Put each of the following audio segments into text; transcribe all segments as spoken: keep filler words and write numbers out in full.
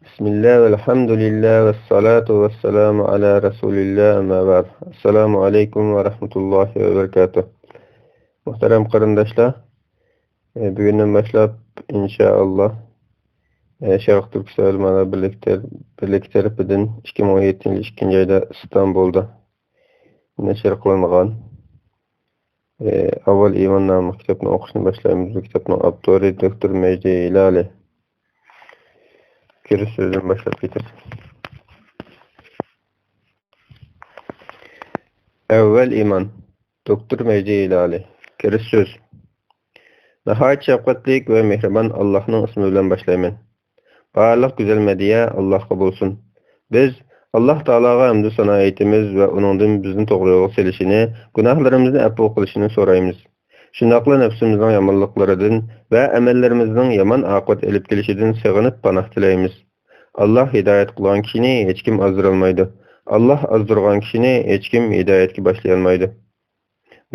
بىسمىللا، ۋەلھەمدۇلىللا، ۋەسسالاتۇ ۋەسسالامۇ ئالا رەسۇلىللا، ئەمما بەئد. ئەسسالامۇ ئەلەيكۇم ۋە رەھمەتۇللاھى ۋە بەرىكاتۇھ. مۇھتەرەم قېرىنداشلار، ئە، بۈگۈندىن باشلاپ، ئىنشائاللا، ئە، شەرقىي تۈركىستان ئۆلىمالار بىرلىكى تەر-، بىرلىكى تەرىپىدىن ئىككى مىڭ ئون يەتتىنچى يىل ئىككىنچى ئايدا ئىستانبۇلدا نەشر قىلىنغان، ئە، ئاۋۋال ئىمان ناملىق كىتابنى ئوقۇشنى باشلايمىز. بۇ كىتابنىڭ ئاپتورى دوكتور مەجدى ھىلالى. كىرىش سۆزىدىن باشلاپ كېتىمىز. ئەۋۋەل ئىمان. دوكتور مەجدى ھىلالى. كىرىش سۆز. ناھايىتى شەپقەتلىك ۋە مېھرىبان ئاللاھنىڭ ئىسمى بىلەن باشلايمەن. بارلىق گۈزەل مەدھىيە ئاللاھقا بولسۇن. بىز ئاللاھ تائالاغا ھەمدۇ سانا ئېيتىمىز ۋە ئۇنىڭدىن بىزنى توغرا يولغا سېلىشىنى، گۇناھلىرىمىزنى ئەپۇ قىلىشىنى سورايمىز. شۇنداقلا نەپسىمىزنىڭ يامانلىقلىرىدىن ۋە ئەمەللىرىمىزنىڭ يامان ئاقىۋەت ئېلىپ كېلىشىدىن سېغىنىپ پاناھ تىلەيمىز. ئاللاھ ھىدايەت قىلغان كىشىنى ھېچكىم ئازدۇرالمايدۇ. ئاللاھ ئازدۇرغان كىشىنى ھېچكىم ھىدايەتكە باشلىيالمايدۇ.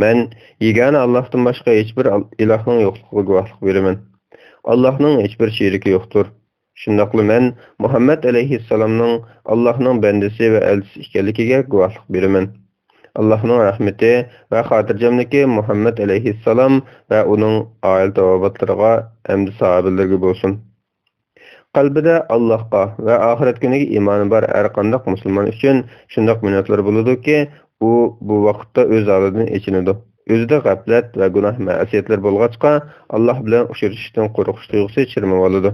مەن يېگانە ئاللاھتىن باشقا ھېچبىر ئال-، ئىلاھنىڭ يوقلۇقىغا گۇۋاھلىق بېرىمەن. ئاللاھنىڭ ھېچبىر شېرىكى يوقتۇر. شۇنداقلا مەن مۇھەممەد ئەلەيھىسسالامنىڭ ئاللاھنىڭ بەندىسى ۋە ئەلچىسى ئىكەنلىكىگە گۇۋاھلىق بېرىمەن. ئاللاھنىڭ رەھمىتى ۋە خاتىرجەملىكى مۇھەممەد ئەلەيھىسسالام ۋە ئۇنىڭ ئائىلە تاۋابىئاتلىرىغا ھەمدە ساھابىلىرىگە بولسۇن. قەلبىدە ئاللاھقا ۋە ئاخىرەت كۈنىگە ئىمانى بار ھەر قانداق مۇسۇلمان ئۈچۈن شۇنداق مىنۇتلار بولىدۇكى، ئۇ بۇ ۋاقىتتا ئۆز ھالىدىن ئېچىنىدۇ. ئۆزىدە غەپلەت ۋە گۇناھ مەسىيەتلەر بولغاچقا، ئاللاھ بىلەن ئۇچرىشىشتىن قورقۇش تۇيغۇسى چىرمىۋالىدۇ.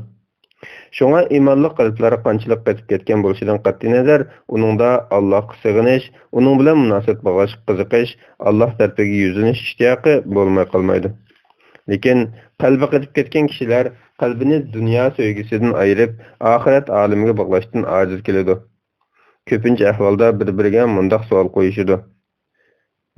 شۇڭا ئىمانلىق قەلبلەر قانچىلىك قېتىپ كەتكەن بولۇشىدىن قەتئىينەزەر، ئۇنىڭدا ئاللاھقا سېغىنىش، ئۇنىڭ بىلەن مۇناسىۋەت باغلاشقا قىزىقىش، ئاللاھ تەرىپىگە يۈزلىنىش ئىشتىياقى بولماي قالمايدۇ. لېكىن قەلبى قېتىپ كەتكەن كىشىلەر قەلبىنى دۇنيا سۆيگۈسىدىن ئايرىپ، ئاخىرەت ئالىمىگە باغلاشتىن ئاجىز كېلىدۇ. كۆپىنچە ئەھۋالدا بىر-بىرىگە مۇنداق سوئال قويۇشىدۇ: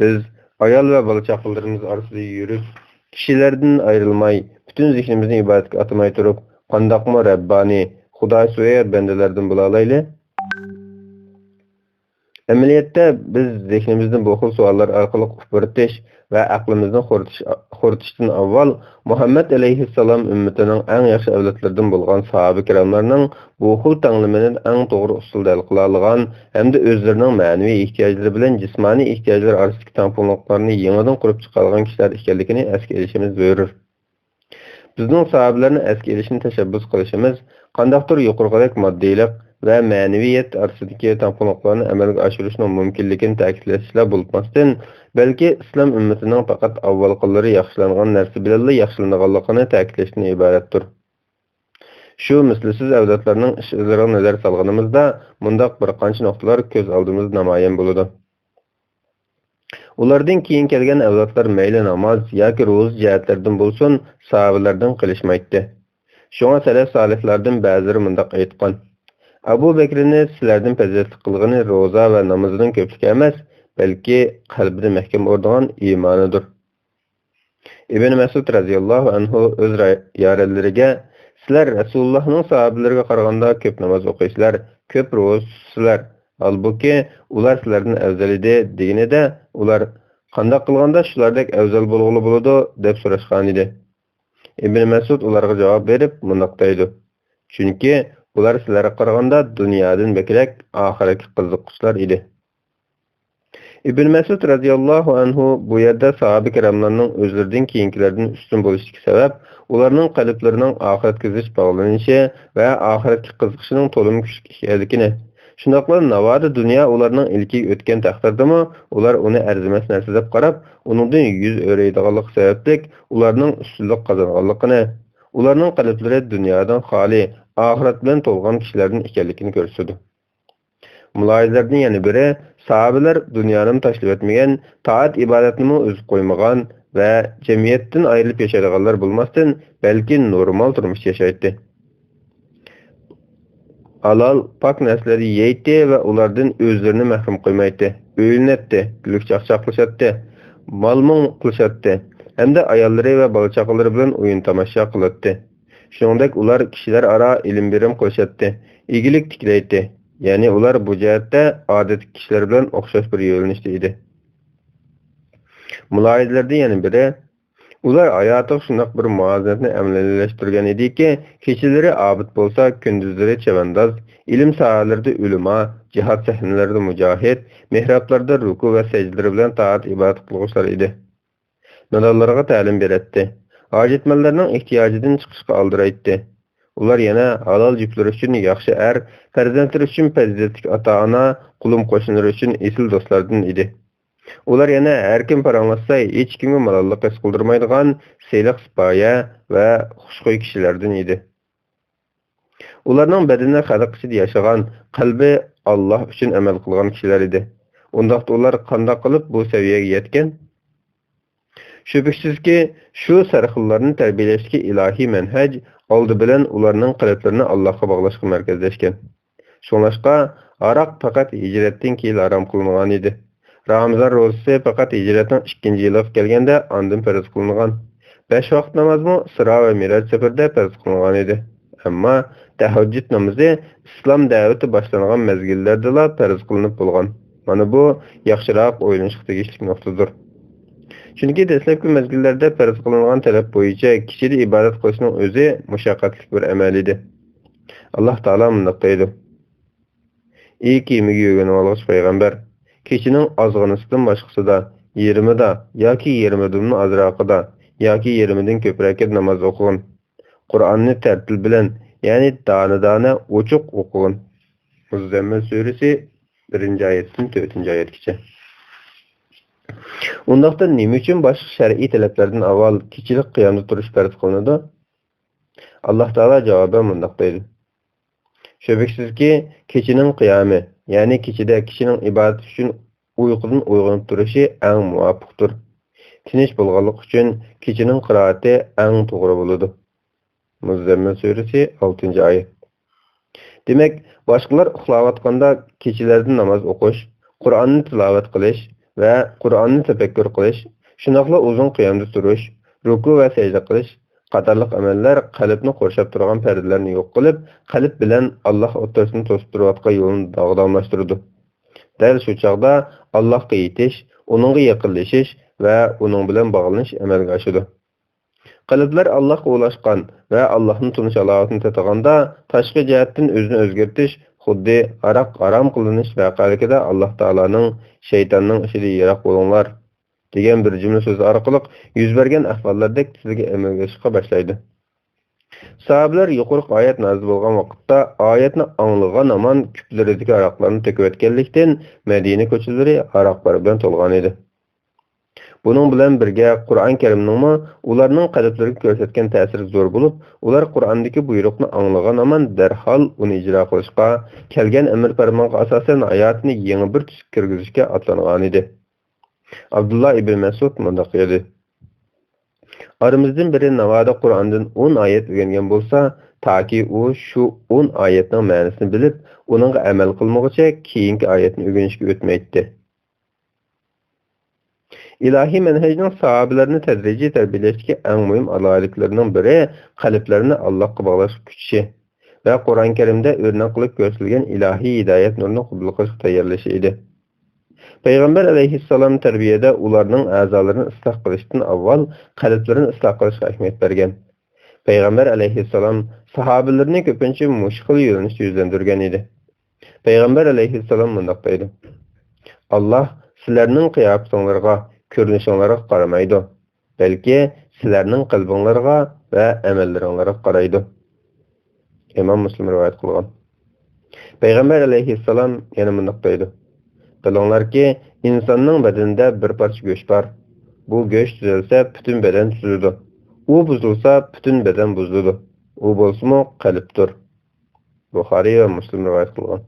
بىز ئايال ۋە بالا-چاقىلىرىمىز ئارىسىدا يۈرۈپ، كىشىلەردىن ئايرىلماي، پۈتۈن زېھنىمىزنى ئىبادەتكە ئاتىماي تۇرۇپ، قانداقمۇ رەببانىي، خۇدايسۆيەر بەندىلەردىن بولالايلى؟ ئەمەلىيەتتە، بىز زېھنىمىزنى بۇ خىل سوئاللار ئارقىلىق ئۇپرىتىش ۋە ئەقلىمىزنى خورىتىش، خورىتىشتىن ئاۋۋال، مۇھەممەد ئەلەيھىسسالام ئۈممىتىنىڭ ئەڭ ياخشى ئەۋلادلىرىدىن بولغان ساھابە كىراملارنىڭ بۇ خىل تەڭلىمىنى ئەڭ توغرا ئۇسۇلدا ھەل قىلالىغان ھەمدە ئۆزلىرىنىڭ مەنىۋى ئېھتىياجلىرى بىلەن جىسمانىي ئېھتىياجلىرى ئارىسىدىكى تەڭپۇڭلۇقلارنى يېڭىدىن قۇرۇپ چىقارغان كىشىلەر ئىكەنلىكىنى ئەسكە ئېلىشىمىز زۆرۈر. بىزنىڭ ساھابىلەرنى ئەسكە ئېلىشنى تەشەببۇس قىلىشىمىز قانداقتۇر يۇقىرىقىدەك ماددىيلىق ۋە مەنىۋىيەت ئارىسىدىكى تەڭپۇڭلۇقلارنى ئەمەلگە ئاشۇرۇشنىڭ مۇمكىنلىكىنى تەكىتلەشلا بولماستىن، بەلكى ئىسلام ئۈممىتىنىڭ پەقەت ئاۋۋالقىلىرى ياخشىلانغان نەرسە بىلەنلا ياخشىلىنىدىغانلىقىنى تەكىتلەشتىن ئىبارەتتۇر. شۇ مىسلىسىز ئەۋلادلارنىڭ ئىش-ئىزلىرىغا نەزەر سالغىنىمىزدا، مۇنداق بىر قانچە نۇقتىلار كۆز ئالدىمىزدا نامايان بولىدۇ. ئۇلاردىن كېيىن كەلگەن ئەۋلادلار مەيلى ناماز ياكى روزا جەھەتلەردىن بولسۇن، ساھابىلەردىن قېلىشمايتتى. شۇڭا سەلەف سالىھلاردىن بەزىلىرى مۇنداق ئېيتقان: ئەبۇ بەكرىنى سىلەردىن پەزىلەتلىك قىلغىنى روزا ۋە نامىزىنىڭ كۆپلۈكى ئەمەس، بەلكى قەلبىدە مەھكەم ئورنىغان ئىمانىدۇر. ئىبن مەسئۇد رەزىياللاھۇ ئەنھۇ ئۆز را-، يارەنلىرىگە: سىلەر رەسۇلۇللاھنىڭ ساھابىلىرىگە قارىغاندا كۆپ ناماز ئوقۇيسىلەر، كۆپ روزا تۇتىسىلەر، ھالبۇكى، ئۇلار سىلەردىن ئەۋزەل ئىدى، دېگىنىدە، ئۇلار: قانداق قىلغاندا شۇلاردەك ئەۋزەل بولغىلى بولىدۇ؟ دەپ سوراشقانىدى. ئىبن مەسئۇد ئۇلارغا جاۋاب بېرىپ مۇنداق دەيدۇ: چۈنكى ئۇلار سىلەرگە قارىغاندا دۇنيادىن بەكرەك ئاخىرەتكە قىزىققۇچىلار ئىدى. ئىبن مەسئۇد رەزىياللاھۇ ئەنھۇ بۇ يەردە ساھابە كىراملارنىڭ ئۆزلىرىدىن كېيىنكىلەردىن ئۈستۈن بولۇشىدىكى سەۋەب، ئۇلارنىڭ قەلبلىرىنىڭ ئاخىرەتكە زىچ باغلىنىشى ۋە ئاخىرەتكە قىزىقىشىنىڭ تولىمۇ كۈچلۈك ئىكەنلىكىنى، شۇنداقلا ناۋادا دۇنيا ئۇلارنىڭ ئىلكىگە ئۆتكەن تەقدىردىمۇ، ئۇلار ئۇنى ئەرزىمەس نەرسە دەپ قاراپ، ئۇنىڭدىن يۈز ئۆرۈيدىغانلىقى سەۋەبلىك، ئۇلارنىڭ ئۈستۈنلۈك قازانغانلىقىنى، ئۇلارنىڭ قەلبلىرى دۇنيادىن خالىي، ئاخىرەت بىلەن تولغان كىشىلەردىن ئىكەنلىكىنى كۆرسىتىدۇ. مۇلاھىزىلەردىن يەنە بىرى، ساھابىلەر دۇنيانىمۇ تاشلىۋەتمىگەن، تائەت-ئىبادەتنىمۇ ئۈزۈپ قويمىغان ۋە جەمئىيەتتىن ئايرىلىپ ياشايدىغانلار بولماستىن، بەلكى نورمال تۇرمۇش ياشايتتى. ھالال، پاك نەرسىلەرنى يەيتتى ۋە ئۇلاردىن ئۆزلىرىنى مەھرۇم قويمايتتى. ئۆيلىنەتتى، كۈلكە-چاقچاق قىلىشاتتى، مال-مۇڭ قىلىشاتتى ھەمدە ئاياللىرى ۋە بالا-چاقىلىرى بىلەن ئويۇن-تاماشا قىلاتتى. شۇنىڭدەك ئۇلار كىشىلەر ئارا ئېلىم-بېرىم قىلىشاتتى، ئىگىلىك تىكلەيتتى. يەنى ئۇلار بۇ جەھەتتە ئادەتتىكى كىشىلەر بىلەن ئوخشاش بىر يۆنىلىشتە ئىدى. مۇلاھىزىلەردىن يەنە بىرى، ئۇلار ھاياتىغا شۇنداق بىر مۇۋازىنەتنى ئەمەلىيلەشتۈرگەن ئىدىكى، كېچىلىرى ئابىد بولسا، كۈندۈزلىرى چەۋەنداز، ئىلىم ساھەلىرىدە ئۆلىما، جىھاد سەھنىلىرىدە مۇجاھىد، مېھرابلاردا رۇكۇ ۋە سەجدىلىرى بىلەن تائەت-ئىبادەت قىلغۇچىلار ئىدى. نادانلارغا تەلىم بېرەتتى. ھاجەتمەنلەرنىڭ ئېھتىياجىدىن چىقىشقا ئالدىرايتتى. ئۇلار يەنە ھالال جۈپلىرى ئۈچۈن ياخشى ئەر، پەرزەنتلىرى ئۈچۈن پەزىلەتلىك ئاتا-ئانا، قولۇم-قوشنىلىرى ئۈچۈن ئېسىل دوستلاردىن ئىدى. ئۇلار يەنە ھەركىم پاراڭلاشسا، ھېچكىمگە مالاللىق ھېس قىلدۇرمايدىغان سىلىق سىپايە ۋە خۇشخۇي كىشىلەردىن ئىدى. ئۇلارنىڭ بەدىنى خەلق ئىچىدە ياشىغان، قەلبى ئاللاھ ئۈچۈن ئەمەل قىلغان كىشىلەر ئىدى. ئۇنداقتا ئۇلار قانداق قىلىپ بۇ سەۋىيەگە يەتكەن؟ شۈبھىسىزكى، شۇ سەرخىللارنى تەربىيەلەشتىكى ئىلاھىي مەنھەج ئالدى بىلەن ئۇلارنىڭ قەلبلىرىنى ئاللاھقا باغلاشقا مەركەزلەشكەن. شۇڭلاشقا، ھاراق پەقەت ھىجرەتتىن كېيىن ھارام قىلىنغان ئىدى. رامىزان روزىسى پەقەت ھىجرەتنىڭ ئىككىنچى يىلىغا كەلگەندە ئاندىن پەرز قىلىنغان. بەش ۋاقىت نامازمۇ ئىسرا ۋە مىراج سەپىرىدە پەرز قىلىنغان ئىدى. ئەمما تەھەججۇد نامىزى ئىسلام دەۋىتى باشلانغان مەزگىللەردىلا پەرز قىلىنىپ بولغان. مانا بۇ ياخشىراق ئويلىنىشقا تېگىشلىك نۇقتىدۇر. چۈنكى دەسلەپكى مەزگىللەردە پەرز قىلىنغان تەلەپ بويىچە كېچىدە ئىبادەت قىلىشنىڭ ئۆزى مۇشەققەتلىك بىر ئەمەل ئىدى. ئاللاھ تائالا مۇنداق دەيدۇ: ئى كېمىگە يۆگىنىۋالغۇچى پەيغەمبەر، كېچىنىڭ ئازغىنىسىدىن باشقىسىدا، يېرىمىدا ياكى يېرىمىدىنمۇ ئازراقىدا ياكى يېرىمىدىن كۆپرەككە ناماز ئوقۇغىن. قۇرئاننى تەرتىل بىلەن، يەنى دانە-دانە، ئوچۇق ئوقۇغىن. مۇززەممىل سۈرىسى، بىرىنچى ئايەتتىن تۆتىنچى ئايەتكىچە. ئۇنداقتا نېمە ئۈچۈن باشقا شەرئىي تەلەپلەردىن ئاۋۋال كېچىلىك قىيامدا تۇرۇش پەرز قىلىنىدۇ؟ ئاللاھ تائالا جاۋابەن مۇنداق دەيدۇ: شۈبھىسىزكى، كېچىنىڭ قىيامى، يەنى كېچىدە كىشىنىڭ ئىبادەت ئۈچۈن ئۇيقۇدىن ئويغىنىپ تۇرۇشى ئەڭ مۇۋاپىقتۇر. تىنچ بولغانلىقى ئۈچۈن كېچىنىڭ قىرائىتى ئەڭ توغرا بولىدۇ. مۇززەممىل سۈرىسى، ئالتىنچى ئايەت. دېمەك، باشقىلار ئۇخلاۋاتقاندا كېچىلەردە ناماز ئوقۇش، قۇرئاننى تىلاۋەت قىلىش ۋە قۇرئاننى تەپەككۇر قىلىش، شۇنداقلا ئۇزۇن قىيامدا تۇرۇش، رۇكۇ ۋە سەجدە قىلىش قاتارلىق ئەمەللەر قەلبنى قورشاپ تۇرغان پەردىلەرنى يوق قىلىپ، قەلب بىلەن ئاللاھ ئوتتۇرىسىنى توسۇپ تۇرۇۋاتقان يولنى داغداملاشتۇرىدۇ. دەل شۇ چاغدا ئاللاھقا يېتىش، ئۇنىڭغا يېقىنلىشىش ۋە ئۇنىڭ بىلەن باغلىنىش ئەمەلگە ئاشىدۇ. قەلبلەر ئاللاھقا ئۇلاشقان ۋە ئاللاھنى تونۇش ھالاۋىتىنى تېتىغاندا، تاشقى جەھەتتىن ئۆزىنى ئۆزگەرتىش خۇددى ھاراق ھارام قىلىنىش ۋەقەلىكىدە ئاللاھ تائالانىڭ، شەيتاننىڭ ئىشىدىن يىراق بولۇڭلار دېگەن بىر جۈملە سۆزى ئارقىلىق يۈز بەرگەن ئەھۋاللاردەك تىزىگە ئەمەلگە ئېشىشقا باشلايدۇ. ساھابىلەر يۇقىرىقى ئايەت نازىل بولغان ۋاقىتتا ئايەتنى ئاڭلىغان ھامان كۈپلىرىدىكى ھاراقلارنى تۆكۈۋەتكەنلىكتىن، مەدىنە كوچىلىرى ھاراقلار بىلەن تولغان ئىدى. بۇنىڭ بىلەن بىرگە، قۇرئان كەرىمنىڭمۇ ئۇلارنىڭ قەلبلىرىگە كۆرسەتكەن تەسىرى زور بولۇپ، ئۇلار قۇرئاندىكى بۇيرۇقنى ئاڭلىغان ھامان دەرھال ئۇنى ئىجرا قىلىشقا، كەلگەن ئەمىر پەرمانغا ئاساسەن ھاياتىنى يېڭى بىر تۈسكە كىرگۈزۈشكە ئاتلانغانىدى. ئابدۇللا ئىبن مەسئۇد مۇنداق دېدى: ئارىمىزدىن بىرى ناۋادا قۇرئاندىن ئون ئايەت ئۆگەنگەن بولسا، تاكى ئۇ شۇ ئون ئايەتنىڭ مەنىسىنى بىلىپ، ئۇنىڭغا ئەمەل قىلمىغۇچە كېيىنكى ئايەتنى ئۆگىنىشكە ئۆتمەيتتى. ئىلاھىي مەنھەجنىڭ ساھابىلەرنى تەدرىجىي تەربىيەلەشتىكى ئەڭ مۇھىم ئالاھىدىلىكلىرىنىڭ بىرى قەلبلەرنى ئاللاھقا باغلاشقا كۈچىشى ۋە قۇرئان كەرىمدە ئۆرنەك قىلىپ كۆرسىتىلگەن ئىلاھىي ھىدايەت نۇرىنى قوبۇل قىلىشقا تەييارلىشى ئىدى. پەيغەمبەر ئەلەيھىسسالام تەربىيەدە ئۇلارنىڭ ئەزالىرىنى ئىسلاھ قىلىشتىن ئاۋۋال قەلبلىرىنى ئىسلاھ قىلىشقا ئەھمىيەت بەرگەن. پەيغەمبەر ئەلەيھىسسالام ساھابىلىرىنى كۆپىنچە مۇشۇ خىل يۆنىلىشتە يۈزلەندۈرگەن ئىدى. پەيغەمبەر ئەلەيھىسسالام مۇنداق دەيدۇ: ئاللاھ سىلەرنىڭ قىياپىتىڭلارغا، كۆرۈنۈشۈڭلارغا قارىمايدۇ، بەلكى سىلەرنىڭ قەلبىڭلارغا ۋە ئەمەللىرىڭلارغا قارايدۇ. ئىمام مۇسلىم رىۋايەت قىلغان. پەيغەمبەر ئەلەيھىسسالام يەنە مۇنداق دەيدۇ: بىلىڭلاركى، ئىنساننىڭ بەدىنىدە بىر پارچە گۆش بار. بۇ گۆش تۈزەلسە، پۈتۈن بەدەن تۈزۈلىدۇ. ئۇ بۇزۇلسا، پۈتۈن بەدەن بۇزۇلىدۇ. ئۇ بولسىمۇ قەلبتۇر. بۇخارىي ۋە مۇسلىم رىۋايەت قىلغان.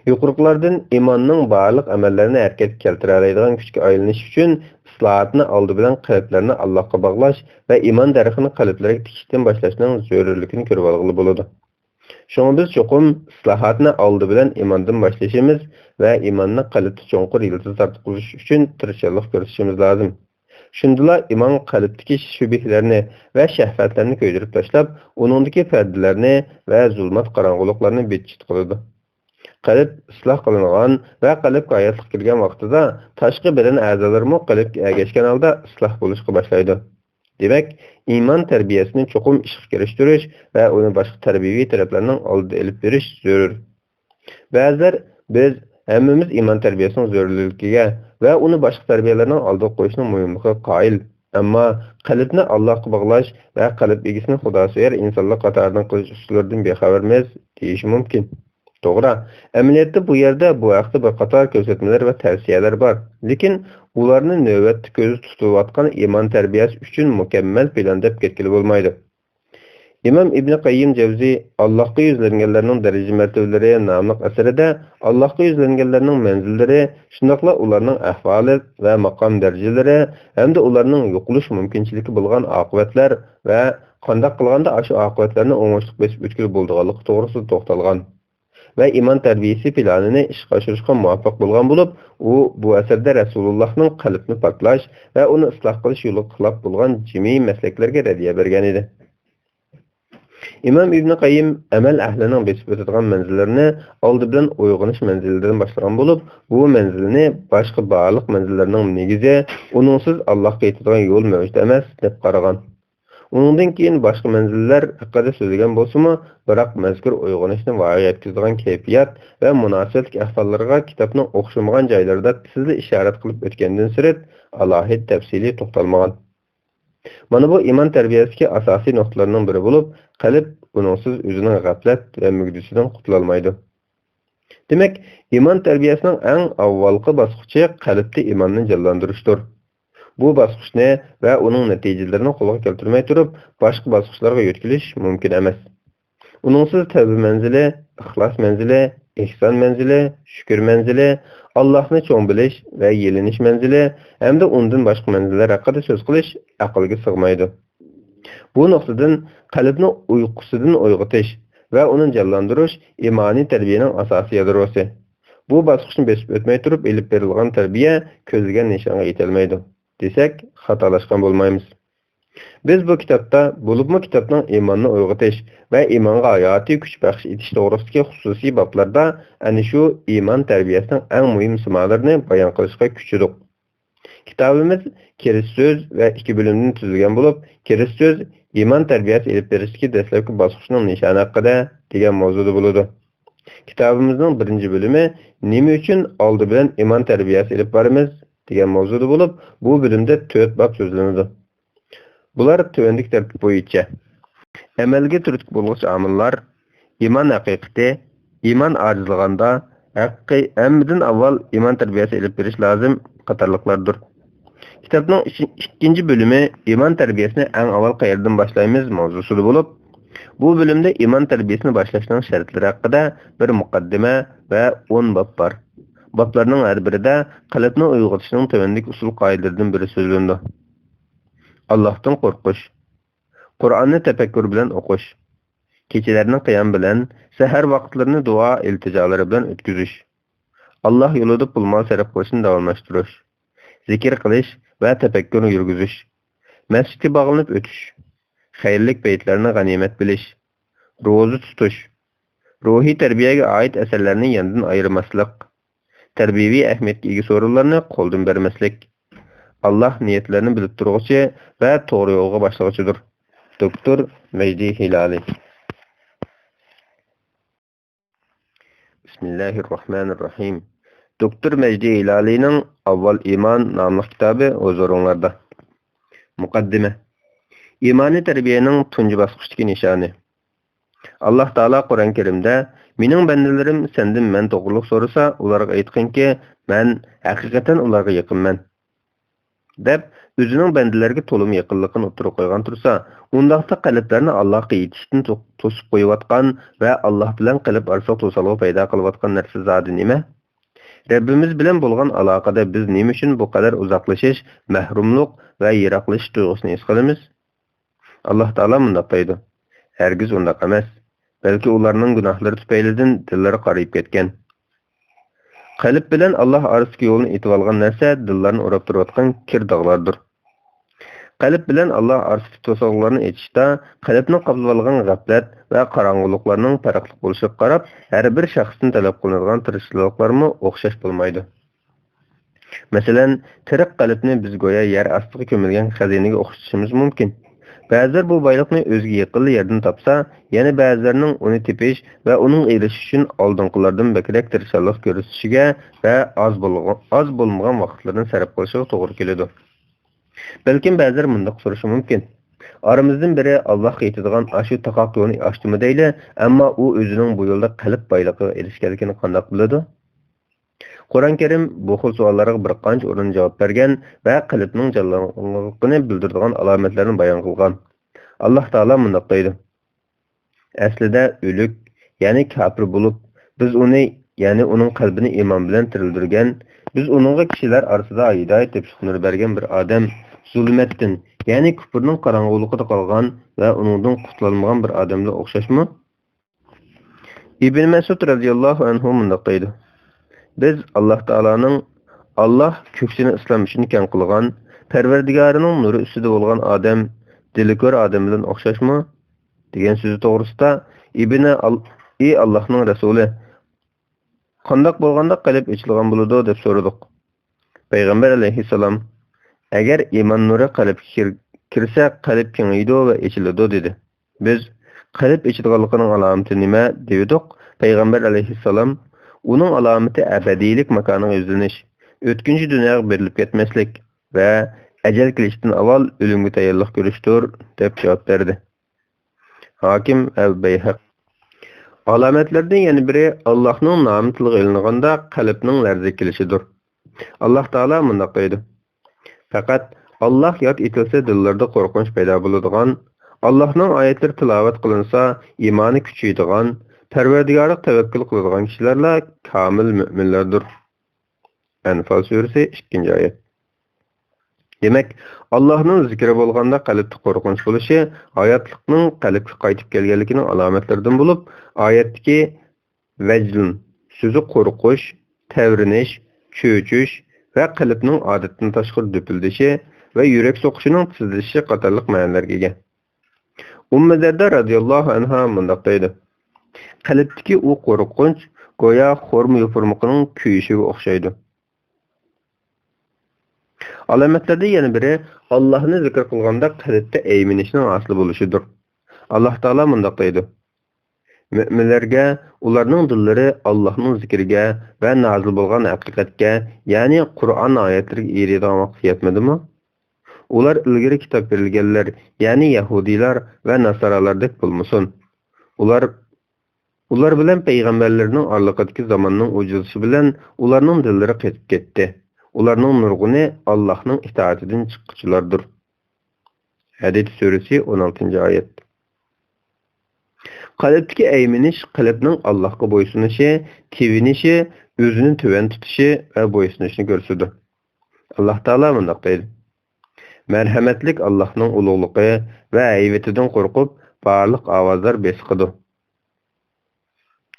يۇقىرىقىلاردىن ئىماننىڭ بارلىق ئەمەللىرىنى ھەرىكەتكە كەلتۈرەلەيدىغان كۈچكە ئايلىنىش ئۈچۈن ئىسلاھاتنى ئالدى بىلەن قەلبلەرنى ئاللاھقا باغلاش ۋە ئىمان دەرىخىنى قەلبلەرگە تىكىشتىن باشلاشنىڭ زۆرۈرلۈكىنى كۆرۈۋالغىلى بولىدۇ. شۇڭا بىز چوقۇم ئىسلاھاتنى ئالدى بىلەن ئىماندىن باشلىشىمىز ۋە ئىماننى قەلبتە چوڭقۇر يىلتىز تارتقۇزۇش ئۈچۈن تىرىشچانلىق كۆرسىتىشىمىز لازىم. شۇندىلا ئىمان قەلبتىكى شۈبھىلەرنى ۋە شەھۋەتلەرنى كۆيدۈرۈپ تاشلاپ، ئۇنىڭدىكى پەردىلەرنى ۋە زۇلمەت قاراڭغۇلۇقلارنى بىتچىت قىلىدۇ. قەلب ئىسلاھ قىلىنغان ۋە قەلبكە ھاياتلىق كىرگەن ۋاقتىدا تاشقى بەدەن ئەزالىرىمۇ قەلبكە ئەگەشكەن ھالدا ئىسلاھ بولۇشقا باشلايدۇ. دېمەك، ئىمان تەربىيەسىنى چوقۇم ئىشقا كىرىشتۈرۈش ۋە ئۇنى باشقا تەربىيەۋى تەرەپلەرنىڭ ئالدىدا ئېلىپ بېرىش زۆرۈر. بەزىلەر، «بىز ھەممىمىز ئىمان تەربىيەسىنىڭ زۆرۈرلۈكىگە ۋە ئۇنى باشقا تەربىيەلەرنىڭ ئالدىغا قويۇشنىڭ مۇھىملىقىغا قايىل، ئەمما قەلبنى ئاللاھقا باغلاش ۋە قەلب ئىگىسىنى خۇداسۆيەر ئىنسانلار قاتارىدىن قىلىش ئۇسۇللىرىدىن بىخەۋەرمىز» دېيىشى مۇمكىن. توغرا، ئەمەلىيەتتە بۇ يەردە بۇ ھەقتە بىر قاتار كۆرسەتمىلەر ۋە تەۋسىيەلەر بار، لېكىن ئۇلارنى نۆۋەتتە كۆزدە تۇتۇلۇۋاتقان ئىمان تەربىيەسى ئۈچۈن مۇكەممەل پىلان دەپ كەتكىلى بولمايدۇ. ئىمام ئىبنى قەييىم جەۋزى «ئاللاھقا يۈزلەنگەنلەرنىڭ دەرىجە-مەرتىۋىلىرى» ناملىق ئەسىرىدە ئاللاھقا يۈزلەنگەنلەرنىڭ مەنزىللىرى، شۇنداقلا ئۇلارنىڭ ئەھۋالى ۋە ماقام دەرىجىلىرى ھەمدە ئۇلارنىڭ يوقىلىش مۇمكىنچىلىكى بولغان ئاقىۋەتلەر ۋە قانداق قىلغاندا ئاشۇ ئاقىۋەتلەرنى ئوڭۇشلۇق بېسىپ ئۆتكىلى بولىدىغانلىقى توغرىسىدا توختالغان. ۋە ئىمان تەربىيەسى پىلانىنى ئىشقا ئاشۇرۇشقا مۇۋەپپەق بولغان بولۇپ، ئۇ بۇ ئەسەردە رەسۇلۇللاھنىڭ قەلبنى پاكلاش ۋە ئۇنى ئىسلاھ قىلىش يولىغا خىلاپ بولغان جىمى مەسلەكلەرگە رەددىيە بەرگەن ئىدى. ئىمام ئىبنى قەييىم ئەمەل ئەھلىنىڭ بېسىپ ئۆتىدىغان مەنزىللىرىنى ئالدى بىلەن ئويغىنىش مەنزىلىدىن باشلىغان بولۇپ، بۇ مەنزىلنى باشقا بارلىق مەنزىللەرنىڭ نېگىزى، ئۇنىڭسىز ئاللاھقا يېتىدىغان يول مەۋجۇت ئەمەس، دەپ قارىغان. ئۇنىڭدىن كېيىن باشقا مەنزىللەر ھەققىدە سۆزلىگەن بولسىمۇ، بىراق مەزكۇر ئويغىنىشنى ۋايىغا يەتكۈزىدىغان كەيپىيات ۋە مۇناسىۋەتلىك ئەھۋاللارغا كىتابنىڭ ئوخشىمىغان جايلىرىدا تېزلا ئىشارەت قىلىپ ئۆتكەندىن سىرت، ئالاھىدە تەپسىلىي توختالمىغان. مانا بۇ ئىمان تەربىيەسىدىكى ئاساسىي نۇقتىلارنىڭ بىرى بولۇپ، قەلب ئۇنىڭسىز ئۆزىنىڭ غەپلەت ۋە مۈگدىسىدىن قۇتۇلالمايدۇ. دېمەك، ئىمان تەربىيەسىنىڭ ئەڭ ئاۋۋالقى باسقۇچى قەلبتە ئىماننى جانلاندۇرۇشتۇر. بۇ باسقۇچنى ۋە ئۇنىڭ نەتىجىلىرىنى قولغا كەلتۈرمەي تۇرۇپ، باشقا باسقۇچلارغا يۆتكىلىش مۇمكىن ئەمەس. ئۇنىڭسىز تەۋبە مەنزىلى، ئىخلاس مەنزىلى، ئېھسان مەنزىلى، شۈكۈر مەنزىلى، ئاللاھنى چوڭ بىلىش ۋە يېلىنىش مەنزىلى ھەمدە ئۇندىن باشقا مەنزىللەر ھەققىدە سۆز قىلىش ئەقىلگە سىغمايدۇ. بۇ نۇقتىدىن قەلبنى ئۇيقۇسىدىن ئويغىتىش ۋە ئۇنى جانلاندۇرۇش ئىمانىي تەربىيەنىڭ ئاساسىي يادروسى. بۇ باسقۇچنى بېسىپ ئۆتمەي تۇرۇپ ئېلىپ بېرىلغان تەربىيە كۆزلىگەن نىشانغا يېتەلمەيدۇ، دېسەك خاتالاشقان بولمايمىز. بىز بۇ كىتابتا، بولۇپمۇ كىتابنىڭ ئىماننى ئويغىتىش ۋە ئىمانغا ھاياتىي كۈچ بەخش ئېتىش توغرىسىدىكى خۇسۇسىي بابلاردا ئەنە شۇ ئىمان تەربىيەسىنىڭ ئەڭ مۇھىم سىمالىرىنى بايان قىلىشقا كۈچىدۇق. كىتابىمىز كىرىستى سۆز ۋە ئىككى بۆلۈمدىن تۈزۈلگەن بولۇپ، كىرىستى سۆز ئىمان تەربىيەسى ئېلىپ بېرىشتىكى دەسلەپكى باسقۇچنىڭ نىشانى ھەققىدە دېگەن ماۋزۇدا بولىدۇ. كىتابىمىزنىڭ بىرىنچى بۆلۈمى نېمە ئۈچۈن ئالدى بىلەن ئىمان تەربىيەسى ئېلىپ بارىمىز دېگەن ماۋزۇدا بولۇپ، بۇ بۆلۈمدە تۆت باب سۆزلىنىدۇ. بۇلار تۆۋەندىكى تەرتىپ بويىچە: ئەمەلگە تۈرتكە بولغۇچ ئامىللار، ئىمان ھەقىقىتى، ئىمان ئاجىزلىغاندا، ھەققىي ھەممىدىن ئاۋۋال ئىمان تەربىيەسى ئېلىپ بېرىش لازىم قاتارلىقلاردۇر. كىتابنىڭ ئىش-، ئىككىنچى بۆلۈمى ئىمان تەربىيەسىنى ئەڭ ئاۋۋال قەيەردىن باشلايمىز ماۋزۇسىدا بولۇپ، بۇ بۆلۈمدە ئىمان تەربىيەسىنى باشلاشنىڭ شەرتلىرى ھەققىدە بىر مۇقەددىمە ۋە ئون باب بار. بابلارنىڭ ھەر بىرىدە قەلبنى ئويغىتىشنىڭ تۆۋەندىكى ئۇسۇل قائىدىلىرىدىن بىرى سۆزلىنىدۇ. ئاللاھتىن قورقۇش. قۇرئاننى تەپەككۇر بىلەن ئوقۇش. كېچىلەرنى قىيام بىلەن، سەھەر ۋاقىتلىرىنى دۇئا ئىلتىجالىرى بىلەن ئۆتكۈزۈش. ئاللاھ يولىدا پۇل-مال سەرپ قىلىشنى داۋاملاشتۇرۇش. زىكىر قىلىش ۋە تەپەككۇر يۈرگۈزۈش. مەسچىتكە باغلىنىپ ئۆتۈش. خەيرلىك پەيتلەرنى غەنىيمەت بىلىش. روزا تۇتۇش. روھىي تەربىيەگە ئائىت ئەسەرلەرنى ياندىن ئايرىماسلىق. تەربىيەۋى ئەھمىيەتكە ئىگە سورۇنلارنى قولدىن بەرمەسلىك. ئاللاھ نىيەتلەرنى بىلىپ تۇرغۇچى ۋە توغرا يولغا باشلىغۇچىدۇر. دوكتور مەجدى ھىلالى. بىسمىللاھىررەھمانىررەھىم. دوكتور مەجدى ھىلالىنىڭ ئاۋۋال ئىمان ناملىق كىتابى ھۇزۇرۇڭلاردا. مۇقەددىمە. ئىمانىي تەربىيەنىڭ تۇنجى باسقۇچتىكى نىشانى. ئاللاھ تائالا قۇرئان كەرىمدە، «مېنىڭ بەندىلىرىم سەندىن مەن توغرۇلۇق سورىسا، ئۇلارغا ئېيتقىنكى، مەن ھەقىقەتەن ئۇلارغا يېقىنمەن» دەپ، ئۆزىنىڭ بەندىلەرگە تولىمۇ يېقىنلىقىنى ئوتتۇرىغا قويغان تۇرسا، ئۇنداقتا قەلبلەرنى ئاللاھقا يېتىشتىن تو-، توسۇپ قويۇۋاتقان ۋە ئاللاھ بىلەن قەلب ئارىسىلىق توسالغۇ پەيدا قىلىۋاتقان نەرسە زادى نېمە؟ رەببىمىز بىلەن بولغان ئالاقىدە بىز نېمە ئۈچۈن بۇ قەدەر ئۇزاقلىشىش، مەھرۇملۇق ۋە يىراقلىشىش تۇيغۇسىنى ھېس قىلىمىز؟ ئاللاھ تائالا مۇنداق دەيدۇ: «ھەرگىز ئۇنداق ئەمەس، بەلكى ئۇلارنىڭ گۇناھلىرى تۈپەيلىدىن دىللىرى قارىيىپ كەتكەن.» قەلب بىلەن ئاللاھ ئارىسىدىكى يولنى ئېتىۋالغان نەرسە دىللارنى ئوراپ تۇرۇۋاتقان كىر داغلاردۇر. قەلب بىلەن ئاللا ئارىسىدىكى توسالغۇلارنى ئېچىشتا قەلبنى قاپلىۋالغان غەپلەت ۋە قاراڭغۇلۇقلارنىڭ پەرقلىق بولۇشىغا قاراپ، ھەر بىر شەخستىن تەلەپ قىلىنىدىغان تىرىشچانلىقلارمۇ ئوخشاش بولمايدۇ. مەسىلەن، تېرىق قەلبنى بىز گويا يەر ئاستىغا كۆمۈلگەن خەزىنىگە ئوخشىتىشىمىز مۇمكىن. بەزىلەر بۇ بايلىقنى ئۆزىگە يېقىنلا يەردىن تاپسا، يەنە بەزىلەرنىڭ ئۇنى تېپىش ۋە ئۇنىڭغا ئېرىشىش ئۈچۈن ئالدىنقىلىردىن بەكرەك تىرىشچانلىق كۆرسىتىشىگە ۋە ئاز بولغ-، ئاز بولمىغان ۋاقىتلىرىنى سەرپ قىلىشىغا توغرا كېلىدۇ. بەلكىم بەزىلەر مۇنداق سورىشى مۇمكىن: ئارىمىزدىن بىرى ئاللاھقا يېتىدىغان ئاشۇ تاقاق يولنى ئاچتىمۇ دەيلى، ئەمما ئۇ ئۆزىنىڭ بۇ يولدا قەلب بايلىقىغا ئېرىشكەنلىكىنى قانداق بىلىدۇ؟ قۇرئان كەرىم بۇ خىل سوئاللارغا بىر قانچە ئورۇندا جاۋاب بەرگەن ۋە قەلبنىڭ جانلانغانلىقىنى بىلدۈرىدىغان ئالامەتلەرنى بايان قىلغان. ئاللاھ تائالا مۇنداق دەيدۇ: ئەسلىدە ئۆلۈك، يەنى كاپىر بولۇپ، بىز ئۇنى، يەنى ئۇنىڭ قەلبىنى ئىمان بىلەن تىرىلدۈرگەن، بىز ئۇنىڭغا كىشىلەر ئارىسىدا ھىدايەت تېپىشلىق نۇر بەرگەن بىر ئادەم زۇلمەتتىن، يەنى كۇپۇرنىڭ قاراڭغۇلۇقىدا قالغان ۋە ئۇنىڭدىن قۇتۇلالمىغان بىر ئادەملەر ئوخشاشمۇ؟ ئىبن مەسئۇد رەزىياللاھۇ ئەنھۇ مۇنداق دەيدۇ: بىز ئاللاھ تائالانىڭ «ئاللاھ كۆكسىنى ئىسلام ئۈچۈن كەڭ قىلغان، پەرۋەردىگارىنىڭ نۇرى ئۈستىدە بولغان ئادەم دىلى كور ئادەم بىلەن ئوخشاشمۇ؟» دېگەن سۆزى توغرىسىدا ئىبنى ئال-، ئى ئاللاھنىڭ رەسۇلى، قانداق بولغاندا قەلب ئېچىلغان بولىدۇ؟ دەپ سورىدۇق. پەيغەمبەر ئەلەيھىسسالام: ئەگەر ئىمان نۇرى قەلبكە كىر-، كىرسە، قەلب كېڭىيىدۇ ۋە ئېچىلىدۇ، دېدى. بىز: قەلب ئېچىدىغانلىقىنىڭ ئالامىتى نېمە؟ دېۋىدۇق. پەيغەمبەر ئەلەيھىسسالام: ئۇنىڭ ئالامىتى ئەبەدىيلىك ماكانىغا يۈزلىنىش، ئۆتكۈنچى دۇنياغا بېرىلىپ كەتمەسلىك ۋە ئەجەل كېلىشتىن ئاۋۋال ئۆلۈمگە تەييارلىق كۆرۈشتۇر، دەپ جاۋاب بەردى. ھاكىم ۋە بەيھەقى. ئالامەتلەردىن يەنە بىرى، ئاللاھنىڭ نامى تىلغا ئېلىنغاندا قەلبنىڭ لەرزىگە كېلىشىدۇر. ئاللاھ تائالا مۇنداق دەيدۇ: پەقەت ئاللاھ ياد ئېتىلسە دىللىرىدا قورقۇنچ پەيدا بولىدىغان، ئاللاھنىڭ ئايەتلىرى تىلاۋەت قىلىنسا ئىمانى كۈچىيىدىغان، پەرۋەردىگارىغا تەۋەككۈل قىلىدىغان كىشىلەرلا كامىل مۆمىنلەردۇر. ئەنفال سۈرىسى، ئىككىنچى ئايەت. دېمەك، ئاللاھنىڭ زىكرى بولغاندا قەلبتە قورقۇنچ بولۇشى ھاياتلىقنىڭ قەلبكە قايتىپ كەلگەنلىكىنىڭ ئالامەتلىرىدىن بولۇپ، ئايەتتىكى ۋەجلۇن سۆزى قورقۇش، تەۋرىنىش، چۆچۈش ۋە قەلبنىڭ ئادەتتىن تاشقىرى دۈپۈلدىشى ۋە يۈرەك سوقۇشىنىڭ تېزلىشىشى قاتارلىق مەنىلەرگە ئىگە. ئۇممۇ دەردە رەزىياللاھۇ ئەنھا مۇنداق دەيدۇ: قەلبتىكى ئۇ قورقۇنچ گويا خورما يوپۇرمىقىنىڭ كۆيۈشىگە ئوخشايدۇ. ئالامەتلەردىن يەنە بىرى، ئاللاھنى زىكىر قىلغاندا قەلبتە ئەيمىنىشنىڭ ھاسىل بولۇشىدۇر. ئاللاھ تائالا مۇنداق دەيدۇ: مۆمىنلەرگە ئۇلارنىڭ دىللىرى ئاللاھنىڭ زىكرىگە ۋە نازىل بولغان ھەقىقەتكە، يەنى قۇرئان ئايەتلىرىگە ئېرىيدىغان ۋاقىت يەتمىدىمۇ؟ ئۇلار ئىلگىرى كىتاب بېرىلگەنلەر، يەنى يەھۇدىيلار ۋە ناسارالاردەك بولمىسۇن. ئۇلار، ئۇلار بىلەن پەيغەمبەرلەرنىڭ ئارىلىقىدىكى زاماننىڭ ئوجۇزلىشى بىلەن ئۇلارنىڭ دىللىرى قېتىپ كەتتى. ئۇلارنىڭ نۇرغۇنى ئاللاھنىڭ ئىتائىتىدىن چىققۇچىلاردۇر. ھەدىد سۈرىسى، ئون ئالتىنچى ئايەت. قەلبتىكى ئەيمىنىش قەلبنىڭ ئاللاھقا بويسۇنۇشى، تىۋىنىشى، ئۆزىنى تۆۋەن تۇتۇشى ۋە بويسۇنۇشىنى كۆرسىتىدۇ. ئاللاھ تائالا مۇنداق دەيدۇ: مەرھەمەتلىك ئاللاھنىڭ ئۇلۇغلۇقى ۋە ھەيۋىتىدىن قورقۇپ، بارلىق ئاۋازلار بېسىقىدۇ.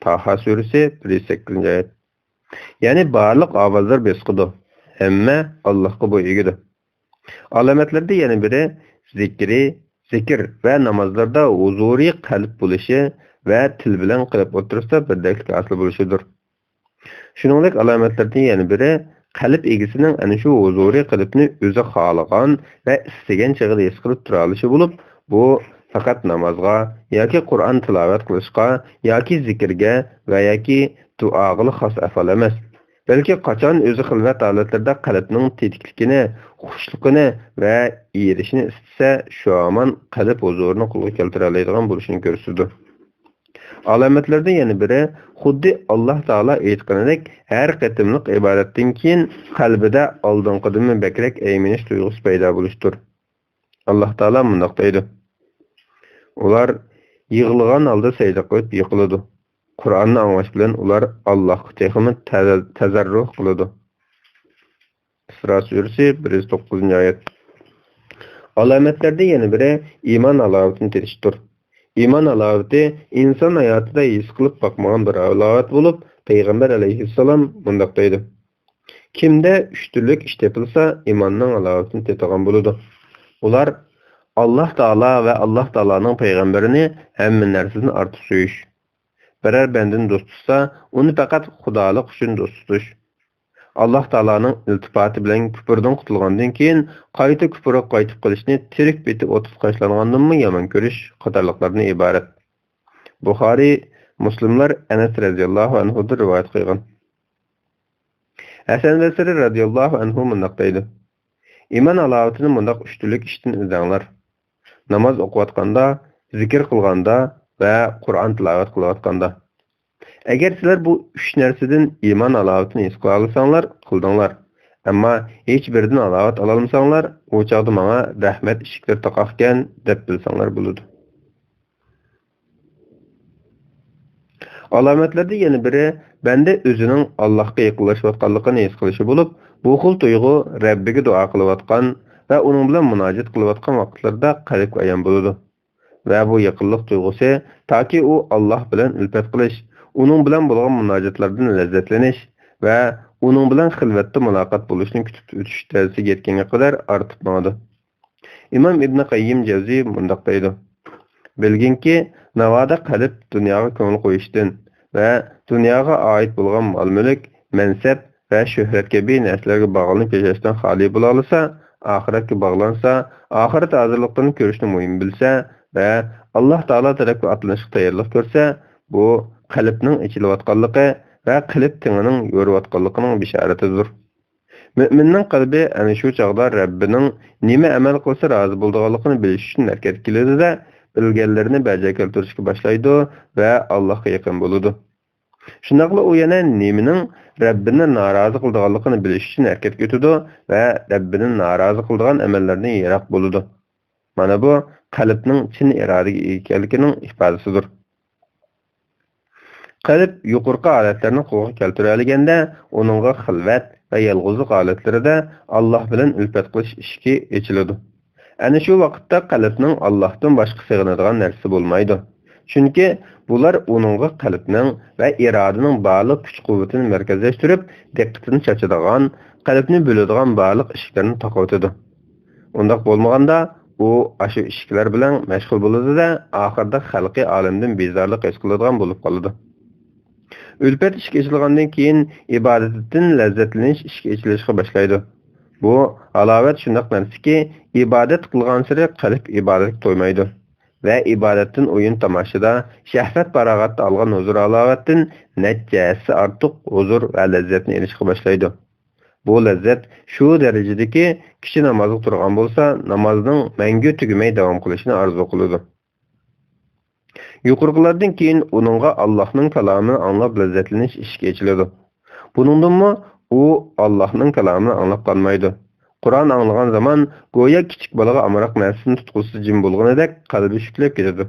تاھا سۈرىسى، بىر يۈز سەككىزىنچى ئايەت. يەنى بارلىق ئاۋازلار بېسىقىدۇ. ھەممە ئاللاھقا بوي ئېگىدۇ. ئالامەتلەردىن يەنە بىرى، زىكرى، زىكىر ۋە نامازلاردا ھۇزۇرىي قەلب بولۇشى ۋە تىل بىلەن قەلب ئوتتۇرىسىدا بىردەكلىك ھاسىل بولۇشىدۇر. شۇنىڭدەك ئالامەتلەردىن يەنە بىرى، قەلب ئىگىسىنىڭ ئەنە شۇ ھۇزۇرىي قەلبنى ئۆزى خالىغان ۋە ئىستىگەن چېغىدا ھېس قىلىپ تۇرالىشى بولۇپ، بۇ پەقەت نامازغا ياكى قۇرئان تىلاۋەت قىلىشقا ياكى زىكىرگە ۋە ياكى دۇئاغىلا خاس ئەھۋال ئەمەس، بەلكى قاچان ئۆزى خىلۋەت ھالەتلىرىدە قەلبنىڭ تېتىكلىكىنى، خۇشلۇقىنى ۋە ئېرىشىشنى ئىستىسە، شۇ ھامان قەلب ھۇزۇرىنى قولغا كەلتۈرەلەيدىغان بولۇشىنى كۆرسىتىدۇ. ئالامەتلەردىن يەنە بىرى، خۇددى ئاللاھ تائالا ئېيتقىنىدەك، ھەر قېتىملىق ئىبادەتتىن كېيىن قەلبىدە ئالدىنقىدىنمۇ بەكرەك ئەيمىنىش تۇيغۇسى پەيدا بولۇشتۇر. ئاللاھ تائالا مۇنداق دەيدۇ: ئۇلار يىغلىغان ھالدا سەجدە قىلىپ يىقىلىدۇ. قۇرئاننى ئاڭلاش بىلەن ئۇلار ئاللاھقا تېخىمۇ تەزە-، تەزەررۇھ قىلىدۇ. ئىسرا سۈرىسى، بىر يۈز توققۇزىنچى ئايەت. ئالامەتلەردىن يەنە بىرى ئىمان ھالاۋىتىنى تېتىشتۇر. ئىمان ھالاۋىتى ئىنسان ھاياتىدا ھېس قىلىپ باقمىغان بىر ھالاۋەت بولۇپ، پەيغەمبەر ئەلەيھىسسالام مۇنداق دەيدۇ: كىمدە ئۈچ تۈرلۈك ئىش تېپىلسا، ئىماننىڭ ھالاۋىتىنى تېتىغان بولىدۇ. ئۇلار ئاللاھ تائالا ۋە ئاللاھ تائالانىڭ پەيغەمبىرىنى ھەممە نەرسىدىن ئارتۇق سۆيۈش. بىرەر بەندىنى دوست تۇتسا، ئۇنى پەقەت خۇدالىق ئۈچۈن دوست تۇتۇش. ئاللاھ تائالانىڭ ئىلتىپاتى بىلەن كۇپۇردىن قۇتۇلغاندىن كېيىن، قايتا كۇپۇرغا قايتىپ قېلىشنى تىرىك پېتى ئوتقا تاشلانغاندىنمۇ يامان كۆرۈش قاتارلىقلاردىن ئىبارەت. بۇخارىي، مۇسلىملار ئەنەس رەزىياللاھۇ ئەنھۇدىن رىۋايەت قىلغان. ھەسەن بەسرى رەزىياللاھۇ ئەنھۇ مۇنداق دەيدۇ: ئىمان ھالاۋىتىنى مۇنداق ئۈچ تۈرلۈك ئىشتىن ئىزدەڭلار: ناماز ئوقۇۋاتقاندا، زىكىر قىلغاندا ۋە قۇرئان تىلاۋەت قىلىۋاتقاندا. ئەگەر سىلەر بۇ ئۈچ نەرسىدىن ئىمان ھالاۋىتىنى ھېس قىلالىساڭلار، قىلدىڭلار. ئەمما ھېچ بىرىدىن ھالاۋەت ئالالمىساڭلار، ئۇ چاغدا ماڭا رەھمەت ئىشىكلىرى تاقاقكەن، دەپ بىلسەڭلار بولىدۇ. ئالامەتلەردىن يەنە بىرى، بەندە ئۆزىنىڭ ئاللاھقا يېقىنلىشىۋاتقانلىقىنى ھېس قىلىشى بولۇپ، بۇ خىل تۇيغۇ رەببىگە دۇئا قىلىۋاتقان ۋە ئۇنىڭ بىلەن مۇناجات قىلىۋاتقان ۋاقىتلىرىدا قەلبكە ئايان بولىدۇ. ۋە بۇ يېقىنلىق تۇيغۇسى تاكى ئۇ ئاللاھ بىلەن ئۈلپەت قىلىش، ئۇنىڭ بىلەن بولغان مۇناجاتلاردىن لەززەتلىنىش ۋە ئۇنىڭ بىلەن خىلۋەتتە مۇلاقات بولۇشنى كۈتۈپ ئۆتۈش دەرىجىسىگە يەتكەنگە قەدەر ئارتىپ ماڭىدۇ. ئىمام ئىبنى قەييىم جەۋزىي مۇنداق دەيدۇ: بىلگىنكى، ناۋادا قەلب دۇنياغا كۆڭۈل قويۇشتىن ۋە دۇنياغا ئائىت بولغان مال-مۈلۈك، مەنسەپ ۋە شۆھرەت كەبى نەرسىلەرگە باغلىنىپ ياشاشتىن خالىي بولالىسا، ئاخىرەتكە باغلانسا، ئاخىرەت ھازىرلىقلىرىنى كۆرۈشنى مۇھىم بىلسە ۋە ئاللاھ تائالا تەرەپكە ئاتلىنىشقا تەييارلىق كۆرسە، بۇ قەلبنىڭ ئېچىلىۋاتقانلىقى ۋە قەلب تېڭىنىڭ يورۇۋاتقانلىقىنىڭ بېشارىتىدۇر. مۆمىننىڭ قەلبى ئەنە شۇ چاغدا رەببىنىڭ نېمە ئەمەل قىلسا رازى بولىدىغانلىقىنى بىلىش ئۈچۈن ھەرىكەتكە كېلىدۇ-دە، بىلگەنلىرىنى بەجا كەلتۈرۈشكە باشلايدۇ ۋە ئاللاھقا يېقىن بولىدۇ. شۇنداقلا ئۇ يەنە نېمىنىڭ رەببىنى نارازى قىلىدىغانلىقىنى بىلىش ئۈچۈن ھەرىكەتكە ئۆتىدۇ ۋە رەببىنى نارازى قىلىدىغان ئەمەللەردىن يىراق بولىدۇ. مانا بۇ قەلبنىڭ چىن ئىرادىگە ئىگە ئىكەنلىكىنىڭ ئىپادىسىدۇر. قەلب يۇقىرىقى ھالەتلەرنى قولغا كەلتۈرەلىگەندە، ئۇنىڭغا خىلۋەت ۋە يالغۇزلۇق ھالەتلىرىدە ئاللاھ بىلەن ئۈلپەت قىلىش ئىشىكى ئېچىلىدۇ. ئەنە شۇ ۋاقىتتا قەلبنىڭ ئاللاھتىن باشقا سېغىنىدىغان نەرسىسى بولمايدۇ. چۈنكى بۇلار ئۇنىڭغا قەلبنىڭ ۋە ئىرادىنىڭ بارلىق كۈچ-قۇۋۋىتىنى مەركەزلەشتۈرۈپ، دىققىتىنى چاچىدىغان، قەلبنى بۆلىدىغان بارلىق ئىشىكلەرنى تاقىۋېتىدۇ. ئۇنداق بولمىغاندا، ئۇ ئاشۇ ئىشىكلەر بىلەن مەشغۇل بولىدۇ-دە، ئاخىرىدا خەلقى ئالەمدىن بىزارلىق ھېس قىلىدىغان بولۇپ قالىدۇ. ئۈلپەت ئىشىكى ئېچىلغاندىن كېيىن، ئىبادەتتىن لەززەتلىنىش ئىشىكى ئېچىلىشقا باشلايدۇ. بۇ ھالاۋەت شۇنداق نەرسىكى، ئىبادەت قىلغانسېرى قەلب ئىبادەتكە تويمايدۇ ۋە ئىبادەتتىن ئويۇن-تاماشىدا، شەھۋەت-پاراغەتتە ئالغان ھۇزۇر-ھالاۋەتتىن نەچچە ھەسسە ئارتۇق ھۇزۇر ۋە لەززەتنى ئېلىشقا باشلايدۇ. بۇ لەززەت شۇ دەرىجىدىكى، كىشى نامازغا تۇرغان بولسا، نامازنىڭ مەڭگۈ تۈگىمەي داۋام قىلىشىنى ئارزۇ قىلىدۇ. يۇقىرىقىلاردىن كېيىن ئۇنىڭغا ئاللاھنىڭ كالامىنى ئاڭلاپ لەززەتلىنىش ئىشىكى ئېچىلىدۇ. بۇنىڭدىنمۇ ئۇ ئاللاھنىڭ كالامىنى ئاڭلاپ قالمايدۇ. قۇرئان ئاڭلىغان زامان گويا كىچىك بالىغا ئامراق نەرسىدىن تۇتقۇسىز جىم بولغىنىدەك قەلبى شۈكلەپ كېتىدۇ.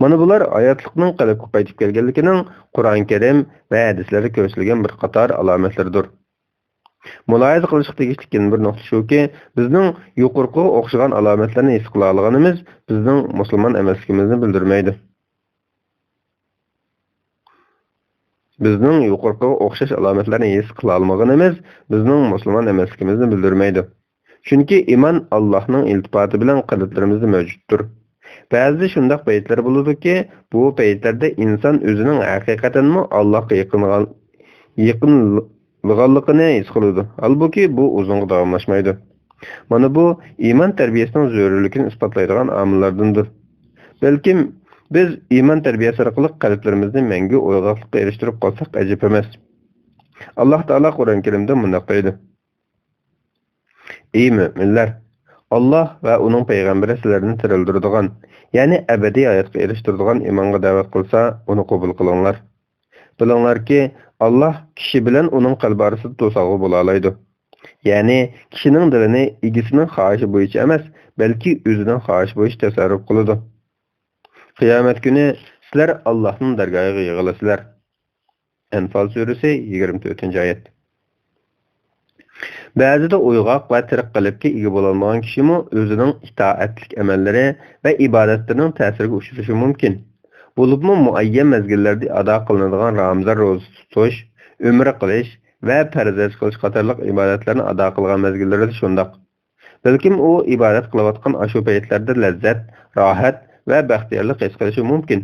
مانا بۇلار ھاياتلىقنىڭ قەلبكە قايتىپ كەلگەنلىكىنىڭ قۇرئان كەرىم ۋە ھەدىسلەردە كۆرسىتىلگەن بىر قاتار ئالامەتلىرىدۇر. مۇلاھىزە قىلىشقا تېگىشلىك يەنە بىر نۇقتا شۇكى، بىزنىڭ يۇقىرىقىغا ئوخشىغان ئالامەتلەرنى ھېس قىلالىغىنىمىز بىزنىڭ مۇسۇلمان ئەمەسلىكىمىزنى بىلدۈرمەيدۇ. بىزنىڭ يۇقىرىقىغا ئوخشاش ئالامەتلەرنى ھېس قىلالمىغىنىمىز بىزنىڭ مۇسۇلمان ئەمەسلىكىمىزنى بىلدۈرمەيدۇ. چۈنكى ئىمان ئاللاھنىڭ ئىلتىپاتى بىلەن قەلبلىرىمىزدە مەۋجۇتتۇر. بەزىدە شۇنداق پەيتلەر بولىدۇكى، بۇ پەيتلەردە ئىنسان ئۆزىنىڭ ھەقىقەتەنمۇ ئاللاھقا يېقىنغان-، يېقىنلىغانلىقىنى ھېس قىلىدۇ. ھالبۇكى، بۇ ئۇزۇنغا داۋاملاشمايدۇ. مانا بۇ ئىمان تەربىيەسىنىڭ زۆرۈرلۈكىنى ئىسپاتلايدىغان ئامىللاردىندۇر. بەلكىم بىز ئىمان تەربىيەسى ئارقىلىق قەلبلىرىمىزنى مەڭگۈ ئويغاقلىققا ئېرىشتۈرۈپ قالساق ئەجەب ئەمەس. ئاللاھ تائالا قۇرئان كەرىمدە مۇنداق دەيدۇ: ئى مۆمىنلەر! ئاللاھ ۋە ئۇنىڭ پەيغەمبىرى سىلەرنى تىرىلدۈرىدىغان، يەنى ئەبەدىي ھاياتقا ئېرىشتۈرىدىغان ئىمانغا دەۋەت قىلسا، ئۇنى قوبۇل قىلىڭلار. بىلىڭلاركى، ئاللاھ كىشى بىلەن ئۇنىڭ قەلبى ئارىسىدا توسالغۇ بولالايدۇ. يەنى كىشىنىڭ دىلىنى ئىگىسىنىڭ خاھىشى بويىچە ئەمەس، بەلكى ئۆزىنىڭ خاھىشى بويىچە تەسەررۇپ قىلىدۇ. قىيامەت كۈنى سىلەر ئاللاھنىڭ دەرگاھىغا يىغىلىسىلەر. ئەنفال سۈرىسى، يىگىرمە تۆتىنچى ئايەت. بەزىدە ئويغاق ۋە تىرىك قەلبكە ئىگە بولالمىغان كىشىمۇ ئۆزىنىڭ ئىتائەتلىك ئەمەللىرى ۋە ئىبادەتلىرىنىڭ تەسىرىگە ئۇچرىشى مۇمكىن. بولۇپمۇ مۇئەييەن مەزگىللەردە ئادا قىلىنىدىغان رامىزان روزىسى تۇتۇش، ئۆمرە قىلىش ۋە پەرز ھەج قىلىش قاتارلىق ئىبادەتلەرنى ئادا قىلغان مەزگىللىرىدە شۇنداق. بەلكىم ئۇ ئىبادەت قىلىۋاتقان ئاشۇ پەيتلەردە لەززەت، راھەت ۋە بەختىيارلىق ھېس قىلىشى مۇمكىن.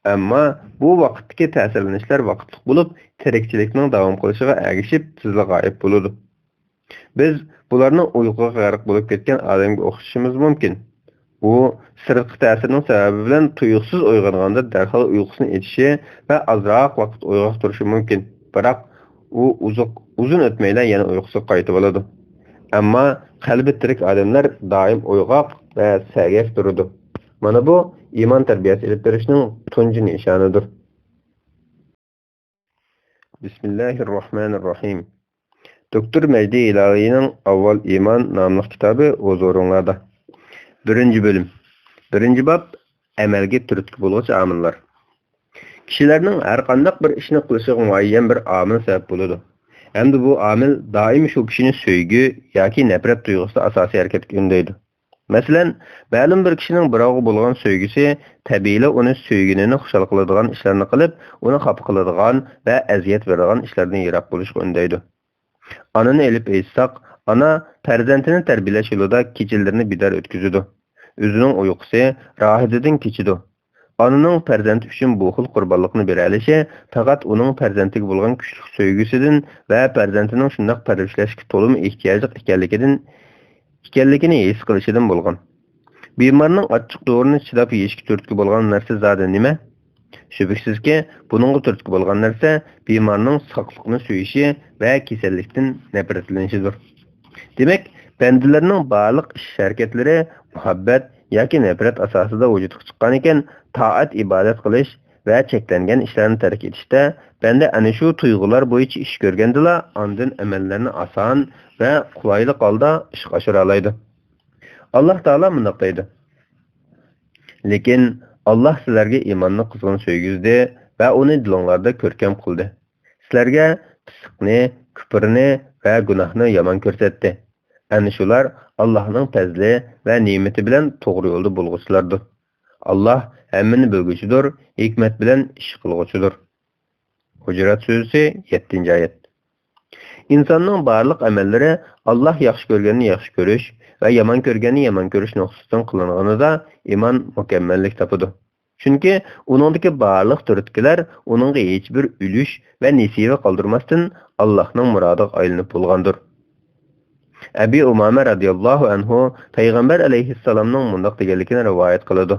ئەمما بۇ ۋاقىتتىكى تەسىرلىنىشلەر ۋاقىتلىق بولۇپ، تىرىكچىلىكنىڭ داۋام قىلىشىغا ئەگىشىپ تېزلا غايىب بولىدۇ. بىز بۇلارنىڭ ئۇيقۇغا غەرق بولۇپ كەتكەن ئادەمگە ئوخشىشىمىز مۇمكىن. ئۇ سىرتقى تەسىرنىڭ سەۋەبى بىلەن تۇيۇقسىز ئويغانغاندا دەرھال ئۇيقۇسىنى ئېچىشى ۋە ئازراق ۋاقىت ئويغاق تۇرۇشى مۇمكىن. بىراق ئۇ ئۇزۇق-، ئۇزۇن ئۆتمەيلا يەنە ئۇيقۇسىغا قايتىۋالىدۇ. ئەمما قەلبى تىرىك ئادەملەر دائىم ئويغاق ۋە سەگەك تۇرىدۇ. مانا بۇ ئىمان تەربىيەسى ئېلىپ بېرىشنىڭ تۇنجى نىشانىدۇر. بىسمىللاھىررەھمانىررەھىم. دوكتور مەجدى ھىلالىنىڭ ئاۋۋال ئىمان ناملىق كىتابى ھۇزۇرۇڭلاردا. بىرىنچى بۆلۈم. بىرىنچى باب، ئەمەلگە تۈرتكە بولغۇچ ئامىللار. كىشىلەرنىڭ ھەر قانداق بىر ئىشنى قىلىشىغا مۇئەييەن بىر ئامىل سەۋەب بولىدۇ. ھەمدە بۇ ئامىل دائىم شۇ كىشىنى سۆيگۈ ياكى نەپرەت تۇيغۇسىدا ئاساسىي ھەرىكەتكە ئۈندەيدۇ. مەسىلەن، مەلۇم بىر كىشىنىڭ بىراۋغا بولغان سۆيگۈسى تەبىئىيلا ئۇنى سۆيگىنىنى خۇشال قىلىدىغان ئىشلارنى قىلىپ، ئۇنى خاپا قىلىدىغان ۋە ئەزىيەت بېرىدىغان ئىشلاردىن يىراق بولۇشقا ئۈندەيدۇ. ئانىنى ئېلىپ ئېيتساق، ئانا پەرزەنتىنى تەربىيەلەش يولىدا كېچىلىرىنى بىدار ئۆتكۈزىدۇ. ئۆزىنىڭ ئۇيقۇسى، راھىتىدىن كېچىدۇ. ئانىنىڭ پەرزەنتى ئۈچۈن بۇ خىل قۇربانلىقنى بېرەلىشى پەقەت ئۇنىڭ پەرزەنتىگە بولغان كۈچلۈك سۆيگۈسىدىن ۋە پەرزەنتىنىڭ شۇنداق پەرۋىشلەشكە تولىمۇ ئېھتىياجلىق ئىكەنلىكىدىن، ئىكەنلىكىنى ھېس قىلىشىدىن بولغان. بىمارنىڭ ئاچچىق دورىنى چىداپ يېيىشكە تۈرتكە بولغان نەرسە زادى نېمە؟ شۈبھىسىزكى، بۇنىڭغا تۈرتكە بولغان نەرسە بىمارنىڭ ساقلىقنى سۆيۈشى ۋە كېسەللىكتىن نەپرەتلىنىشىدۇر. دېمەك، بەندىلەرنىڭ بارلىق ئىش-ھەرىكەتلىرى مۇھەببەت ياكى نەپرەت ئاساسىدا ۋۇجۇدقا چىققانىكەن، تائەت-ئىبادەت قىلىش ۋە چەكلەنگەن ئىشلارنى تەرك ئېتىشتە بەندە ئەنە شۇ تۇيغۇلار بويىچە ئىش كۆرگەندىلا، ئاندىن ئەمەللەرنى ئاسان ۋە قولايلىق ھالدا ئىشقا ئاشۇرالايدۇ. ئاللاھ تائالا مۇنداق دەيدۇ: لېكىن ئاللاھ سىلەرگە ئىماننى قىزغىن سۆيگۈزدى ۋە ئۇنى دىلىڭلاردا كۆركەم قىلدى. سىلەرگە پىسقىنى، كۇپرىنى ۋە گۇناھنى يامان كۆرسەتتى. ئەنە شۇلار ئاللاھنىڭ پەزلى ۋە نېمىتى بىلەن توغرا يولدا بولغۇچىلاردۇر. ئاللاھ ھەممىنى بىلگۈچىدۇر، ھېكمەت بىلەن ئىش قىلغۇچىدۇر. ھۇجرات سۈرىسى، يەتتىنچى ئايەت. ئىنساننىڭ بارلىق ئەمەللىرى ئاللاھ ياخشى كۆرگەننى ياخشى كۆرۈش ۋە يامان كۆرگەننى يامان كۆرۈش نۇقتىسىدىن قىلىنغىنىدا ئىمان مۇكەممەللىك تاپىدۇ. چۈنكى ئۇنىڭدىكى بارلىق تۈرتكىلەر ئۇنىڭغا ھېچبىر ئۈلۈش ۋە نېسىۋە قالدۇرماستىن ئاللاھنىڭ مۇرادىغا ئايلىنىپ بولغاندۇر. ئەبى ئۇمامە رەزىياللاھۇ ئەنھۇ پەيغەمبەر ئەلەيھىسسالامنىڭ مۇنداق دېگەنلىكىنى رىۋايەت قىلىدۇ: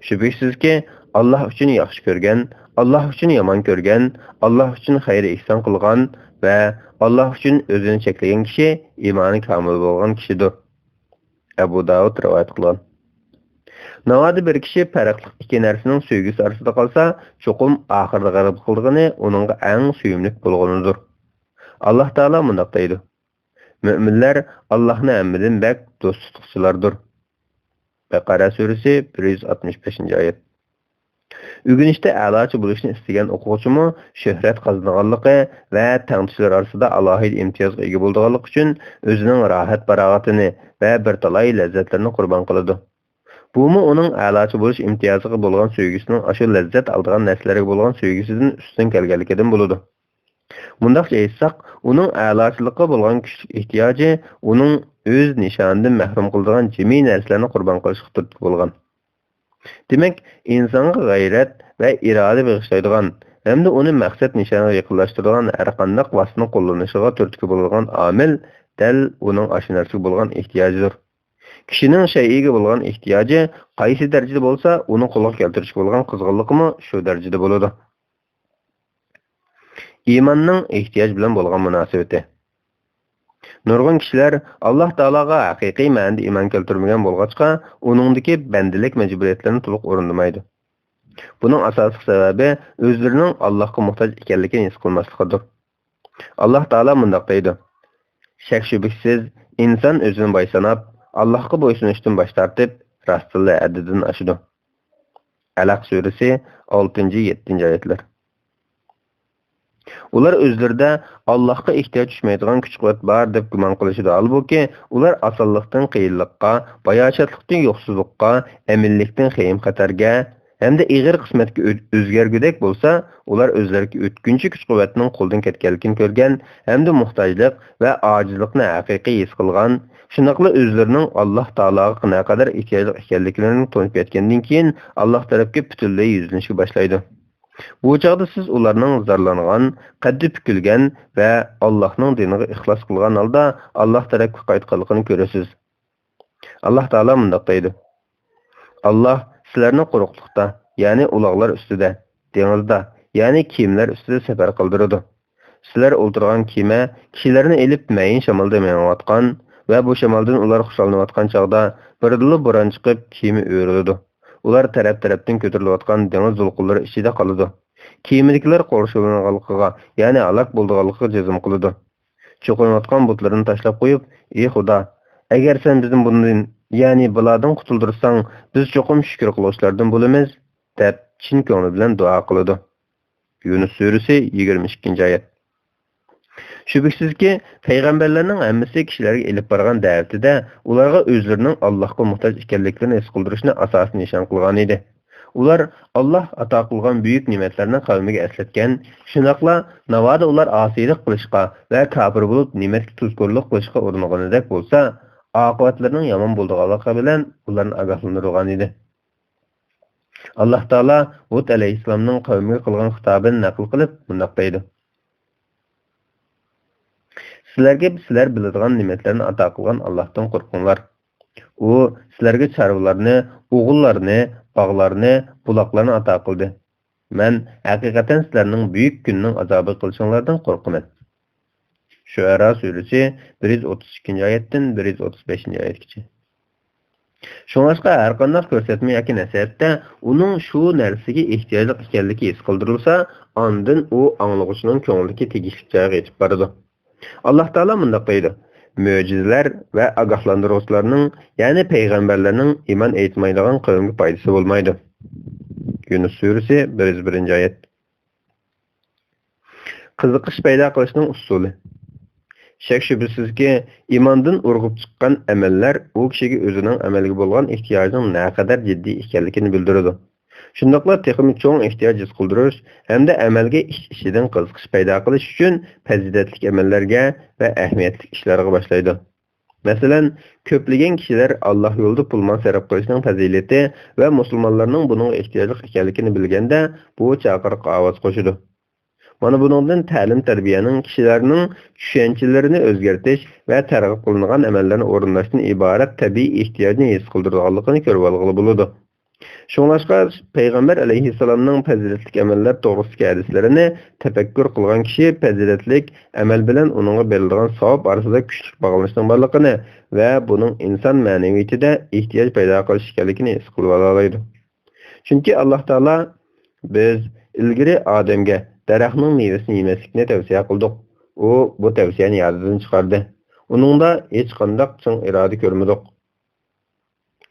شۈبھىسىزكى، ئاللاھ ئۈچۈن ياخشى كۆرگەن، ئاللاھ ئۈچۈن يامان كۆرگەن، ئاللاھ ئۈچۈن خەير-ئېھسان قىلغان ۋە ئاللاھ ئۈچۈن ئۆزىنى چەكلىگەن كىشى ئىمانى كامىل بولغان كىشىدۇر. ئەبۇ داۋۇد رىۋايەت قىلغان. ناۋادا بىر كىشى پەرقلىق ئىككى نەرسىنىڭ سۆيگۈسى ئارىسىدا قالسا، چوقۇم ئاخىرىدا غەلىبە قىلىدىغىنى ئۇنىڭغا ئەڭ سۆيۈملۈك بولغىنىدۇر. ئاللاھ تائالا مۇنداق دەيدۇ: مۆمىنلەر ئاللاھنى ھەممىدىن بەك دوست تۇتقۇچىلاردۇر. بەقەرە سۈرىسى، بىر يۈز ئاتمىش بەشىنچى ئايەت. ئۆگىنىشتە ئەلاچى بولۇشنى ئىستىگەن ئوقۇغۇچىمۇ شۆھرەت قازىنىدىغانلىقى ۋە تەڭتۇشلىرى ئارىسىدا ئالاھىدە ئىمتىيازغا ئىگە بولىدىغانلىقى ئۈچۈن ئۆزىنىڭ راھەت-پاراغىتىنى ۋە بىر تالاي لەززەتلىرىنى قۇربان قىلىدۇ. بۇمۇ ئۇنىڭ ئەلاچى بولۇش ئىمتىيازىغا بولغان سۆيگۈسىنىڭ ئاشۇ لەززەت ئالىدىغان نەرسىلەرگە بولغان سۆيگۈسىدىن ئۈستۈن كەلگەنلىكىدىن بولىدۇ. مۇنداقچە ئېيتساق، ئۇنىڭ ئەلاچىلىققا بولغان كۈچلۈك ئېھتىياجى ئۇنىڭ ئۆز نىشانىدىن مەھرۇم قىلىدىغان جىمى نەرسىلەرنى قۇربان قىلىشقا تۈرتكە بولغان. دېمەك، ئىنسانغا غەيرەت ۋە ئىرادە بېغىشلايدىغان ھەمدە ئۇنى مەقسەت نىشانىغا يېقىنلاشتۇرىدىغان ھەرقانداق ۋاسىتىنى قوللىنىشىغا تۈرتكە بولىدىغان ئامىل دەل ئۇنىڭ ئاشۇ نەرسىگە بولغان ئېھتىياجىدۇر. كىشىنىڭ شەيئىگە بولغان ئېھتىياجى قايسى دەرىجىدە بولسا، ئۇنى قولغا كەلتۈرۈشكە بولغان قىزغىنلىقىمۇ شۇ دەرىجىدە بولىدۇ. ئىماننىڭ ئېھتىياج بىلەن بولغان مۇناسىۋىتى. نۇرغۇن كىشىلەر ئاللاھ تائالاغا ھەقىقىي مەنىدە ئىمان كەلتۈرمىگەن بولغاچقا، ئۇنىڭدىكى بەندىلىك مەجبۇرىيەتلىرىنى تولۇق ئورۇندىمايدۇ. بۇنىڭ ئاساسلىق سەۋەبى ئۆزلىرىنىڭ ئاللاھقا موھتاج ئىكەنلىكىنى ھېس قىلماسلىقىدۇر. ئاللاھ تائالا مۇنداق دەيدۇ: شەك-شۈبھىسىز، ئىنسان ئۆزىنى باي ساناپ، ئاللاھقا بويسۇنۇشتىن باش تارتىپ، راستتىنلا ھەددىدىن ئاشىدۇ. ئەلەق سۈرىسى، ئالتىنچى، يەتتىنچى ئايەتلەر. ئۇلار ئۆزلىرىدە ئاللاھقا ئېھتىياج چۈشمەيدىغان كۈچ-قۇۋۋەت بار دەپ گۇمان قىلىشىدۇ، ھالبۇكى، ئۇلار ئاسانلىقتىن قىيىنلىققا، باياشاتلىقتىن يوقسۇزلۇققا، ئەمىنلىكتىن خېيىم-خەتەرگە ھەمدە ئېغىر قىسمەتكە ئۆ-، ئۆزگەرگۈدەك بولسا، ئۇلار ئۆزلىرىدىكى ئۆتكۈنچى كۈچ-قۇۋۋەتنىڭ قولدىن كەتكەنلىكىنى كۆرگەن ھەمدە موھتاجلىق ۋە ئاجىزلىقنى ھەقىقىي ھېس قىلغان، شۇنداقلا ئۆزلىرىنىڭ ئاللاھ تائالاغا نەقەدەر ئېھتىياجلىق ئىكەنلىكلىرىنى تونۇپ يەتكەندىن كېيىن، ئاللاھ تەرەپكە پۈتۈنلەي يۈزلىنىشكە باشلايدۇ. بۇ چاغدا سىز ئۇلارنىڭ زارلانغان، قەددى پۈكۈلگەن ۋە ئاللاھنىڭ دىنىغا ئىخلاس قىلغان ھالدا ئاللاھ تەرەپكە قايتقانلىقىنى كۆرىسىز. ئاللاھ تائالا مۇنداق دەيدۇ: «ئاللاھ سىلەرنى قۇرۇقلۇقتا، يەنى ئۇلاغلار ئۈستىدە، دېڭىزدا، يەنى كېمىلەر ئۈستىدە سەپەر قىلدۇرىدۇ. سىلەر ئولتۇرغان كېمە كىشىلەرنى ئېلىپ مەيىن شامالدا مېڭىۋاتقان ۋە بۇ شامالدىن ئۇلار خۇشاللىنىۋاتقان چاغدا بىردىنلا بوران چىقىپ، كېمە ئۆرۈلىدۇ. ئۇلار تەرەپ-تەرەپتىن كۆتۈرۈلۈۋاتقان دېڭىز دولقۇنلىرى ئىچىدە قالىدۇ. كېمىدىكىلەر قورشىلىنغانلىقىغا، يەنى ھالاك بولىدىغانلىقىغا جەزم قىلىدۇ. چوقۇنۇۋاتقان بۇتلىرىنى تاشلاپ قويۇپ، ئى خۇدا، ئەگەر سەن بىزنى بۇندىن، يەنى بالالاردىن قۇتۇلدۇرساڭ، بىز چوقۇم شۈكۈر قىلغۇچىلاردىن بولىمىز» دەپ، چىن كۆڭلى بىلەن دۇئا قىلىدۇ. يۇنۇس سۈرىسى، يىگىرمە ئىككىنچى ئايەت. شۈبھىسىزكى، پەيغەمبەرلەرنىڭ ھەممىسى كىشىلەرگە ئېلىپ بارغان دەۋىتىدە ئۇلارغا ئۆزلىرىنىڭ ئاللاھقا موھتاج ئىكەنلىكلىرىنى ھېس قىلدۇرۇشنى ئاساسىي نىشان قىلغانىدى. ئۇلار ئاللاھ ئاتا قىلغان بۈيۈك نېمەتلەرنى قەۋمىگە ئەسلەتكەن، شۇنداقلا ناۋادا ئۇلار ئاسىيلىق قىلىشقا ۋە كاپىر بولۇپ نېمەتكە تۇزكورلۇق قىلىشقا ئۇرۇنغىنىدەك بولسا، ئاقىۋەتلىرىنىڭ يامان بولىدىغانلىقى بىلەن ئۇلارنى ئاگاھلاندۇرغانىدى. ئاللاھ تائالا ھۇد ئەلەيھىسسالامنىڭ قەۋمىگە قىلغان خىتابىنى نەقىل قىلىپ مۇنداق دەيدۇ: سىلەرگە سىلەر بىلىدىغان نېمەتلەرنى ئاتا قىلغان ئاللاھتىن قورقۇڭلار. ئۇ سىلەرگە چارۋىلارنى، ئوغۇللارنى، باغلارنى، بۇلاقلارنى ئاتا قىلدى. مەن ھەقىقەتەن سىلەرنىڭ بۈيۈك كۈننىڭ ئازابىغا قېلىشىڭلاردىن قورقىمەن. شۇئەرا سۈرىسى، بىر يۈز ئوتتۇز ئىككىنچى ئايەتتىن بىر يۈز ئوتتۇز بەشىنچى ئايەتكىچە. شۇڭلاشقا ھەرقانداق كۆرسەتمە ياكى نەسىھەتتە ئۇنىڭ شۇ نەرسىگە ئېھتىياجلىق ئىكەنلىكى ھېس قىلدۇرۇلسا، ئاندىن ئۇ ئاڭلىغۇچىنىڭ كۆڭلىدىكى تېگىشلىك جايغا يېتىپ بارىدۇ. ئاللاھ تائالا مۇنداق دەيدۇ: مۆجىزىلەر ۋە ئاگاھلاندۇرغۇچىلارنىڭ، يەنى پەيغەمبەرلەرنىڭ ئىمان ئېيتمايدىغان قەۋمگە پايدىسى بولمايدۇ. يۇنۇس سۈرىسى، بىر يۈز بىرىنچى ئايەت. قىزىقىش پەيدا قىلىشنىڭ ئۇسۇلى. شەك-شۈبھىسىزكى، ئىماندىن ئۇرغۇپ چىققان ئەمەللەر ئۇ كىشىگە ئۆزىنىڭ ئەمەلگە بولغان ئېھتىياجىنىڭ نەقەدەر جىددىي ئىكەنلىكىنى بىلدۈرىدۇ. شۇنداقلا تېخىمۇ چوڭ ئېھتىياج ھېس قىلدۇرۇش ھەمدە ئەمەلگە ئىچ-ئىچىدىن قىزىقىش پەيدا قىلىش ئۈچۈن پەزىلەتلىك ئەمەللەرگە ۋە ئەھمىيەتلىك ئىشلارغا باشلايدۇ. مەسىلەن، كۆپلىگەن كىشىلەر ئاللاھ يولىدا پۇل-مال سەرپ قىلىشنىڭ پەزىلىتى ۋە مۇسۇلمانلارنىڭ بۇنىڭغا ئېھتىياجلىق ئىكەنلىكىنى بىلگەندە، بۇ چاقىرىققا ئاۋاز قوشىدۇ. مانا بۇنىڭدىن تەلىم-تەربىيەنىڭ كىشىلەرنىڭ چۈشەنچىلىرىنى ئۆزگەرتىش ۋە تەرغىب قىلىنغان ئەمەللەرنى ئورۇنداشتىن ئىبارەت تەبىئىي ئېھتىياجنى ھېس قىلدۇرىدىغانلىقىنى كۆرۈۋالغىلى بولىدۇ. شۇڭلاشقا پەيغەمبەر ئەلەيھىسسالامنىڭ پەزىلەتلىك ئەمەللەر توغرىسىدىكى ھەدىسلىرىنى تەپەككۇر قىلغان كىشى پەزىلەتلىك ئەمەل بىلەن ئۇنىڭغا بېرىلىدىغان ساۋاب ئارىسىدا كۈچلۈك باغلىنىشنىڭ بارلىقىنى ۋە بۇنىڭ ئىنسان مەنىۋىيىتىدە ئېھتىياج پەيدا قىلىش ئىكەنلىكىنى ھېس قىلىۋالالايدۇ. چۈنكى ئاللاھ تائالا: «بىز ئىلگىرى ئادەمگە دەرەخنىڭ مېۋىسىنى يېمەسلىكنى تەۋسىيە قىلدۇق. ئۇ بۇ تەۋسىيەنى يادىدىن چىقاردى. ئۇنىڭدا ھېچقانداق چىڭ ئىرادە كۆرمىدۇق»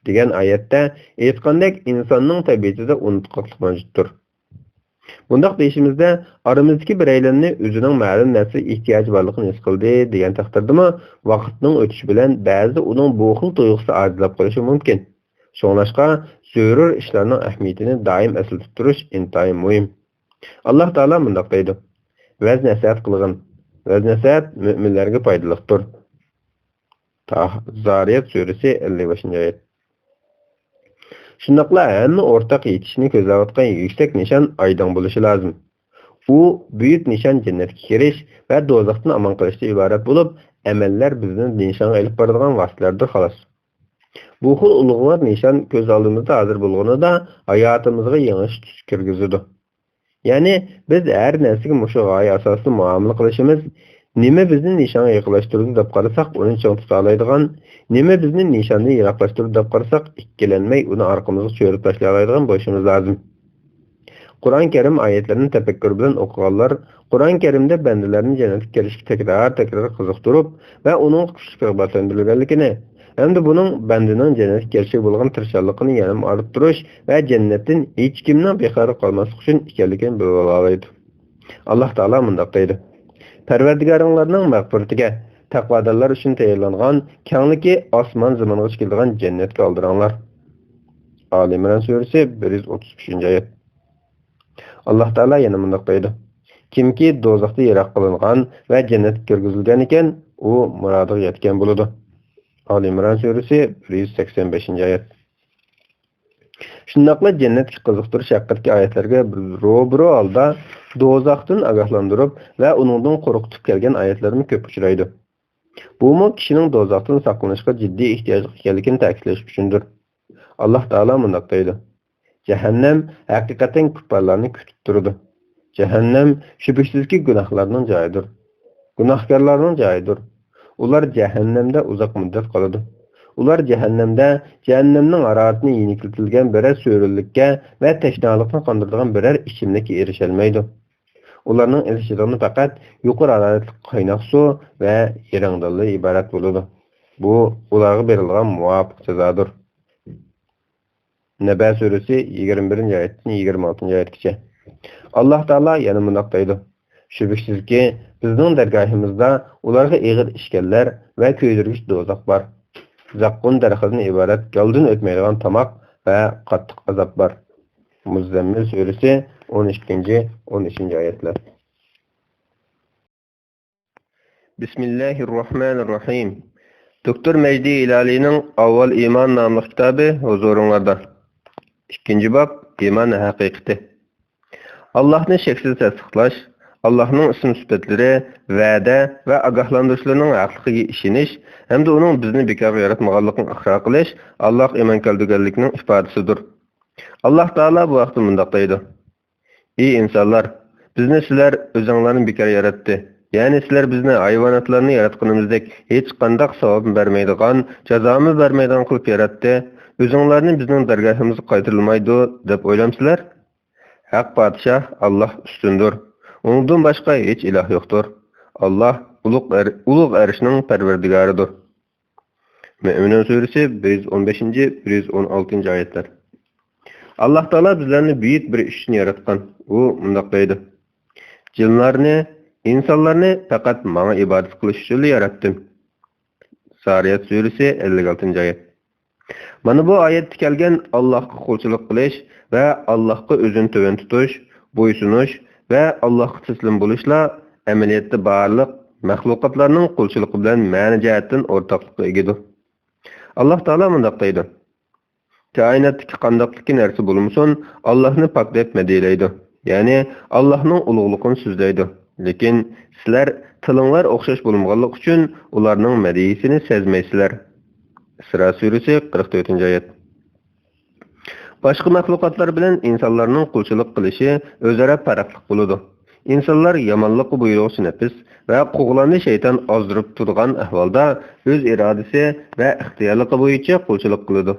دېگەن ئايەتتە ئېيتقاندەك، ئىنساننىڭ تەبىئىتىدە ئۇنتۇقلۇق مەۋجۇتتۇر. بۇنداق دېيىشىمىزدە، ئارىمىزدىكى بىرەيلەننى ئۆزىنىڭ مەلۇم نەرسىگە ئېھتىياجى بارلىقىنى ھېس قىلدى دېگەن تەقدىردىمۇ، ۋاقىتنىڭ ئۆتۈشى بىلەن بەزىدە ئۇنىڭ بۇ خىل تۇيغۇسى ئاجىزلاپ قېلىشى مۇمكىن. شۇڭلاشقا، زۆرۈر ئىشلارنىڭ ئەھمىيىتىنى دائىم ئەسلىدە تۇتۇش ئىنتايىن مۇھىم. ئاللاھ تائالا مۇنداق دەيدۇ: «ۋەز-نەسىھەت قىلغىن. ۋەز-نەسىھەت مۆمىنلەرگە پايدىلىقتۇر.» تاھ-، زارىيات سۈرىسى، ئەللىك بەشىنچى ئايەت. شۇنداقلا ھەممە ئورتاق يېتىشىنى كۆزلەۋاتقان يۈكسەك نىشان ئايدىڭ بولۇشى لازىم. ئۇ بۈيۈك نىشان جەننەتكە كىرىش ۋە دوزاختىن ئامان قېلىشتىن ئىبارەت بولۇپ، ئەمەللەر بىزنى نىشانغا ئېلىپ بارىدىغان ۋاسىتىلەردۇر، خالاس. بۇ خىل ئۇلۇغۋار نىشان كۆز ئالدىمىزدا ھازىر بولغىنىدا، ھاياتىمىزغا يېڭىچە تۈس كىرگۈزىدۇ. يەنى، بىز ھەر نەرسىگە مۇشۇ غايە ئاساسىدا مۇئامىلە قىلىشىمىز، نېمە بىزنى نىشانغا يېقىنلاشتۇرىدۇ دەپ قارىساق، ئۇنى چىڭ تۇتالايدىغان، نېمە بىزنى نىشاندىن يىراقلاشتۇرىدۇ دەپ قارىساق، ئىككىلەنمەي ئۇنى ئارقىمىزغا چۆرۈپ تاشلىيالايدىغان بولۇشىمىز لازىم. قۇرئان كەرىم ئايەتلىرىنى تەپەككۇر بىلەن ئوقۇغانلار، قۇرئان كەرىمدە بەندىلەرنى جەننەتكە كىرىشكە تەكرار-تەكرار قىزىقتۇرۇپ ۋە ئۇنىڭغا كۈچلۈك رىغبەتلەندۈرگەنلىكىنى ھەمدە بۇنىڭ بەندىنىڭ جەننەتكە كىرىشىگە بولغان تىرىشچانلىقىنى يەنىمۇ ئارتتۇرۇش ۋە جەننەتتىن ھېچكىمنىڭ بىخەۋەر قالماسلىقى ئۈچۈن ئىكەنلىكىنى بىلىۋالالايدۇ. ئاللاھ تائالا مۇنداق دەيدۇ: «پەرۋەردىگارىڭلارنىڭ مەغپىرىتىگە، تەقۋادارلار ئۈچۈن تەييارلانغان كەڭلىكى ئاسمان زېمىنغىچە كېلىدىغان جەننەتكە ئالدىراڭلار.» ئالى ئىمران سۈرىسى، بىر يۈز ئوتتۇز ئۈچىنچى ئايەت. ئاللاھ تائالا يەنە مۇنداق دەيدۇ: «كىمكى دوزاختا يىراق قىلىنغان ۋە جەننەتكە كىرگۈزۈلگەن ئىكەن، ئۇ مۇرادىغا يەتكەن بولىدۇ.» ئالى ئىمران سۈرىسى، بىر يۈز سەكسەن بەشىنچى ئايەت. شۇنداقلا جەننەتكە قىزىقتۇرۇش ھەققىدىكى ئايەتلەرگە روبىرو ھالدا دوزاختىن ئاگاھلاندۇرۇپ ۋە ئۇنىڭدىن قورقۇتۇپ كەلگەن ئايەتلەرمۇ كۆپ ئۇچرايدۇ. بۇمۇ كىشىنىڭ دوزاختىن ساقلىنىشقا جىددىي ئېھتىياجلىق ئىكەنلىكىنى تەكىتلەش ئۈچۈندۇر. ئاللاھ تائالا مۇنداق دەيدۇ: «جەھەننەم ھەقىقەتەن كۇپپارلارنى كۈتۈپ تۇرىدۇ. جەھەننەم شۈبھىسىزكى گۇناھلارنىڭ جايىدۇر. گۇناھكارلارنىڭ جايىدۇر. ئۇلار جەھەننەمدە ئۇزاق مۇددەت قالىدۇ. ئۇلار جەھەننەمدە جەھەننەمنىڭ ھارارىتىنى يېنىكلىتىلگەن بىرەر سۈرۈلۈككە ۋە تەشنالىقنى قاندۇرىدىغان بىرەر ئىچىملىككە ئېرىشەلمەيدۇ. ئۇلارنىڭ ئېلىشىدىغىنى پەقەت يۇقىرى ھارارەتلىك قايناق سۇ ۋە يىرىڭدىندىن ئىبارەت بولىدۇ. بۇ ئۇلارغا بېرىلىدىغان مۇۋاپىق جازادۇر.» نەبە سۈرىسى، يىگىرمە بىرىنچى ئايەتتىن يىگىرمە ئالتىنچى ئايەتكىچە. ئاللاھ تائالا يەنە مۇنداق دەيدۇ: «شۈبھىسىزكى، بىزنىڭ دەرگاھىمىزدا ئۇلارغا ئېغىر ئىشكەنلەر ۋە كۆيدۈرگۈچ دوزاخ بار. زەققۇم دەرىخىدىن ئىبارەت گالدىن ئۆتمەيدىغان تاماق ۋە قاتتىق ئازاب بار.» مۇززەممىل سۈرىسى، ئون ئىككىنچى، ئون ئۈچىنچى ئايەتلەر. بىسمىللاھىررەھمانىررەھىم. دوكتور مەجدى ھىلالىينىڭ ئاۋۋال ئىمان ناملىق كىتابى ھۇزۇرۇڭلاردا. ئىككىنچى باب، ئىمان ھەقىقىتى. ئاللاھنى شەكسىز تەستىقلاش، ئاللاھنىڭ ئىسىم-سۈپەتلىرى، ۋەدە ۋە ئاگاھلاندۇرۇشلىرىنىڭ ھەقلىقىگە ئىشىنىش ھەمدە ئۇنىڭ بىزنى بىكارغا ياراتمىغانلىقىنى ئىقرار قىلىش ئاللاھقا ئىمان كەلتۈرگەنلىكنىڭ ئىپادىسىدۇر. ئاللاھ تائالا بۇ ھەقتە مۇنداق دەيدۇ: «ئى ئىنسانلار! بىزنى سىلەر ئۆزۈڭلارنى بىكار ياراتتى، يەنى سىلەر بىزنى ھايۋاناتلارنى ياراتقىنىمىزدەك ھېچقانداق ساۋابمۇ بەرمەيدىغان، جازامۇ بەرمەيدىغان قىلىپ ياراتتى، ئۆزۈڭلارنى بىزنىڭ دەرگاھىمىزغا قايتۇرۇلمايدۇ دەپ ئويلامسىلەر؟ ھەق پادىشاھ ئاللاھ ئۈستۈندۇر، ئۇنىڭدىن باشقا ھېچ ئىلاھ يوقتۇر. ئاللاھ ئۇلۇغ ئەر-، ئۇلۇغ ئەرشنىڭ پەرۋەردىگارىدۇر.» مۆمىنۇن سۈرىسى، بىر يۈز ئون بەشىنچى، بىر يۈز ئون ئالتىنچى ئايەتلەر. ئاللاھ تائالا بىزلەرنى بۈيۈك بىر ئىش ئۈچۈن ياراتقان. ئۇ مۇنداق دەيدۇ: «جىنلارنى، ئىنسانلارنى پەقەت ماڭا ئىبادەت قىلىش ئۈچۈنلا ياراتتىم.» زارىيات سۈرىسى، ئەللىك ئالتىنچى ئايەت. مانا بۇ ئايەتتە كەلگەن ئاللاھقا قۇلچىلىق قىلىش ۋە ئاللاھقا ئۆزىنى تۆۋەن تۇتۇش، بويسۇنۇش ۋە ئاللاھقا تەسلىم بولۇشلا ئەمەلىيەتتە بارلىق مەخلۇقاتلارنىڭ قۇلچىلىقى بىلەن مەنە جەھەتتىن ئورتاقلىققا ئىگىدۇر. ئاللاھ تائالا مۇنداق دەيدۇ: «كائىناتتىكى قانداقتىكى نەرسە بولمىسۇن، ئاللاھنى پاك دەپ مەدھىيەلەيدۇ، يەنى ئاللاھنىڭ ئۇلۇغلۇقىنى سۆزلەيدۇ. لېكىن سىلەر تىلىڭلار ئوخشاش بولمىغانلىقى ئۈچۈن ئۇلارنىڭ مەدھىيىسىنى سەزمەيسىلەر.» ئىسرا سۈرىسى، قىرىق تۆتىنچى ئايەت. باشقا مەخلۇقاتلار بىلەن ئىنسانلارنىڭ قۇلچىلىق قىلىشى ئۆزئارا پەرقلىق بولىدۇ. ئىنسانلار يامانلىققا بۇيرۇغۇچى نەپس ۋە قوغلاندى شەيتان ئازدۇرۇپ تۇرغان ئەھۋالدا ئۆز ئىرادىسى ۋە ئىختىيارلىقى بويىچە قۇلچىلىق قىلىدۇ.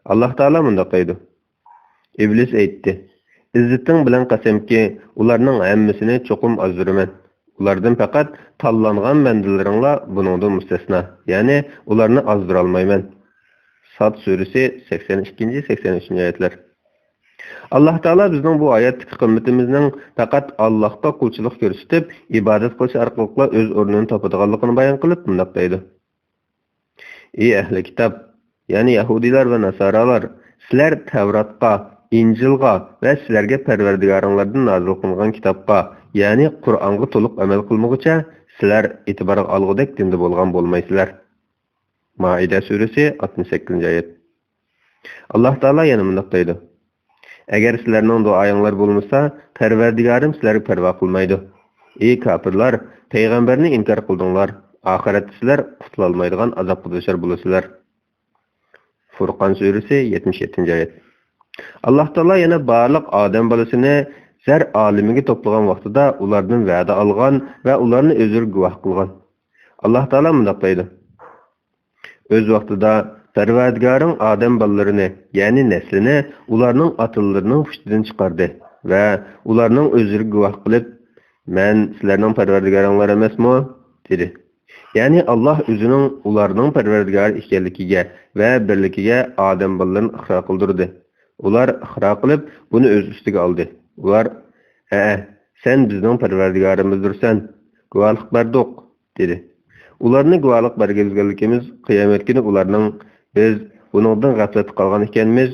ئاللاھ تائالا مۇنداق دەيدۇ: «ئىبلىس ئېيتتى: ئىززىتىڭ بىلەن قەسەمكى، ئۇلارنىڭ ھەممىسىنى چوقۇم ئازدۇرىمەن. ئۇلاردىن پەقەت تاللانغان بەندىلىرىڭلا بۇنىڭدىن مۇستەسنا، يەنى ئۇلارنى ئازدۇرالمايمەن.» ساد سۈرىسى، سەكسەن ئىككىنچى، سەكسەن ئۈچىنچى ئايەتلەر. ئاللاھ تائالا بىزنىڭ بۇ ھاياتتىكى قىممىتىمىزنىڭ پەقەت ئاللاھقا قۇلچىلىق كۆرسىتىپ، ئىبادەت قىلىش ئارقىلىقلا ئۆز ئورنىنى تاپىدىغانلىقىنى بايان قىلىپ مۇنداق دەيدۇ: «ئى ئەھلى كىتاب، يەنى يەھۇدىيلار ۋە ناسارالار، سىلەر تەۋراتقا، ئىنجىلغا ۋە سىلەرگە پەرۋەردىگارىڭلاردىن نازىل قىلىنغان كىتابقا، يەنى قۇرئانغا تولۇق ئەمەل قىلمىغۇچە، سىلەر ئېتىبارغا ئالغۇدەك دىندا بولغان بولمايسىلەر.» مائىدە سۈرىسى، ئاتمىش سەككىزىنچى ئايەت. ئاللاھ تائالا يەنە مۇنداق دەيدۇ: «ئەگەر سىلەرنىڭ دۇئايىڭلار بولمىسا، پەرۋەردىگارىم سىلەرگە پەرۋا قىلمايدۇ. ئى كاپىرلار، پەيغەمبەرنى ئىنكار قىلدىڭلار، ئاخىرەتتە سىلەر قۇتۇلالمايدىغان ئازابقا دۇچار بولىسىلەر.» فۇرقان سۈرىسى، يەتمىش يەتتىنچى ئايەت. ئاللاھ تائالا يەنە بارلىق ئادەم بالىسىنى زەر ئالىمىگە توپلىغان ۋاقتىدا ئۇلاردىن ۋەدە ئالغان ۋە ئۇلارنى ئۆزىگە گۇۋاھ قىلغان. ئاللاھ تائالا مۇنداق دەيدۇ: «ئۆز ۋاقتىدا پەرۋەردىگارىڭ ئادەم بالىلىرىنى، يەنى نەسلىنى ئۇلارنىڭ ئاتىلىرىنىڭ پۇشتىدىن چىقاردى ۋە ئۇلارنىڭ ئۆزلىرىگە گۇۋاھ قىلىپ، مەن سىلەرنىڭ پەرۋەردىگارىڭلار ئەمەسمۇ؟» دېدى. يەنى ئاللاھ ئۆزىنىڭ ئۇلارنىڭ پەرۋەردىگارى ئىكەنلىكىگە ۋە بىرلىكىگە ئادەم بالىلىرىنى ئىقرار قىلدۇردى. ئۇلار ئىقرار قىلىپ، بۇنى ئۆز ئۈستىگە ئالدى. ئۇلار: «ھەئە، سەن بىزنىڭ پەرۋەردىگارىمىزدۇرسەن، گۇۋاھلىق بەردۇق» دېدى. ئۇلارنى گۇۋاھلىق بەرگۈزگەنلىكىمىز قىيامەت كۈنى ئۇلارنىڭ «بىز بۇنىڭدىن غەپلەتتە قالغان ئىكەنمىز»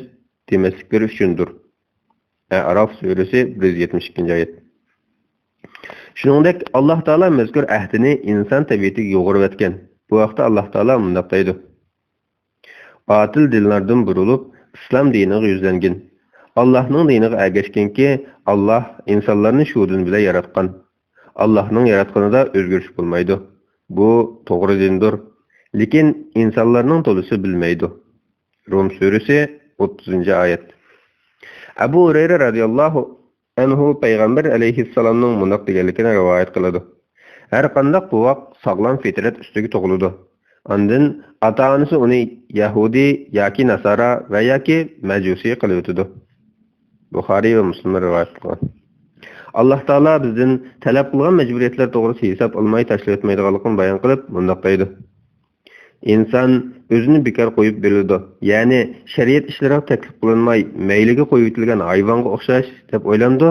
دېمەسلىكلىرى ئۈچۈندۇر. ئەئراف سۈرىسى، بىر يۈز يەتمىش ئىككىنچى ئايەت. شۇنىڭدەك، ئاللاھ تائالا مەزكۇر ئەھدىنى ئىنسان تەبىئىتىگە يۇغۇرۇۋەتكەن. بۇ ھەقتە ئاللاھ تائالا مۇنداق دەيدۇ: باتىل دىنلاردىن بۇرۇلۇپ، ئىسلام دىنىغا يۈزلەنگىن. ئاللاھنىڭ دىنىغا ئەگەشكىنكى، ئاللاھ ئىنسانلارنى شۇ دىن بىلەن ياراتقان. ئاللاھنىڭ ياراتقىنىدا ئۆزگىرىش بولمايدۇ. بۇ توغرا دىندۇر. لېكىن ئىنسانلارنىڭ تولىسى بىلمەيدۇ. روم سۈرىسى، ئوتتۇزىنچى ئايەت. ئەبۇ ھۇرەيرە رەزىياللاھۇ ئەنھۇ پەيغەمبەر ئەلەيھىسسالامنىڭ مۇنداق دېگەنلىكىنى رىۋايەت قىلىدۇ: ھەر قانداق بوۋاق ساغلام فىترەت ئۈستىگە تۇغۇلىدۇ. ئاندىن ئاتا-ئانىسى ئۇنى يەھۇدىي ياكى ناسارا ۋە ياكى مەجۇسىي قىلىۋېتىدۇ. بۇخارىي ۋە مۇسلىم رىۋايەت قىلغان. ئاللاھ تائالا بىزدىن تەلەپ قىلغان مەجبۇرىيەتلەر توغرىسىدا ھېساب ئالماي تاشلىۋەتمەيدىغانلىقىنى بايان قىلىپ مۇنداق دەيدۇ: ئىنسان ئۆزىنى بىكار قويۇپ بېرىلىدۇ، يەنى شەرىئەت ئىشلىرىغا تەكلىپ قىلىنماي، مەيلىگە قويۇۋېتىلگەن ھايۋانغا ئوخشاش، دەپ ئويلىنىدۇ.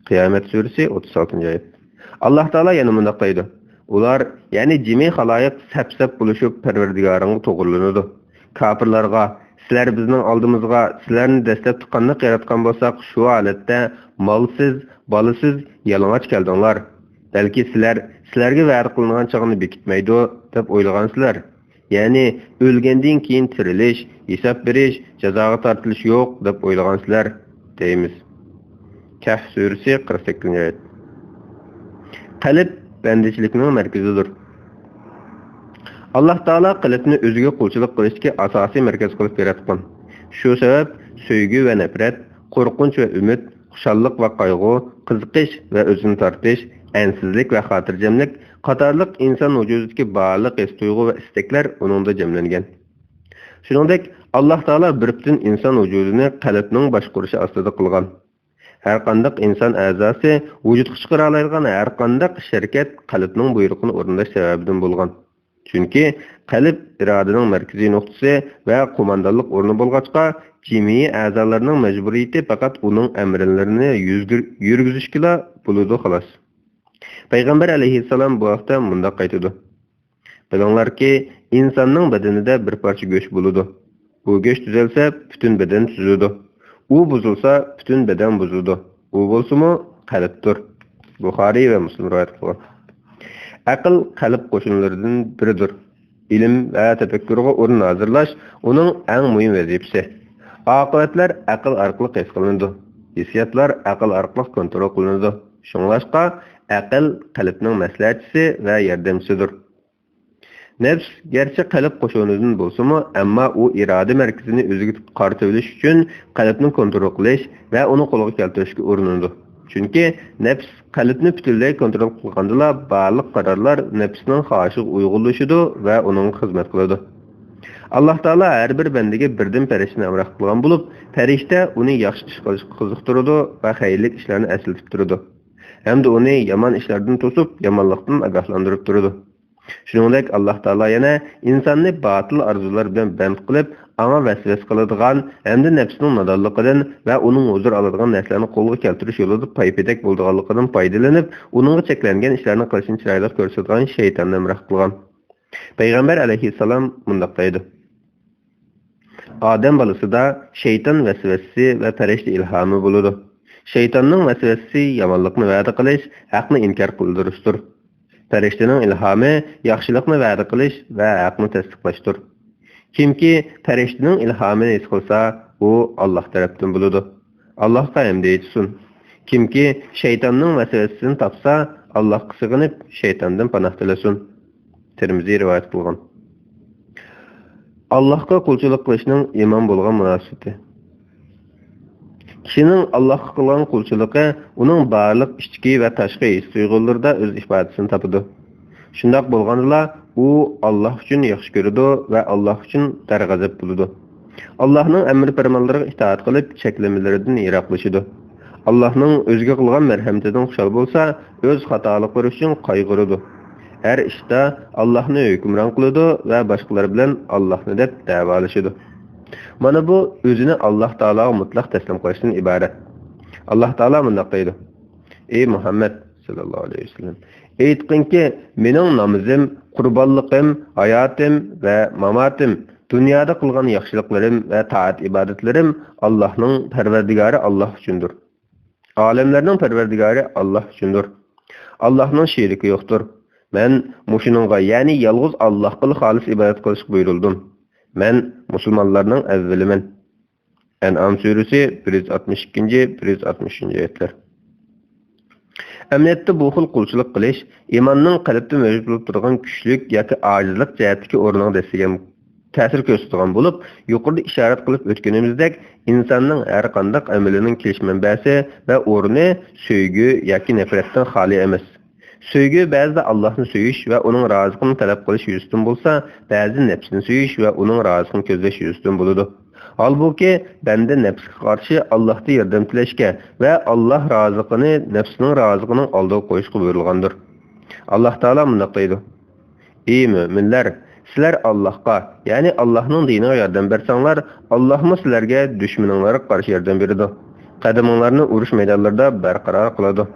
قىيامەت سۈرىسى، ئوتتۇز ئالتىنچى ئايەت. ئاللاھ تائالا يەنە مۇنداق دەيدۇ: ئۇلار، يەنى جىمى خالايىق سەپ-سەپ بولۇشۇپ پەرۋەردىگارىڭغا توغرىلىنىدۇ. كاپىرلارغا، سىلەر بىزنىڭ ئالدىمىزغا سىلەرنى دەسلەپتە قانداق ياراتقان بولساق، شۇ ھالەتتە مالسىز، بالىسىز، يالىڭاچ كەلدىڭلار. بەلكى سىلەر سىلەرگە ۋەدە قىلىنغان چاغنى بېكىتمەيدۇ، دەپ ئويلىغانسىلەر. يەنى ئۆلگەندىن كېيىن تىرىلىش، ھېساب بېرىش، جازاغا تارتىلىش يوق، دەپ ئويلىغانسىلەر، دەيمىز. كەھف سۈرىسى، قىرىق سەككىزىنچى ئايەت. قەلب بەندىچىلىكنىڭ مەركىزىدۇر. ئاللاھ تائالا قەلبنى ئۆزىگە قۇلچىلىق قىلىشتىكى ئاساسىي مەركەز قىلىپ ياراتقان. شۇ سەۋەب سۆيگۈ ۋە نەپرەت، قورقۇنچ ۋە ئۈمىد، خۇشاللىق ۋە قايغۇ، قىزىقىش ۋە ئۆزىنى تارتىش، ئەنسىزلىك ۋە خاتىرجەملىك قاتارلىق ئىنسان ۋۇجۇدىدىكى بارلىق ھېس-تۇيغۇ ۋە ئىستەكلەر ئۇنىڭدا جەملەنگەن. شۇنىڭدەك، ئاللاھ تائالا بىر پۈتۈن ئىنسان ۋۇجۇدىنى قەلبنىڭ باشقۇرۇشى ئاستىدا قىلغان. ھەرقانداق ئىنسان ئەزاسى ۋۇجۇدقا چىقىرالايدىغان ھەرقانداق ئىش-ھەرىكەت قەلبنىڭ بۇيرۇقىنى ئورۇنداش سەۋەبىدىن بولغان. چۈنكى قەلب ئىرادىنىڭ مەركىزىي نۇقتىسى ۋە قوماندانلىق ئورنى بولغاچقا، جىمىي ئەزالارنىڭ مەجبۇرىيىتى پەقەت ئۇنىڭ ئەمرلىرىنى يۈزگۈر-، يۈرگۈزۈشكىلا بولىدۇ، خالاس. پەيغەمبەر ئەلەيھىسسالام بۇ ھەقتە مۇنداق قايتىدۇ: بىلىڭلاركى، ئىنساننىڭ بەدىنىدە بىر پارچە گۆش بولىدۇ. بۇ گۆش تۈزەلسە، پۈتۈن بەدەن تۈزىلىدۇ. ئۇ بۇزۇلسا، پۈتۈن بەدەن بۇزۇلىدۇ. ئۇ بولسىمۇ قەلبتۇر. بۇخارىي ۋە مۇسلىم رىۋايەت قىلغان. ئەقىل قەلب قوشۇنلىرىدىن بىرىدۇر. ئىلىم ۋە تەپەككۇرغا ئورۇن ھازىرلاش ئۇنىڭ ئەڭ مۇھىم ۋەزىپىسى. ئاقىۋەتلەر ئەقىل ئارقىلىق ھېس قىلىنىدۇ. ھېسسىياتلار ئەقىل ئارقىلىق كونترول قىلىنىدۇ. شۇڭلاشقا، ئەقىل قەلبنىڭ مەسلىھەتچىسى ۋە ياردەمچىسىدۇر. نەپس گەرچە قەلب قوشۇنىدىن بولسىمۇ، ئەمما ئۇ ئىرادە مەركىزىنى ئۆزىگە قارىتىۋېلىش ئۈچۈن قەلبنى كونترول قىلىش ۋە ئۇنى قولغا كەلتۈرۈشكە ئۇرۇنىدۇ. چۈنكى نەپس قەلبنى پۈتۈنلەي كونترول قىلغاندىلا، بارلىق قارارلار نەپسنىڭ خاھىشىغا ئۇيغۇنلىشىدۇ ۋە ئۇنىڭغا خىزمەت قىلىدۇ. ئاللاھ تائالا ھەر بىر بەندىگە بىردىن پەرىشتىنى ھەمراھ قىلغان بولۇپ، پەرىشتە ئۇنى ياخشى ئىش قىلىشقا قىزىقتۇرىدۇ ۋە خەيرلىك ئىشلارنى ئەسلىتىپ تۇرىدۇ. ھەمدە ئۇنى يامان ئىشلاردىن توسۇپ، يامانلىقتىن ئاگاھلاندۇرۇپ تۇرىدۇ. شۇنىڭدەك ئاللاھ تائالا يەنە ئىنساننى باتىل ئارزۇلار بىلەن بەند قىلىپ، ئاڭا ۋەسۋەسە قىلىدىغان ھەمدە نەپسىنىڭ نادانلىقىدىن ۋە ئۇنىڭ ھۇزۇر ئالىدىغان نەرسىلەرنى قولغا كەلتۈرۈش يولىدا پايپېتەك بولىدىغانلىقىدىن پايدىلىنىپ، ئۇنىڭغا چەكلەنگەن ئىشلارنى قىلىشنى چىرايلىق كۆرسىتىدىغان شەيتاننى ھەمراھ قىلغان. پەيغەمبەر ئەلەيھىسسالام مۇنداق دەيدۇ: ئادەم بالىسىدا شەيتان ۋەسۋەسىسى ۋە پەرىشتە ئىلھامى بولىدۇ. شەيتاننىڭ ۋەسۋەسىسى يامانلىقنى ۋەدە قىلىش، ھەقنى ئىنكار قىلدۇرۇشتۇر. پەرىشتىنىڭ ئىلھامى ياخشىلىقنى ۋەدە قىلىش ۋە ھەقنى تەستىقلاشتۇر. كىمكى پەرىشتىنىڭ ئىلھامىنى ھېس قىلسا، ئۇ ئاللاھ تەرەپتىن بولىدۇ. ئاللاھقا ھەمدە ئېيتسۇن. كىمكى شەيتاننىڭ ۋەسۋەسىسىنى تاپسا، ئاللاھقا سېغىنىپ، شەيتاندىن پاناھ تىلىسۇن. تىرمىزى رىۋايەت قىلغان. ئاللاھقا قۇلچىلىق قىلىشنىڭ ئىمان بولغان مۇناسىۋىتى. كىشىنىڭ ئاللاھقا قىلغان قۇلچىلىقى ئۇنىڭ بارلىق ئىچكى ۋە تاشقى ھېس-تۇيغۇلىرىدا ئۆز ئىپادىسىنى تاپىدۇ. شۇنداق بولغاندىلا، ئۇ ئاللاھ ئۈچۈن ياخشى كۆرىدۇ ۋە ئاللاھ ئۈچۈن دەرغەزەپ بولىدۇ. ئاللاھنىڭ ئەمر-پەرمانلىرىغا ئىتائەت قىلىپ، چەكلىمىلىرىدىن يىراقلىشىدۇ. ئاللاھنىڭ ئۆزىگە قىلغان مەرھەمىتىدىن خۇشال بولسا، ئۆز خاتالىقلىرى ئۈچۈن قايغۇرىدۇ. ھەر ئىشتا ئاللاھنى ھۆكۈمران قىلىدۇ ۋە باشقىلار بىلەن ئاللاھنى دەپ دەۋالىشىدۇ. مانا بۇ ئۆزىنى ئاللاھ تائالاغا مۇتلەق تەسلىم قىلىشتىن ئىبارەت. ئاللاھ تائالا مۇنداق دەيدۇ: ئەي مۇھەممەد ساللاللاھۇ ئەلەيھى ۋەسەللەم، ئېيتقىنكى، مېنىڭ نامىزىم، قۇربانلىقىم، ھاياتىم ۋە ماماتىم، دۇنيادا قىلغان ياخشىلىقلىرىم ۋە تائەت-ئىبادەتلىرىم ئاللاھنىڭ، پەرۋەردىگارى ئاللاھ ئۈچۈندۇر. ئالەملەرنىڭ پەرۋەردىگارى ئاللاھ ئۈچۈندۇر. ئاللاھنىڭ شېرىكى يوقتۇر. مەن مۇشۇنىڭغا، يەنى يالغۇز ئاللاھقىلا خالىس ئىبادەت قىلىشقا بۇيرۇلدۇم. مەن مۇسۇلمانلارنىڭ ئەۋۋىلىمەن. ئەنئام سۈرىسى بىر يۈز ئاتمىش ئىككىنچى، بىر يۈز ئاتمىش ئۈچىنچى ئايەتلەر. ئەمەلىيەتتە بۇ خىل قۇلچىلىق قىلىش ئىماننىڭ قەلبتە مەۋجۇت بولۇپ تۇرغان كۈچلۈك ياكى ئاجىزلىق جەھەتتىكى ئورنىغا دەسسىگەن تەسىر كۆرسىتىدىغان بولۇپ، يۇقىرىدا ئىشارەت قىلىپ ئۆتكىنىمىزدەك، ئىنساننىڭ ھەر قانداق ئەمىلىنىڭ كېلىش مەنبەسى ۋە ئورنى سۆيگۈ ياكى نەپرەتتىن خالىي ئەمەس. سۆيگۈ بەزىدە ئاللاھنى سۆيۈش ۋە ئۇنىڭ رازىلىقىنى تەلەپ قىلىش يۈزىسىدىن بولسا، بەزىدە نەپسىنى سۆيۈش ۋە ئۇنىڭ رازىلىقىنى كۆزلەش يۈزىسىدىن بولىدۇ. ھالبۇكى، بەندە نەپسكە قارشى ئاللاھتا ياردەم تىلەشكە ۋە ئاللاھ رازىلىقىنى نەپسىنىڭ رازىلىقىنىڭ ئالدىغا قويۇشقا بۇيرۇلغاندۇر. ئاللاھ تائالا مۇنداق دەيدۇ: ئى مۆمىنلەر، سىلەر ئاللاھقا، يەنى ئاللاھنىڭ دىنىغا ياردەم بەرسەڭلار، ئاللاھمۇ سىلەرگە دۈشمىنىڭلارغا قارشى ياردەم بېرىدۇ. قەدىمىڭلارنى ئۇرۇش مەيدانلىرىدا بەرقارار قىلىدۇ.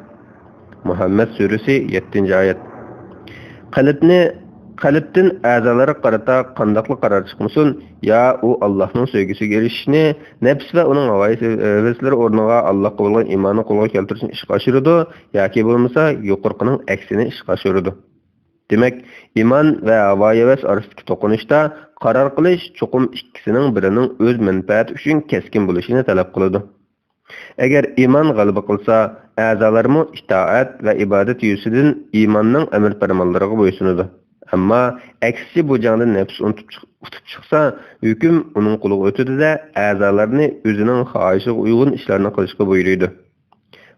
مۇھەممەد سۈرىسى، يەتتىنچى ئايەت. قەلبنى، قەلبتىن ئەزالارغا قارىتا قانداقلا قارار چىقمىسۇن، يا ئۇ ئاللاھنىڭ سۆيگۈسىگە ئېرىشىشنى، نەپس ۋە ئۇنىڭ ھاۋايى ھەۋەسلىرى ئورنىغا ئاللاھقا بولغان ئىماننى قولغا كەلتۈرۈشنى ئىشقا ئاشۇرىدۇ، ياكى بولمىسا يۇقىرىقىنىڭ ئەكسىنى ئىشقا ئاشۇرىدۇ. دېمەك، ئىمان ۋە ھاۋايى ھەۋەس ئارىسىدىكى توقۇنۇشتا قارار قىلىش چوقۇم ئىككىسىنىڭ بىرىنىڭ ئۆز مەنپەئەتى ئۈچۈن كەسكىن بولۇشىنى تەلەپ قىلىدۇ. ئەگەر ئىمان غەلىبە قىلسا، ئەزالارمۇ ئىتائەت ۋە ئىبادەت يۈزىسىدىن ئىماننىڭ ئەمىر-پەرمانلىرىغا بويسۇنىدۇ. ئەمما ئەكسىچە بۇ جەڭدە نەپس ئۇنتۇپ چىق-، ئۇتۇپ چىقسا، ھۆكۈم ئۇنىڭ قولىغا ئۆتىدۇ-دە، ئەزالارنى ئۆزىنىڭ خاھىشىغا ئۇيغۇن ئىشلارنى قىلىشقا بۇيرۇيدۇ.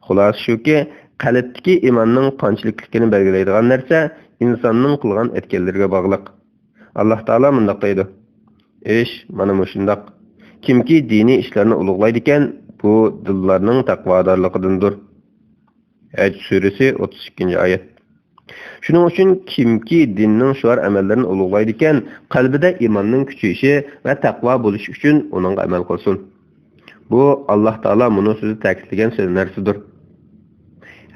خۇلاسە شۇكى، قەلبتىكى ئىماننىڭ قانچىلىكلىكىنى بەلگىلەيدىغان نەرسە ئىنساننىڭ قىلغان ئەتكەنلىرىگە باغلىق. ئاللاھ تائالا مۇنداق دەيدۇ: ئىش مانا مۇشۇنداق. كىمكى دىنىي ئىشلارنى ئۇلۇغلايدىكەن، بۇ دىللارنىڭ تەقۋادارلىقىدىندۇر. ھەج سۈرىسى، ئوتتۇز ئىككىنچى ئايەت. شۇنىڭ ئۈچۈن كىمكى دىننىڭ شوئار ئەمەللىرىنى ئۇلۇغلايدىكەن، قەلبىدە ئىماننىڭ كۈچىيىشى ۋە تەقۋا بولۇشى ئۈچۈن ئۇنىڭغا ئەمەل قىلسۇن. بۇ ئاللاھ تائالا مۇنۇ سۆزدە تەكىتلىگەن سۆز نەرسىدۇر.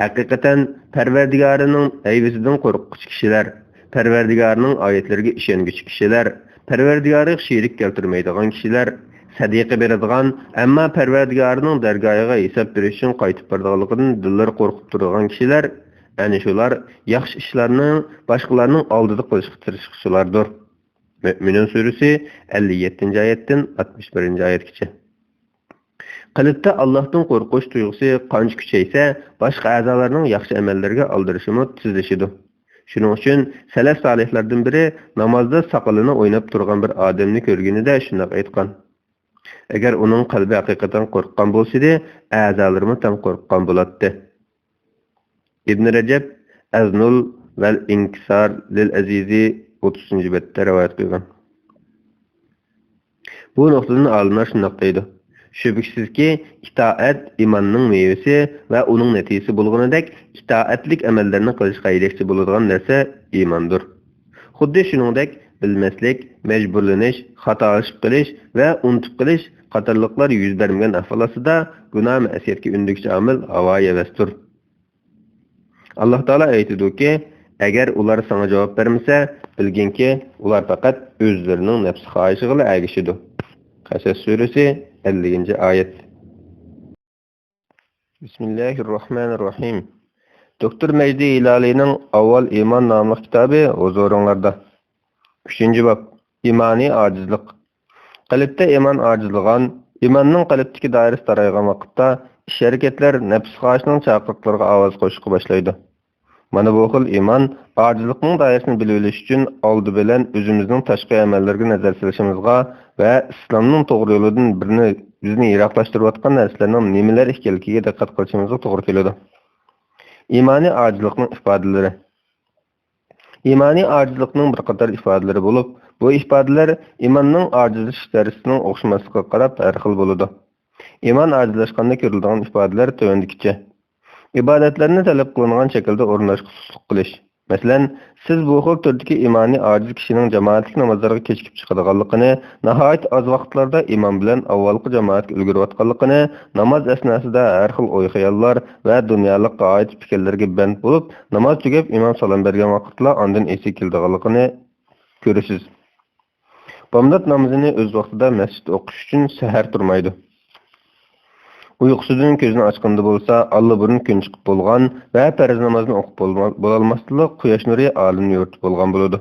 ھەقىقەتەن، پەرۋەردىگارىنىڭ ھەيۋىتىدىن قورققۇچى كىشىلەر، پەرۋەردىگارىنىڭ ئايەتلىرىگە ئىشەنگۈچى كىشىلەر، پەرۋەردىگارىغا شېرىك كەلتۈرمەيدىغان كىشىلەر، سەدىقە بېرىدىغان، ئەمما پەرۋەردىگارىنىڭ دەرگاھىغا ھېساب بېرىش ئۈچۈن قايتىپ بارىدىغانلىقىدىن دىللىرى قورقۇپ تۇرىدىغان كىشىلەر، ئەنە شۇلار ياخشى ئىشلارنى باشقىلارنىڭ ئالدىدا قىلىشقا تىرىشقۇچىلاردۇر. مۆمىنۇن سۈرىسى، ئەللىك يەتتىنچى ئايەتتىن ئاتمىش بىرىنچى ئايەتكىچە. قەلبتە ئاللاھتىن قورقۇش تۇيغۇسى قانچە كۈچەيسە، باشقا ئەزالارنىڭ ياخشى ئەمەللىرىگە ئالدىرىشىمۇ تېزلىشىدۇ. شۇنىڭ ئۈچۈن سەلەف سالىھلاردىن بىرى نامازدا ساقىلىنى ئويناپ تۇرغان بىر ئادەمنى كۆرگىنىدە شۇنداق ئېيتقان: ئەگەر ئۇنىڭ قەلبى ھەقىقەتەن قورققان بولسىدى، ئەزالىرىمۇ تەڭ قورققان بولاتتى. ئىبن رەجەب ئەزنۇل ۋەل ئىنكىسار لىل ئەزىزى ئوتتۇزىنچى بەتتە رىۋايەت قىلغان. بۇ نۇقتىدىن ئالىملار شۇنداق دەيدۇ: شۈبھىسىزكى، ئىتائەت ئىماننىڭ مېۋىسى ۋە ئۇنىڭ نەتىجىسى بولغىنىدەك، ئىتائەتلىك ئەمەللەرنى قىلىشقا يېتەكچى بولىدىغان نەرسە ئىماندۇر. خۇددى شۇنىڭدەك، بىلمەسلىك، مەجبۇرلىنىش، خاتالىشىپ قېلىش ۋە ئۇنتۇپ قېلىش قاتارلىقلار يۈز بەرمىگەن ئەھۋال ئاستىدا گۇناھ مەسىيەتكە ئۈندىگۈچى ئامىل ھاۋايى ھەۋەستۇر. ئاللاھ تائالا ئېيتىدۇكى، ئەگەر ئۇلار ساڭا جاۋاب بەرمىسە، بىلگىنكى، ئۇلار پەقەت ئۆزلىرىنىڭ نەپسى خاھىشىغىلا ئەگىشىدۇ. قەسەس سۈرىسى، ئەللىكىنچى ئايەت. بىسمىللاھىررەھمانىررەھىم. دوكتور مەجدى ھىلالىينىڭ ئاۋۋال ئىمان ناملىق كىتابى ھۇزۇرۇڭلاردا. ئۈچىنچى باب، ئىمانىي ئاجىزلىق. قەلبتە ئىمان ئاجىزلىغان، ئىماننىڭ قەلبتىكى دائىرىسى تارايغان ۋاقىتتا ئىش-ھەرىكەتلەر نەپس خاھىشىنىڭ چاقىرىقلىرىغا ئاۋاز قوشۇشقا باشلايدۇ. مانا بۇ خىل ئىمان ئاجىزلىقنىڭ دائىرىسىنى بىلىۋېلىش ئۈچۈن ئالدى بىلەن ئۆزىمىزنىڭ تاشقى ئەمەللىرىگە نەزەر سېلىشىمىزغا ۋە ئىسلامنىڭ توغرا يولىدىن بىرنى، بىزنى يىراقلاشتۇرۇۋاتقان نەرسىلەرنىڭ نېمىلەر ئىكەنلىكىگە دىققەت قىلىشىمىزغا توغرا كېلىدۇ. ئىمانىي ئاجىزلىقنىڭ ئىپادىلىرى. ئىمانىي ئاجىزلىقنىڭ بىر قاتار ئىپادىلىرى بولۇپ، بۇ ئىپادىلەر ئىماننىڭ ئاجىزلىشىش دەرىجىسىنىڭ ئوخشىماسلىقىغا قاراپ ھەر خىل بولىدۇ. ئىمان ئاجىزلاشقاندا كۆرۈلىدىغان ئىپادىلەر تۆۋەندىكىچە. ئىبادەتلەرنى تەلەپ قىلىنغان شەكىلدە ئورۇنداشقا سۇسلۇق قىلىش. مەسىلەن، سىز بۇ خىل تۈردىكى ئىمانىي ئاجىز كىشىنىڭ جامائەتلىك نامازلارغا كېچىكىپ چىقىدىغانلىقىنى، ناھايىتى ئاز ۋاقىتلاردا ئىمام بىلەن ئاۋۋالقى جامائەتكە ئۈلگۈرۈۋاتقانلىقىنى، ناماز ئەسناسىدا ھەر خىل ئوي-خىياللار ۋە دۇنيالىققا ئائىت پىكىرلەرگە بەند بولۇپ، ناماز تۈگەپ ئىمام سالام بەرگەن ۋاقىتلا ئاندىن ئېسىگە كېلىدىغانلىقىنى كۆرىسىز. بامدات نامىزىنى ئۆز ۋاقتىدا مەسچىتتە ئوقۇش ئۈچۈن سەھەر تۇرمايدۇ. ئۇيقۇسىدىن كۆزىنى ئاچقىنىدا بولسا، ئاللىبۇرۇن كۈن چىقىپ بولغان ۋە پەرز نامازنى ئوقۇپ بولما-، بولالماستىنلا، قۇياش نۇرى ئالەمنى يورۇتۇپ بولغان بولىدۇ.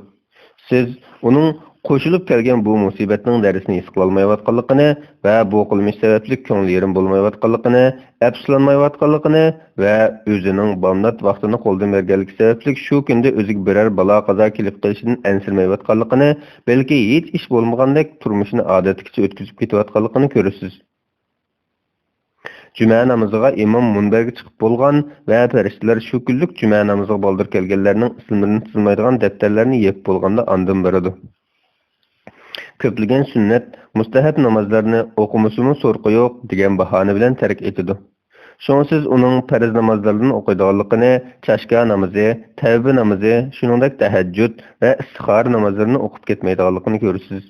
سىز ئۇنىڭ قوشۇلۇپ كەلگەن بۇ مۇسىبەتنىڭ دەردىنى ھېس قىلالمايۋاتقانلىقىنى ۋە بۇ قىلمىش سەۋەبلىك كۆڭلى يېرىم بولمايۋاتقانلىقىنى، ئەپسۇسلانمايۋاتقانلىقىنى ۋە ئۆزىنىڭ بامدات ۋاقتىنى قولدىن بەرگەنلىكى سەۋەبلىك شۇ كۈندە ئۆزىگە بىرەر بالا-قازا كېلىپ قېلىشىدىن ئەنسىرىمەيۋاتقانلىقىنى، بەلكى ھېچ ئىش بولمىغاندەك تۇرمۇشىنى ئادەتتىكىچە ئۆتكۈزۈپ كېتىۋاتقانلىقىنى كۆرىسىز. جۈمە نامىزىغا ئىمام مۇنبەرگە چىقىپ بولغان ۋە پەرىشتىلەر شۇ كۈنلۈك جۈمە نامىزىغا بالدۇر كەلگەنلەرنىڭ ئىسىملىرىنى تىزىملايدىغان دەپتەرلەرنى يېپىپ بولغاندا ئاندىن بېرىدۇ. كۆپلىگەن سۈننەت، مۇستەھەب نامازلارنى ئوقۇمىسىمۇ سورىقى يوق دېگەن باھانە بىلەن تەرك ئېتىدۇ. شۇڭا سىز ئۇنىڭ پەرز نامازلىرىدىن ئوقۇيدىغانلىقىنى، چاشكا نامىزى، تەۋبە نامىزى، شۇنىڭدەك تەھەججۇد ۋە ئىستىخارە نامازلىرىنى ئوقۇپ كەتمەيدىغانلىقىنى كۆرىسىز.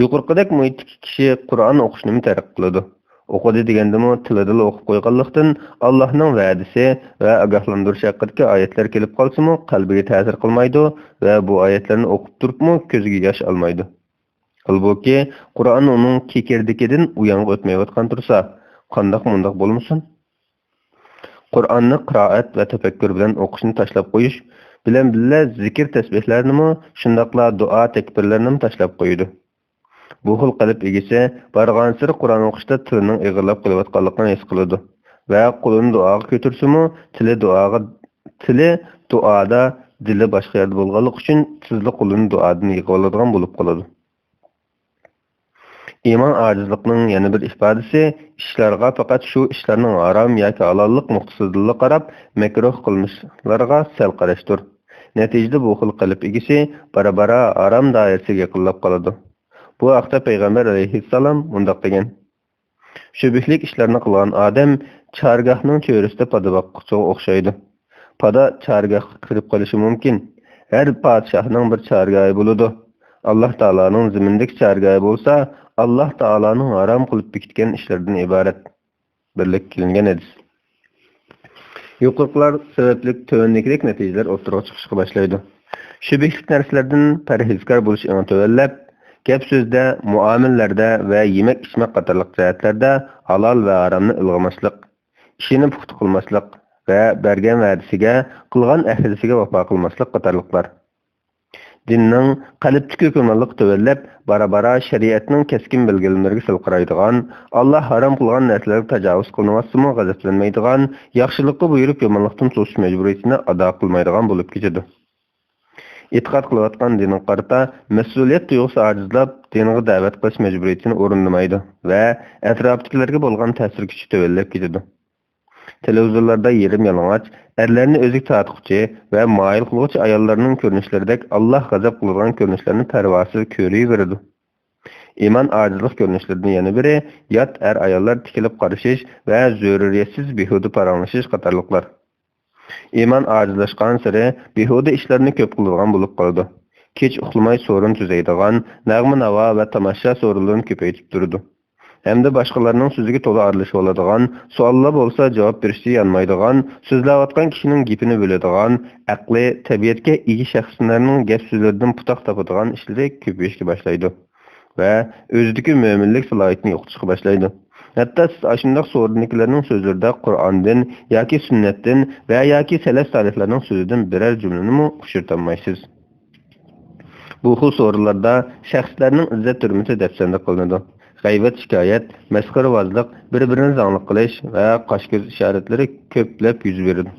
يۇقىرىقىدەك مۇھىتتىكى كىشى قۇرئان ئوقۇشنىمۇ تەرك قىلىدۇ. ئوقۇدى دېگەندىمۇ تىلىدىلا ئوقۇپ قويغانلىقتىن، ئاللاھنىڭ ۋەدىسى ۋە ئاگاھلاندۇرۇش ھەققىدىكى ئايەتلەر كېلىپ قالسىمۇ قەلبىگە تەسىر قىلمايدۇ ۋە بۇ ئايەتلەرنى ئوقۇپ تۇرۇپمۇ كۆزىگە ياش ئالمايدۇ. ھالبۇكى، قۇرئان ئۇنىڭ كېكىردىكىدىن ئۇيانغا ئۆتمەيۋاتقان تۇرسا، قانداق مۇنداق بولمىسۇن؟ قۇرئاننى قىرائەت ۋە تەپەككۇر بىلەن ئوقۇشنى تاشلاپ قويۇش بىلەن بىللە، زىكىر تەسبىھلەرنىمۇ، شۇنداقلا دۇئا تەكبىرلەرنىمۇ تاشلاپ قويىدۇ. بۇ خىل قەلب ئىگىسى بارغانسېرى قۇرئان ئوقۇشتا تىلىنىڭ ئېغىرلاپ قېلىۋاتقانلىقىنى ھېس قىلىدۇ ۋە قولىنى دۇئاغا كۆتۈرسىمۇ، تىلى دۇئاغا، تىلى دۇئادا، دىلى باشقا يەردە بولغانلىقى ئۈچۈن تېزلا قولىنى دۇئادىن يىغىۋالىدىغان بولۇپ قالىدۇ. ئىمان ئاجىزلىقنىڭ يەنە بىر ئىپادىسى، ئىشلارغا پەقەت شۇ ئىشلارنىڭ ھارام ياكى ھالاللىق نۇقتىسىدىنلا قاراپ، مەكرۇھ قىلمىشلارغا سەل قاراشتۇر. نەتىجىدە بۇ خىل قەلب ئىگىسى بارا-بارا ھارام دائىرىسىگە يېقىنلاپ قالىدۇ. بۇ ھەقتە پەيغەمبەر ئەلەيھىسسالام مۇنداق دېگەن: شۈبھىلىك ئىشلارنى قىلغان ئادەم چارگاھنىڭ چۆرىسىدە پادا باققۇچىغا ئوخشايدۇ. پادا چارگاھقا كىرىپ قېلىشى مۇمكىن. ھەر پادىشاھنىڭ بىر چارگاھى بولىدۇ. ئاللاھ تائالانىڭ زېمىندىكى چارگاھى بولسا، ئاللاھ تائالانىڭ ھارام قىلىپ بېكىتكەن ئىشلىرىدىن ئىبارەت. بىرلىككە كېلىنگەن ھەدىس. يۇقىرىقىلار سەۋەبلىك تۆۋەندىكىدەك نەتىجىلەر ئوتتۇرىغا چىقىشقا باشلايدۇ. شۈبھىلىك نەرسىلەردىن پەرھىزكار بولۇش ئېڭى تۆۋەنلەپ، گەپ-سۆزدە، مۇئامىلىلەردە ۋە يېمەك-ئىچمەك قاتارلىق جەھەتلەردە ھالال ۋە ھارامنى ئىلغىماسلىق، ئىشىنى پۇختا قىلماسلىق ۋە بەرگەن ۋەدىسىگە، قىلغان ئەھدىسىگە ۋاپا قىلماسلىق قاتارلىقلار. دىننىڭ قەلبتىكى ھۆكۈمرانلىقى تۆۋەنلەپ، بارا-بارا شەرىئەتنىڭ كەسكىن بەلگىلىمىلىرىگە سەل قارايدىغان، ئاللاھ ھارام قىلغان نەرسىلەرگە تاجاۋۇز قىلىنىۋاتسىمۇ غەزەپلەنمەيدىغان، ياخشىلىققا بۇيرۇپ، يامانلىقتىن توسۇش مەجبۇرىيىتىنى ئادا قىلمايدىغان بولۇپ كېتىدۇ. ئېتىقاد قىلىۋاتقان دىنغا قارىتا مەسئۇلىيەت تۇيغۇسى ئاجىزلاپ، دىنغا دەۋەت قىلىش مەجبۇرىيىتىنى ئورۇندىمايدۇ ۋە ئەتراپتىكىلەرگە بولغان تەسىر كۈچى تۆۋەنلەپ كېتىدۇ. تېلېۋىزورلاردا يېرىم يالىڭاچ، ئەرلەرنى ئۆزىگە تارتقۇچى ۋە مايىل قىلغۇچى ئاياللارنىڭ كۆرۈنۈشلىرىدەك ئاللاھ غەزەپ قىلىدىغان كۆرۈنۈشلەرنى پەرۋاسىز كۆرۈۋېرىدۇ. ئىمان ئاجىزلىق كۆرۈنۈشلىرىدىن يەنە بىرى، يات ئەر-ئاياللار تىكىلىپ قارىشىش ۋە زۆرۈرىيەتسىز بىھۇدە پاراڭلىشىش قاتارلىقلار. ئىمان ئاجىزلاشقانسېرى بىھۇدە ئىشلارنى كۆپ قىلىدىغان بولۇپ قالىدۇ. كېچە ئۇخلىماي سورۇن تۈزەيدىغان، نەغمە-ناۋا ۋە تاماشا سورۇنلىرىنى كۆپەيتىپ تۇرىدۇ. ھەمدە باشقىلارنىڭ سۆزىگە تولا ئارىلىشىۋالىدىغان، سوئاللار بولسا جاۋاب بېرىشتە يانمايدىغان، سۆزلەۋاتقان كىشىنىڭ گېپىنى بۆلىدىغان، ئەقلى، تەبىئەتكە ئىگە شەخسلەرنىڭ گەپ-سۆزلىرىدىن پۇتاق تاپىدىغان ئىشلىرى كۆپىيىشكە باشلايدۇ ۋە ئۆزىدىكى مۆمىنلىك سالاھىيىتىنى يوقىتىشقا باشلايدۇ. ھەتتا سىز ئاشۇنداق سورۇندىكىلەرنىڭ سۆزلىرىدە قۇرئاندىن ياكى سۈننەتتىن ۋە ياكى سەلەف سالىھلارنىڭ سۆزىدىن بىرەر جۈملىنىمۇ ئۇچرىتالمايسىز. بۇ خىل سورۇنلاردا شەخسلەرنىڭ ئىززەت-ھۆرمىتى دەپسەندە قىلىنىدۇ. غەيۋەت-شىكايەت، مەسخىرىۋازلىق، بىر-بىرىنى زاڭلىق قىلىش ۋە قاش-كۆز ئىشارەتلىرى كۆپلەپ يۈز بېرىدۇ.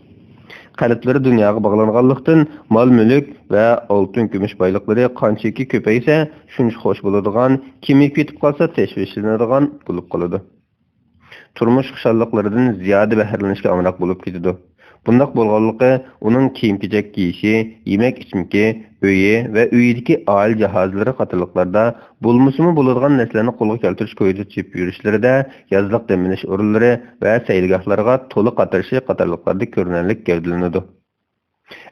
قەلبلىرى دۇنياغا باغلانغانلىقتىن، مال-مۈلۈك ۋە ئالتۇن-كۈمۈش بايلىقلىرى قانچىكى كۆپەيسە، شۇنچە خوش بولىدىغان، كېمىيىپ كېتىپ قالسا، تەشۋىشلىنىدىغان بولۇپ قالىدۇ. تۇرمۇش خۇشاللىقلىرىدىن زىيادە بەھرىلىنىشكە ئامراق بولۇپ كېتىدۇ. بۇنداق بولغانلىقى، ئۇنىڭ كىيىم-كېچەك كىيىشى، يېمەك-ئىچمىكى، ئۆيى ۋە ئۆيىدىكى ئائىلە جاھازلىرى قاتارلىقلاردا بولمىسىمۇ بولىدىغان نەرسىلەرنى قولغا كەلتۈرۈش كويىدا چېپىپ يۈرۈشلىرىدە يازلىق دەم ئېلىش ئورۇنلىرى ۋە سەيلىگاھلارغا تولا قاترىشى قاتارلىقلاردا كۆرۈنەرلىك گەۋدىلىنىدۇ.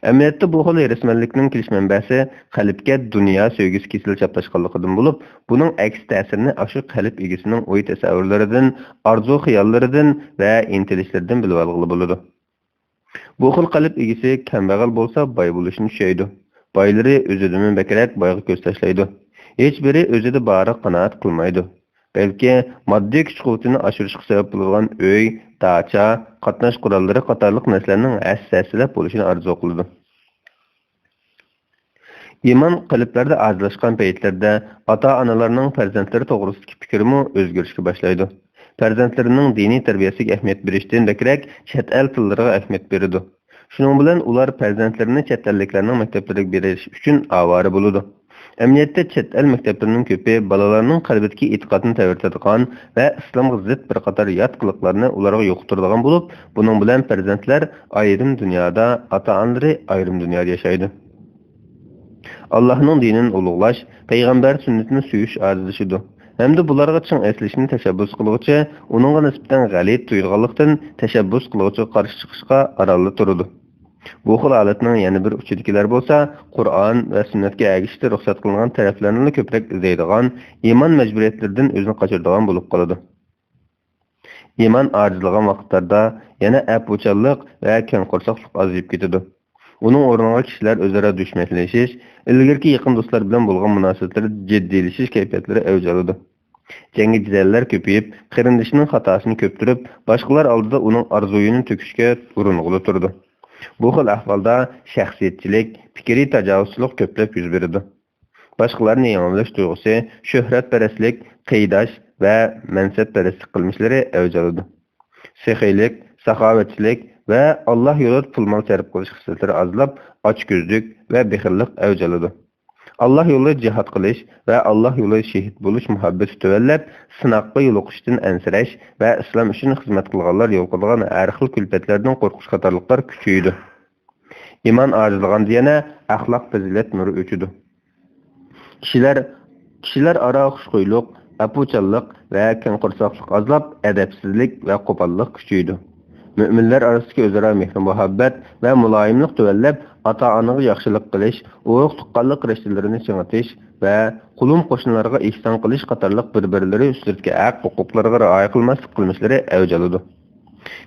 ئەمەلىيەتتە بۇ خىل ھېرىسمەنلىكنىڭ كېلىش مەنبەسى قەلبكە دۇنيا سۆيگۈسى كېسىلى چاپلاشقانلىقىدىن بولۇپ، بۇنىڭ ئەكس تەسىرىنى ئاشۇ قەلب ئىگىسىنىڭ ئوي-تەسەۋۋۇرلىرىدىن، ئارزۇ-خىياللىرىدىن ۋە ئىنتىلىشلىرىدىن بىلىۋالغىلى بولىدۇ. بۇ خىل قەلب ئىگىسى كەمبەغەل بولسا باي بولۇشنى چۈشەيدۇ. بايلىرى ئۆزىدىنمۇ بەكرەك بايغا كۆز تاشلايدۇ. ھېچبىرى ئۆزىدە بارىغا قانائەت قىلمايدۇ. بەلكى ماددىي كۈچ-قۇۋۋىتىنى ئاشۇرۇشقا سەۋەب بولىدىغان ئۆي، داچا، قاتناش قوراللىرى قاتارلىق نەرسىلەرنىڭ ھەسسە-ھەسسىلەپ بولۇشىنى ئارزۇ قىلىدۇ. ئىمان قەلبلەردە ئاجىزلاشقان پەيتلەردە ئاتا-ئانىلارنىڭ پەرزەنتلىرى توغرىسىدىكى پىكرىمۇ ئۆزگىرىشكە باشلايدۇ. پەرزەنتلىرىنىڭ دىنىي تەربىيەسىگە ئەھمىيەت بېرىشتىن بەكرەك چەت ئەل تىللىرىغا ئەھمىيەت بېرىدۇ. شۇنىڭ بىلەن ئۇلار پەرزەنتلىرىنى چەت ئەللىكلەرنىڭ مەكتەپلىرىگە بېرىش ئۈچۈن ئاۋارە بولىدۇ. ئەمەلىيەتتە چەت ئەل مەكتەپلىرىنىڭ كۆپى بالىلارنىڭ قەلبىدىكى ئېتىقادنى تەۋرىتىدىغان ۋە ئىسلامغا زىت بىر قاتار يات قىلىقلارنى ئۇلارغا يۇقتۇرىدىغان بولۇپ، بۇنىڭ بىلەن پەرزەنتلەر ئايرىم دۇنيادا، ئاتا-ئانىلىرى ئايرىم دۇنيادا ياشايدۇ. ئاللاھنىڭ دىنىنى ئۇلۇغلاش، پەيغەمبەر سۈننىتىنى سۆيۈش ئاجىزلىشىدۇ ھەمدە بۇلارغا چىڭ ئېسىلىشنى تەشەببۇس قىلغۇچى، ئۇنىڭغا نىسبەتەن غەلىتە تۇيىدىغانلىقتىن، تەشەببۇس قىلغۇچىغا قارشى چىقىشقا ئارانلا تۇرىدۇ. بۇ خىل ھالەتنىڭ يەنە بىر ئۇچىدىكىلەر بولسا، قۇرئان ۋە سۈننەتكە ئەگىشىشتە رۇخسەت قىلىنغان تەرەپلەرنىلا كۆپرەك ئىزدەيدىغان، ئىمان مەجبۇرىيەتلىرىدىن ئۆزىنى قاچۇرىدىغان بولۇپ قالىدۇ. ئىمان ئاجىزلىغان ۋاقىتلاردا يەنە ئەپۇچانلىق ۋە كەڭ قورساقلىق ئازىيىپ كېتىدۇ. ئۇنىڭ ئورنىغا كىشىلەر ئۆزئارا دۈشمەنلىشىش، ئىلگىرىكى يېقىن دوستلار بىلەن بولغان مۇناسىۋەتلىرى جىددىيلىشىش كەيپىياتلىرى ئەۋج ئالىدۇ. جەڭگى جېدەللەر كۆپىيىپ، قېرىندىشىنىڭ خاتاسىنى كۆپتۈرۈپ، باشقىلار ئالدىدا ئۇنىڭ ئارزۇيىنى تۆكۈشكە ئۇرۇنغىلى تۇرىدۇ. بۇ خىل ئەھۋالدا شەخسىيەتچىلىك، پىكرىي تاجاۋۇزچىلىق كۆپلەپ يۈز بېرىدۇ. باشقىلارنى يېڭىۋېلىش تۇيغۇسى، شۆھرەتپەرەسلىك، قىيداش ۋە مەنسەپپەرەسلىك قىلمىشلىرى ئەۋج ئالىدۇ. سېخىيلىق، ساخاۋەتچىلىك ۋە ئاللا يولىدا پۇل-مال سەرپ قىلىش خىسلىتىلىرى ئازلاپ، ئاچكۆزلۈك ۋە بېخىللىق ئەۋج ئالىدۇ. ئاللا يولىدا جىھاد قىلىش ۋە ئاللا يولىدا شېھىت بولۇش مۇھەببىتى تۆۋەنلەپ، سىناققا يولۇقۇشتىن ئەنسىرەش ۋە ئىسلام ئۈچۈن خىزمەت قىلغانلار يولۇقىدىغان ھەر خىل كۈلپەتلەردىن قورقۇش قاتارلىقلار كۈچىيىدۇ. ئىمان ئاجىزلىغاندا يەنە ئەخلاق پەزىلەت نۇرى ئۆچىدۇ. كىشىلەر، كىشىلەر ئارا خۇشخۇيلۇق، ئەپۇچانلىق ۋە كەڭ قورساقلىق ئازلاپ، ئەدەپسىزلىك ۋە قوپاللىق كۈچىيىدۇ. مۆمىنلەر ئارىسىدىكى ئۆزئارا مېھرى-مۇھەببەت ۋە مۇلايىملىق تۆۋەنلەپ، ئاتا-ئانىغا ياخشىلىق قىلىش، ئۇرۇق-تۇغقانلىق رىشتىلىرىنى چىڭىتىش ۋە قولۇم-قوشنىلارغا ئېھسان قىلىش قاتارلىق بىر-بىرلىرى ئۈستىدىكى ھەق-ھوقۇقلىرىغا رىئايە قىلماسلىق قىلمىشلىرى ئەۋج ئالىدۇ.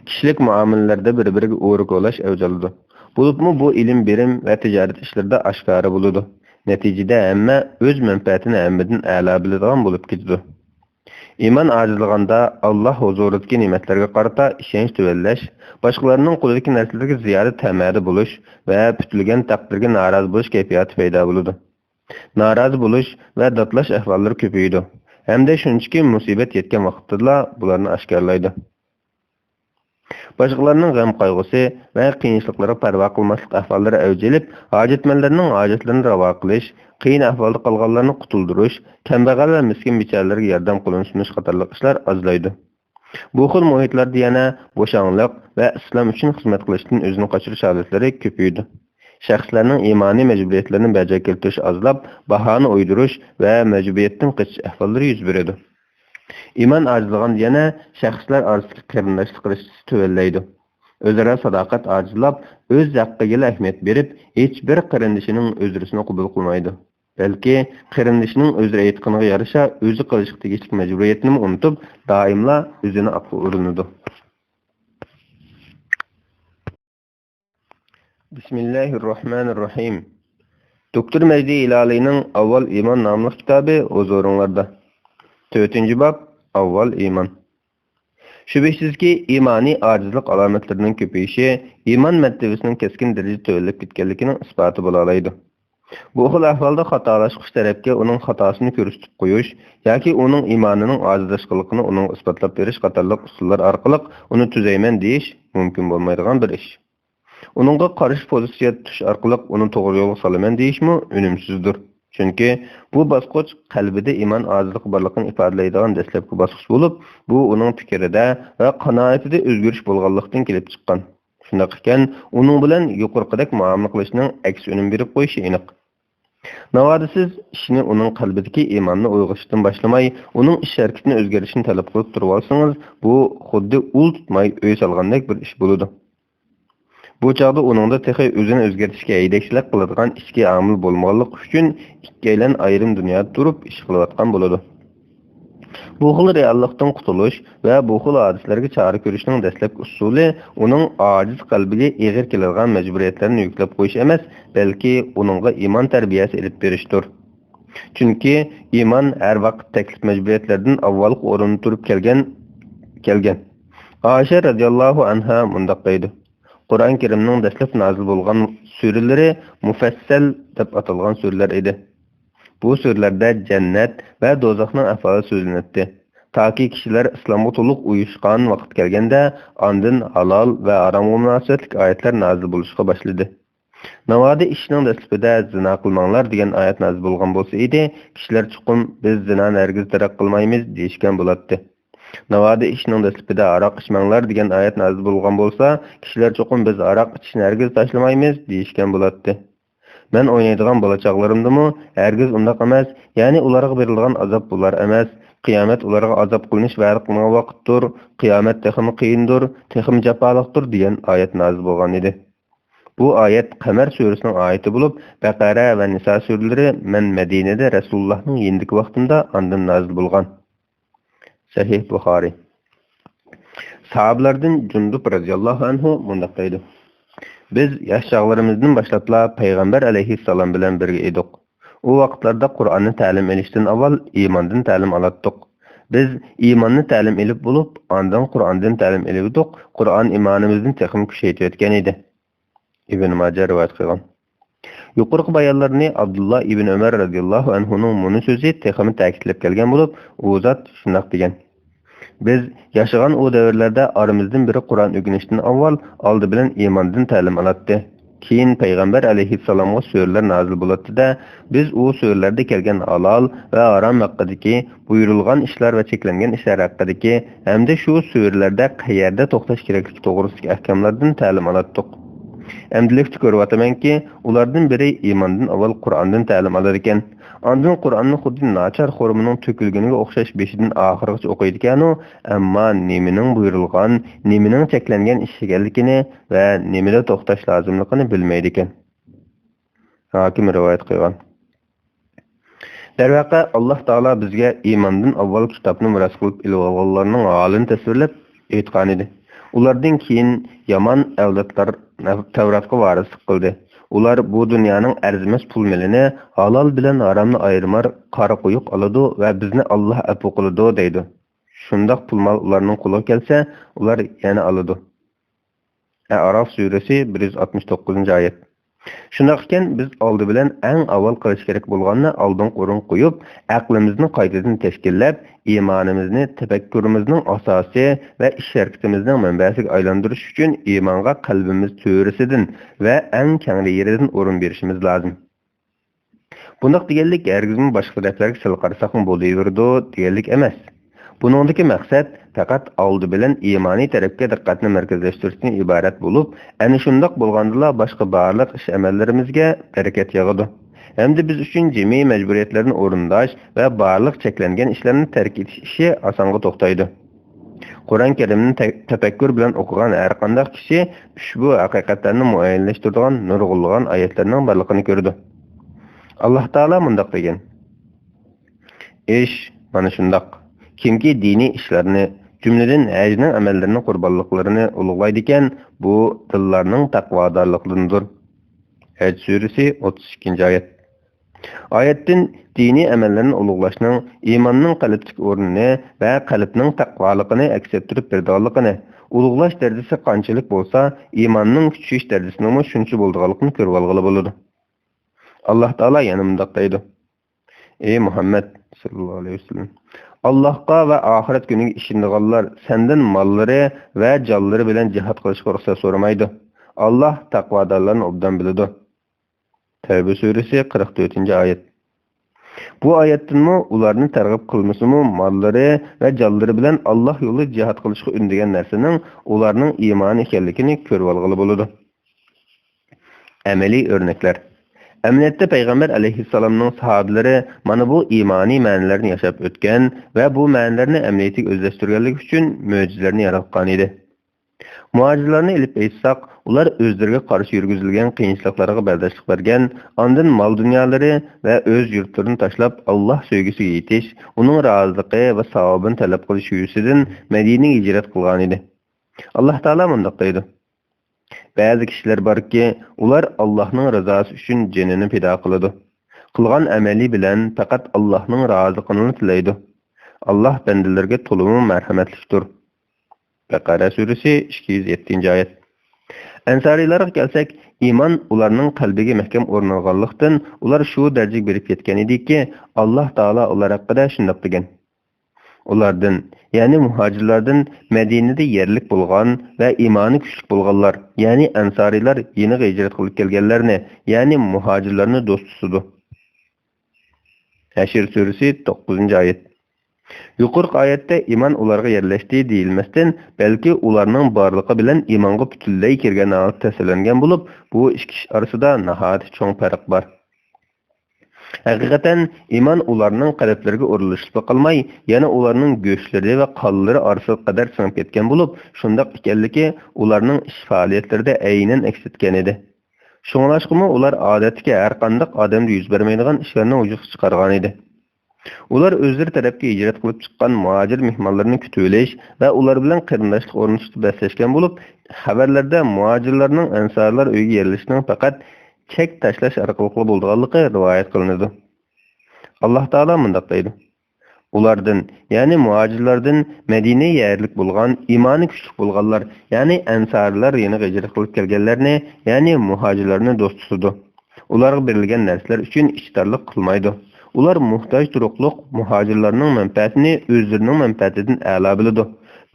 كىشىلىك مۇئامىلىلەردە بىر-بىرىگە ئورا كولاش ئەۋج ئالىدۇ. بولۇپمۇ بۇ ئىلىم-بېرىم ۋە تىجارەت ئىشلىرىدا ئاشكارا بولىدۇ. نەتىجىدە ھەممە ئۆز مەنپەئەتىنى ھەممىدىن ئەلا بىلىدىغان بولۇپ كېتىدۇ. ئىمان ئاجىزلىغاندا، ئاللا ھۇزۇرىدىكى نېمەتلەرگە قارىتا ئىشەنچ تۆۋەنلەش، باشقىلارنىڭ قولىدىكى نەرسىلەرگە زىيادە تەمەدە بولۇش ۋە پۈتۈلگەن تەقدىرگە نارازى بولۇش كەيپىياتى پەيدا بولىدۇ. نارازى بولۇش ۋە داتلاش ئەھۋاللىرى كۆپىيىدۇ ھەمدە شۇنچىكى مۇسىبەت يەتكەن ۋاقىتتىلا بۇلارنى ئاشكارىلايدۇ. باشقىلارنىڭ غەم-قايغۇسى ۋە قىيىنچىلىقلىرىغا پەرۋا قىلماسلىق ئەھۋاللىرى ئەۋج ئېلىپ، ھاجەتمەنلەرنىڭ ھاجەتلىرىنى راۋا قىلىش، قىيىن ئەھۋالدا قالغانلارنى قۇتۇلدۇرۇش، كەمبەغەل ۋە مىسكىن-بىچارىلەرگە ياردەم قولىنى سۇنۇش قاتارلىق ئىشلار ئازلايدۇ. بۇ خىل مۇھىتلاردا يەنە بوشاڭلىق ۋە ئىسلام ئۈچۈن خىزمەت قىلىشتىن ئۆزىنى قاچۇرۇش ھالەتلىرى كۆپىيىدۇ. شەخسلەرنىڭ ئىمانىي مەجبۇرىيەتلىرىنى بەجا كەلتۈرۈش ئازلاپ، باھانە ئويدۇرۇش ۋە مەجبۇرىيەتتىن قېچىش ئەھۋاللىرى يۈز بېرىدۇ. ئىمان ئاجىزلىغاندا يەنە شەخسلەر ئارىسىدىكى قېرىنداشلىق رىشتىسى تۆۋەنلەيدۇ. ئۆزئارا ساداقەت ئاجىزلاپ، ئۆز ھەققىگىلا ئەھمىيەت بېرىپ، ھېچبىر قېرىندىشىنىڭ ئۆزرىسىنى قوبۇل قىلمايدۇ. بەلكى قېرىندىشىنىڭ ئۆزرە ئېيتقىنىغا يارىشا ئۆزى قىلىشقا تېگىشلىك مەجبۇرىيەتنىمۇ ئۇنتۇپ، دائىملا ئۆزىنى ئاققا ئۇرۇنىدۇ. بىسمىللاھىررەھمانىررەھىم. دوكتور مەجدى ھىلالىينىڭ ئاۋۋال ئىمان ناملىق كىتابى ھۇزۇرۇڭلاردا. تۆتىنچى باب، ئاۋۋال ئىمان. شۈبھىسىزكى، ئىمانىي ئاجىزلىق ئالامەتلىرىنىڭ كۆپىيىشى ئىمان مەرتىۋىسىنىڭ كەسكىن دەرىجىدە تۆۋەنلەپ كەتكەنلىكىنىڭ ئىسپاتى بولالايدۇ. بۇ خىل ئەھۋالدا خاتالاشقۇچى تەرەپكە ئۇنىڭ خاتاسىنى كۆرسىتىپ قويۇش ياكى ئۇنىڭ ئىمانىنىڭ ئاجىزلاشقانلىقىنى ئۇنىڭغا ئىسپاتلاپ بېرىش قاتارلىق ئۇسۇللار ئارقىلىق ئۇنى تۈزەيمەن دېيىش مۇمكىن بولمايدىغان بىر ئىش. ئۇنىڭغا قارشى پوزىتسىيە تۇتۇش ئارقىلىق ئۇنى توغرا يولغا سالىمەن دېيىشمۇ ئۈنۈمسىزدۇر. چۈنكى بۇ باسقۇچ قەلبىدە ئىمان ئاجىزلىقى بارلىقىنى ئىپادىلەيدىغان دەسلەپكى باسقۇچ بولۇپ، بۇ ئۇنىڭ پىكرىدە ۋە قانائىتىدە ئۆزگىرىش بولغانلىقتىن كېلىپ چىققان. شۇنداق ئىكەن، ئۇنىڭ بىلەن يۇقىرىقىدەك مۇئامىلە قىلىشنىڭ ئەكس ئۈنۈم بېرىپ قويۇشى ئېنىق. ناۋادا سىز ئىشنى ئۇنىڭ قەلبىدىكى ئىماننى ئويغىتىشتىن باشلىماي، ئۇنىڭ ئىش-ھەرىكىتىنى ئۆزگەرتىشنى تەلەپ قىلىپ تۇرۇۋالسىڭىز، بۇ خۇددى ئۇل تۇتماي ئۆي سالغاندەك بىر ئىش بولىدۇ. بۇ چاغدا ئۇنىڭدا تېخى ئۆزىنى ئۆزگەرتىشكە ھەيدەكچىلىك قىلىدىغان ئىچكى ئامىل بولمىغانلىقى ئۈچۈن، ئىككىيلەن ئايرىم دۇنيادا تۇرۇپ ئىش قىلىۋاتقان بولىدۇ. بۇ خىل رېئاللىقتىن قۇتۇلۇش ۋە بۇ خىل ھادىسىلەرگە چارە كۆرۈشنىڭ دەسلەپكى ئۇسۇلى ئۇنىڭ ئاجىز قەلبىگە ئېغىر كېلىدىغان مەجبۇرىيەتلەرنى يۈكلەپ قويۇش ئەمەس، بەلكى ئۇنىڭغا ئىمان تەربىيەسى ئېلىپ بېرىشتۇر. چۈنكى ئىمان ھەر ۋاقىت تەكلىپ مەجبۇرىيەتلەردىن ئاۋۋالقى ئورۇندا تۇرۇپ كەلگەن، كەلگەن. ئائىشە رەزىياللاھۇ ئەنھا مۇنداق دەيدۇ: قۇرئان كەرىمنىڭ دەسلەپ نازىل بولغان سۈرىلىرى مۇفەسسەل دەپ ئاتالغان سۈرىلەر ئىدى. بۇ سۈرىلەردە جەننەت ۋە دوزاخنىڭ ئەھۋالى سۆزلىنەتتى. تاكى كىشىلەر ئىسلامغا تولۇق ئۇيۇشقان ۋاقىت كەلگەندە، ئاندىن ھالال ۋە ھارامغا مۇناسىۋەتلىك ئايەتلەر نازىل بولۇشقا باشلىدى. ناۋادا ئىشنىڭ دەسلىپىدە «زىنا قىلماڭلار» دېگەن ئايەت نازىل بولغان بولسا ئىدى، كىشىلەر چوقۇم «بىز زىنانى ھەرگىز تەرك قىلمايمىز» دېيىشكەن بولاتتى. ناۋادا ئىشنىڭ دەسلىپىدە «ھاراق ئىچمەڭلار» دېگەن ئايەت نازىل بولغان بولسا، كىشىلەر چوقۇم «بىز ھاراق ئىچىشنى ھەرگىز تاشلىمايمىز» دېيىشكەن بولاتتى. مەن ئوينايدىغان بالا چاغلىرىمدىمۇ ھەرگىز ئۇنداق ئەمەس، يەنى ئۇلارغا بېرىلغان ئازاب بۇلار ئەمەس، قىيامەت ئۇلارغا ئازاب قىلىنىش ۋەدە قىلىنغان ۋاقىتتۇر، قىيامەت تېخىمۇ قىيىندۇر، تېخىمۇ جاپالىقتۇر دېگەن ئايەت نازىل بولغان ئىدى. بۇ ئايەت قەمەر سۈرىسىنىڭ ئايىتى بولۇپ، بەقەرە ۋە نىسا سۈرىلىرى مەن مەدىنىدە رەسۇلۇللاھنىڭ يېنىدىكى ۋاقتىمدا ئاندىن نازىل بولغان. سەھىھ بۇخارىي. ساھابىلەردىن جۇندۇب رەزىياللاھۇ ئەنھۇ مۇنداق دەيدۇ: بىز ياش چاغلىرىمىزدىن باشلاپلا پەيغەمبەر ئەلەيھىسسالام بىلەن بىرگە ئىدۇق. ئۇ ۋاقىتلاردا قۇرئاننى تەلىم ئېلىشتىن ئاۋۋال ئىماندىن تەلىم ئالاتتۇق. بىز ئىماننى تەلىم ئېلىپ بولۇپ، ئاندىن قۇرئاندىن تەلىم ئېلىۋىدۇق، قۇرئان ئىمانىمىزنى تېخىمۇ كۈچەيتىۋەتكەن ئىدى. ئىبن ماجە رىۋايەت قىلغان. يۇقىرىقى بايانلارنى ئابدۇللا ئىبن ئۆمەر رەزىياللاھۇ ئەنھۇنىڭ مۇنۇ سۆزى تېخىمۇ تەكىتلەپ كەلگەن بولۇپ، ئۇ زات شۇنداق دېگەن: بىز ياشىغان ئۇ دەۋرلەردە ئارىمىزدىن بىرى قۇرئان ئۆگىنىشتىن ئاۋۋال ئالدى بىلەن ئىماندىن تەلىم ئالاتتى. كېيىن پەيغەمبەر ئەلەيھىسسالامغا سۈرىلەر نازىل بولاتتى-دە، بىز ئۇ سۈرىلەردە كەلگەن ھالال ۋە ھارام ھەققىدىكى، بۇيرۇلغان ئىشلار ۋە چەكلەنگەن ئىشلار ھەققىدىكى ھەمدە شۇ سۈرىلەردە قەيەردە توختاش كېرەكلىكى توغرىسىدىكى ئەھكاملاردىن تەلىم ئالاتتۇق. ئەمدىلىكتە كۆرۈۋاتىمەنكى، ئۇلاردىن بىرى ئىماندىن ئاۋۋال قۇرئاندىن تەلىم ئالىدىكەن. ئاندىن قۇرئاننى خۇددى ناچار خورمىنىڭ تۆكۈلگىنىگە ئوخشاش بېشىدىن ئاخىرغىچە ئوقۇيدىكەنۇ، ئەمما نېمىنىڭ بۇيرۇلغان، نېمىنىڭ چەكلەنگەن ئىش ئىكەنلىكىنى ۋە نېمىدە توختاش لازىملىقىنى بىلمەيدىكەن. ھاكىم رىۋايەت قىلغان. دەرۋەقە، ئاللاھ تائالا بىزگە ئىماندىن ئاۋۋال كىتابنى مىراس قىلىپ ئېلىۋالغانلارنىڭ ھالىنى تەسۋىرلەپ ئېيتقانىدى: ئۇلاردىن كېيىن يامان ئەۋلادلار تەۋراتقا ۋارىسلىق قىلدى. ئۇلار بۇ دۇنيانىڭ ئەرزىمەس پۇل-مېلىنى، ھالال بىلەن ھارامنى ئايرىمار قارا قويۇق ئالىدۇ ۋە بىزنى ئاللاھ ئەپۇ قىلىدۇ دەيدۇ. شۇنداق پۇل-مال ئۇلارنىڭ قولىغا كەلسە، ئۇلار يەنە ئالىدۇ. ئەئراف سۈرىسى، بىر يۈز ئاتمىش توققۇزىنچى ئايەت. شۇنداق ئىكەن، بىز ئالدى بىلەن ئەڭ ئاۋۋال قىلىش كېرەك بولغاننى ئالدىنقى ئورۇنغا قويۇپ، ئەقلىمىزنى قايتىدىن تەشكىللەپ، ئىمانىمىزنى تەپەككۇرىمىزنىڭ ئاساسى ۋە ئىش-ھەرىكىتىمىزنىڭ مەنبەسىگە ئايلاندۇرۇش ئۈچۈن ئىمانغا قەلبىمىز تۆرىسىدىن ۋە ئەڭ كەڭرى يېرىدىن ئورۇن بېرىشىمىز لازىم. بۇنداق دېگەنلىك ھەرگىزمۇ باشقا تەرەپلەرگە سەل قارىساقمۇ بولۇۋېرىدۇ دېگەنلىك ئەمەس. بۇنىڭدىكى مەقسەت پەقەت ئالدى بىلەن ئىمانىي تەرەپكە دىققەتنى مەركەزلەشتۈرۈشتىن ئىبارەت بولۇپ، ئەنە شۇنداق بولغاندىلا باشقا بارلىق ئىش-ئەمەللىرىمىزگە بەرىكەت ياغىدۇ. ھەمدە بىز ئۈچۈن جىمىي مەجبۇرىيەتلەرنى ئورۇنداش ۋە بارلىق چەكلەنگەن ئىشلارنى تەرك ئېتىش ئىشى ئاسانغا توختايدۇ. قۇرئان كەرىمنى تە-، تەپەككۇر بىلەن ئوقۇغان ھەرقانداق كىشى ئۇشبۇ ھەقىقەتلەرنى مۇئەييەنلەشتۈرىدىغان نۇرغۇنلىغان ئايەتلەرنىڭ بارلىقىنى كۆرىدۇ. ئاللاھ تائالا مۇنداق دېگەن: ئىش مانا شۇنداق. كىمكى دىنىي ئىشلارنى، جۈملىدىن ھەجنىڭ ئەمەللىرىنى، قۇربانلىقلىرىنى ئۇلۇغلايدىكەن، بۇ دىللارنىڭ تەقۋادارلىقىدىندۇر. ھەج سۈرىسى، ئوتتۇز ئىككىنچى ئايەت. ئايەتتىن دىنىي ئەمەللەرنى ئۇلۇغلاشنىڭ ئىماننىڭ قەلبتىكى ئورنىنى ۋە قەلبنىڭ تەقۋالىقىنى ئەكس ئەتتۈرۈپ بېرىدىغانلىقىنى، ئۇلۇغلاش دەرىجىسى قانچىلىك بولسا، ئىماننىڭ كۈچىيىش دەرىجىسىنىڭمۇ شۇنچە بولىدىغانلىقىنى كۆرۈۋالغىلى بولىدۇ. ئاللاھ تائالا يەنە مۇنداق دەيدۇ: ئى مۇھەممەد ساللاللاھۇ ئەلەيھى ۋەسەللەم، ئاللاھقا ۋە ئاخىرەت كۈنىگە ئىشىنىدىغانلار سەندىن ماللىرى ۋە جانلىرى بىلەن جىھاد قىلىشقا رۇخسەت سورىمايدۇ. ئاللاھ تەقۋادارلارنى ئوبدان بىلىدۇ. تەۋبە سۈرىسى، قىرىق تۆتىنچى ئايەت. بۇ ئايەتتىنمۇ ئۇلارنى تەرغىب قىلمىسىمۇ، ماللىرى ۋە جانلىرى بىلەن ئاللاھ يولىدا جىھاد قىلىشقا ئۈندىگەن نەرسىنىڭ ئۇلارنىڭ ئىمانى ئىكەنلىكىنى كۆرۈۋالغىلى بولىدۇ. ئەمەلىي ئۆرنەكلەر. ئەمەلىيەتتە پەيغەمبەر ئەلەيھىسسالامنىڭ ساھابىلىرى مانا بۇ ئىمانىي مەنىلەرنى ياشاپ ئۆتكەن ۋە بۇ مەنىلەرنى ئەمەلىيىتىگە ئۆزلەشتۈرگەنلىكى ئۈچۈن مۆجىزىلەرنى ياراتقانىدى. مۇھاجىرلارنى ئېلىپ ئېيتساق، ئۇلار ئۆزلىرىگە قارشى يۈرگۈزۈلگەن قىيىنچىلىقلارغا بەرداشلىق بەرگەن، ئاندىن مال-دۇنيالىرى ۋە ئۆز يۇرتلىرىنى تاشلاپ، ئاللاھ سۆيگۈسىگە يېتىش، ئۇنىڭ رازىلىقى ۋە ساۋابىنى تەلەپ قىلىش يۈزىسىدىن مەدىنىگە ھىجرەت قىلغانىدى. ئاللاھ تائالا مۇنداق دەيدۇ: بەزى كىشىلەر باركى، ئۇلار ئاللاھنىڭ رىزاسى ئۈچۈن جېنىنى پىدا قىلىدۇ. قىلغان ئەمەلى بىلەن پەقەت ئاللاھنىڭ رازىلىقىنىلا تىلەيدۇ. ئاللاھ بەندىلىرىگە تولىمۇ مەرھەمەتلىكتۇر. بەقەرە سۈرىسى، ئىككى يۈز يەتتىنچى ئايەت. ئەنسارىيلارغا كەلسەك، ئىمان ئۇلارنىڭ قەلبىگە مەھكەم ئورنالغانلىقتىن، ئۇلار شۇ دەرىجىگە بېرىپ يەتكەن ئىدىكى، ئاللاھ تائالا ئۇلار ھەققىدە شۇنداق دېگەن: ئۇلاردىن، يەنى مۇھاجىرلاردىن مەدىنىدە يەرلىك بولغان ۋە ئىمانى كۈچلۈك بولغانلار، يەنى ئەنسارىيلار يېنىغا ھىجرەت قىلىپ كەلگەنلەرنى، يەنى مۇھاجىرلارنى دوست تۇتىدۇ. ھەشر سۈرىسى، توققۇزىنچى ئايەت. يۇقىرىقى ئايەتتە ئىمان ئۇلارغا يەرلەشتى دېيىلمەستىن، بەلكى ئۇلارنىڭ بارلىقى بىلەن ئىمانغا پۈتۈنلەي كىرگەن ھالەتتە تەسۋىرلەنگەن بولۇپ، بۇ ئىككى ئىش ئارىسىدا ناھايىتى چوڭ پەرق بار. ھەقىقەتەن، ئىمان ئۇلارنىڭ قەلبلىرىگە ئورۇنلىشىپلا قالماي، يەنە ئۇلارنىڭ گۆشلىرى ۋە قانلىرى ئارىسىغا قەدەر سىڭىپ كەتكەن بولۇپ، شۇنداق ئىكەنلىكى ئۇلارنىڭ ئىش پائالىيەتلىرىدە ئەينەن ئەكس ئەتكەن ئىدى. شۇڭلاشقىمۇ ئۇلار ئادەتتىكى ھەر قانداق ئادەمدە يۈز بەرمەيدىغان ئىشلارنى ۋۇجۇدقا چىقارغانىدى. ئۇلار ئۆزلىرى تەرەپكە ھىجرەت قىلىپ چىققان مۇھاجىر مېھمانلىرىنى كۈتۈۋېلىش ۋە ئۇلار بىلەن قېرىنداشلىق ئورنىتىشقا بەسلەشكەن بولۇپ، خەۋەرلەردە مۇھاجىرلارنىڭ ئەنسارلار ئۆيىگە يەرلىشىشنىڭ پەقەت چەك تاشلاش ئارقىلىقلا بولىدىغانلىقى رىۋايەت قىلىنىدۇ. ئاللاھ تائالا مۇنداق دەيدۇ: ئۇلاردىن، يەنى مۇھاجىرلاردىن مەدىنىگە يەرلىك بولغان، ئىمانى كۈچلۈك بولغانلار، يەنى ئەنسارىلار يېنىغا ھىجرەت قىلىپ كەلگەنلەرنى، يەنى مۇھاجىرلارنى دوست تۇتىدۇ. ئۇلارغا بېرىلگەن نەرسىلەر ئۈچۈن ئىچدارلىق قىلمايدۇ. ئۇلار موھتاج تۇرۇقلۇق، مۇھاجىرلارنىڭ مەنپەئەتىنى ئۆزلىرىنىڭ مەنپەئەتىدىن ئەلا بىلىدۇ.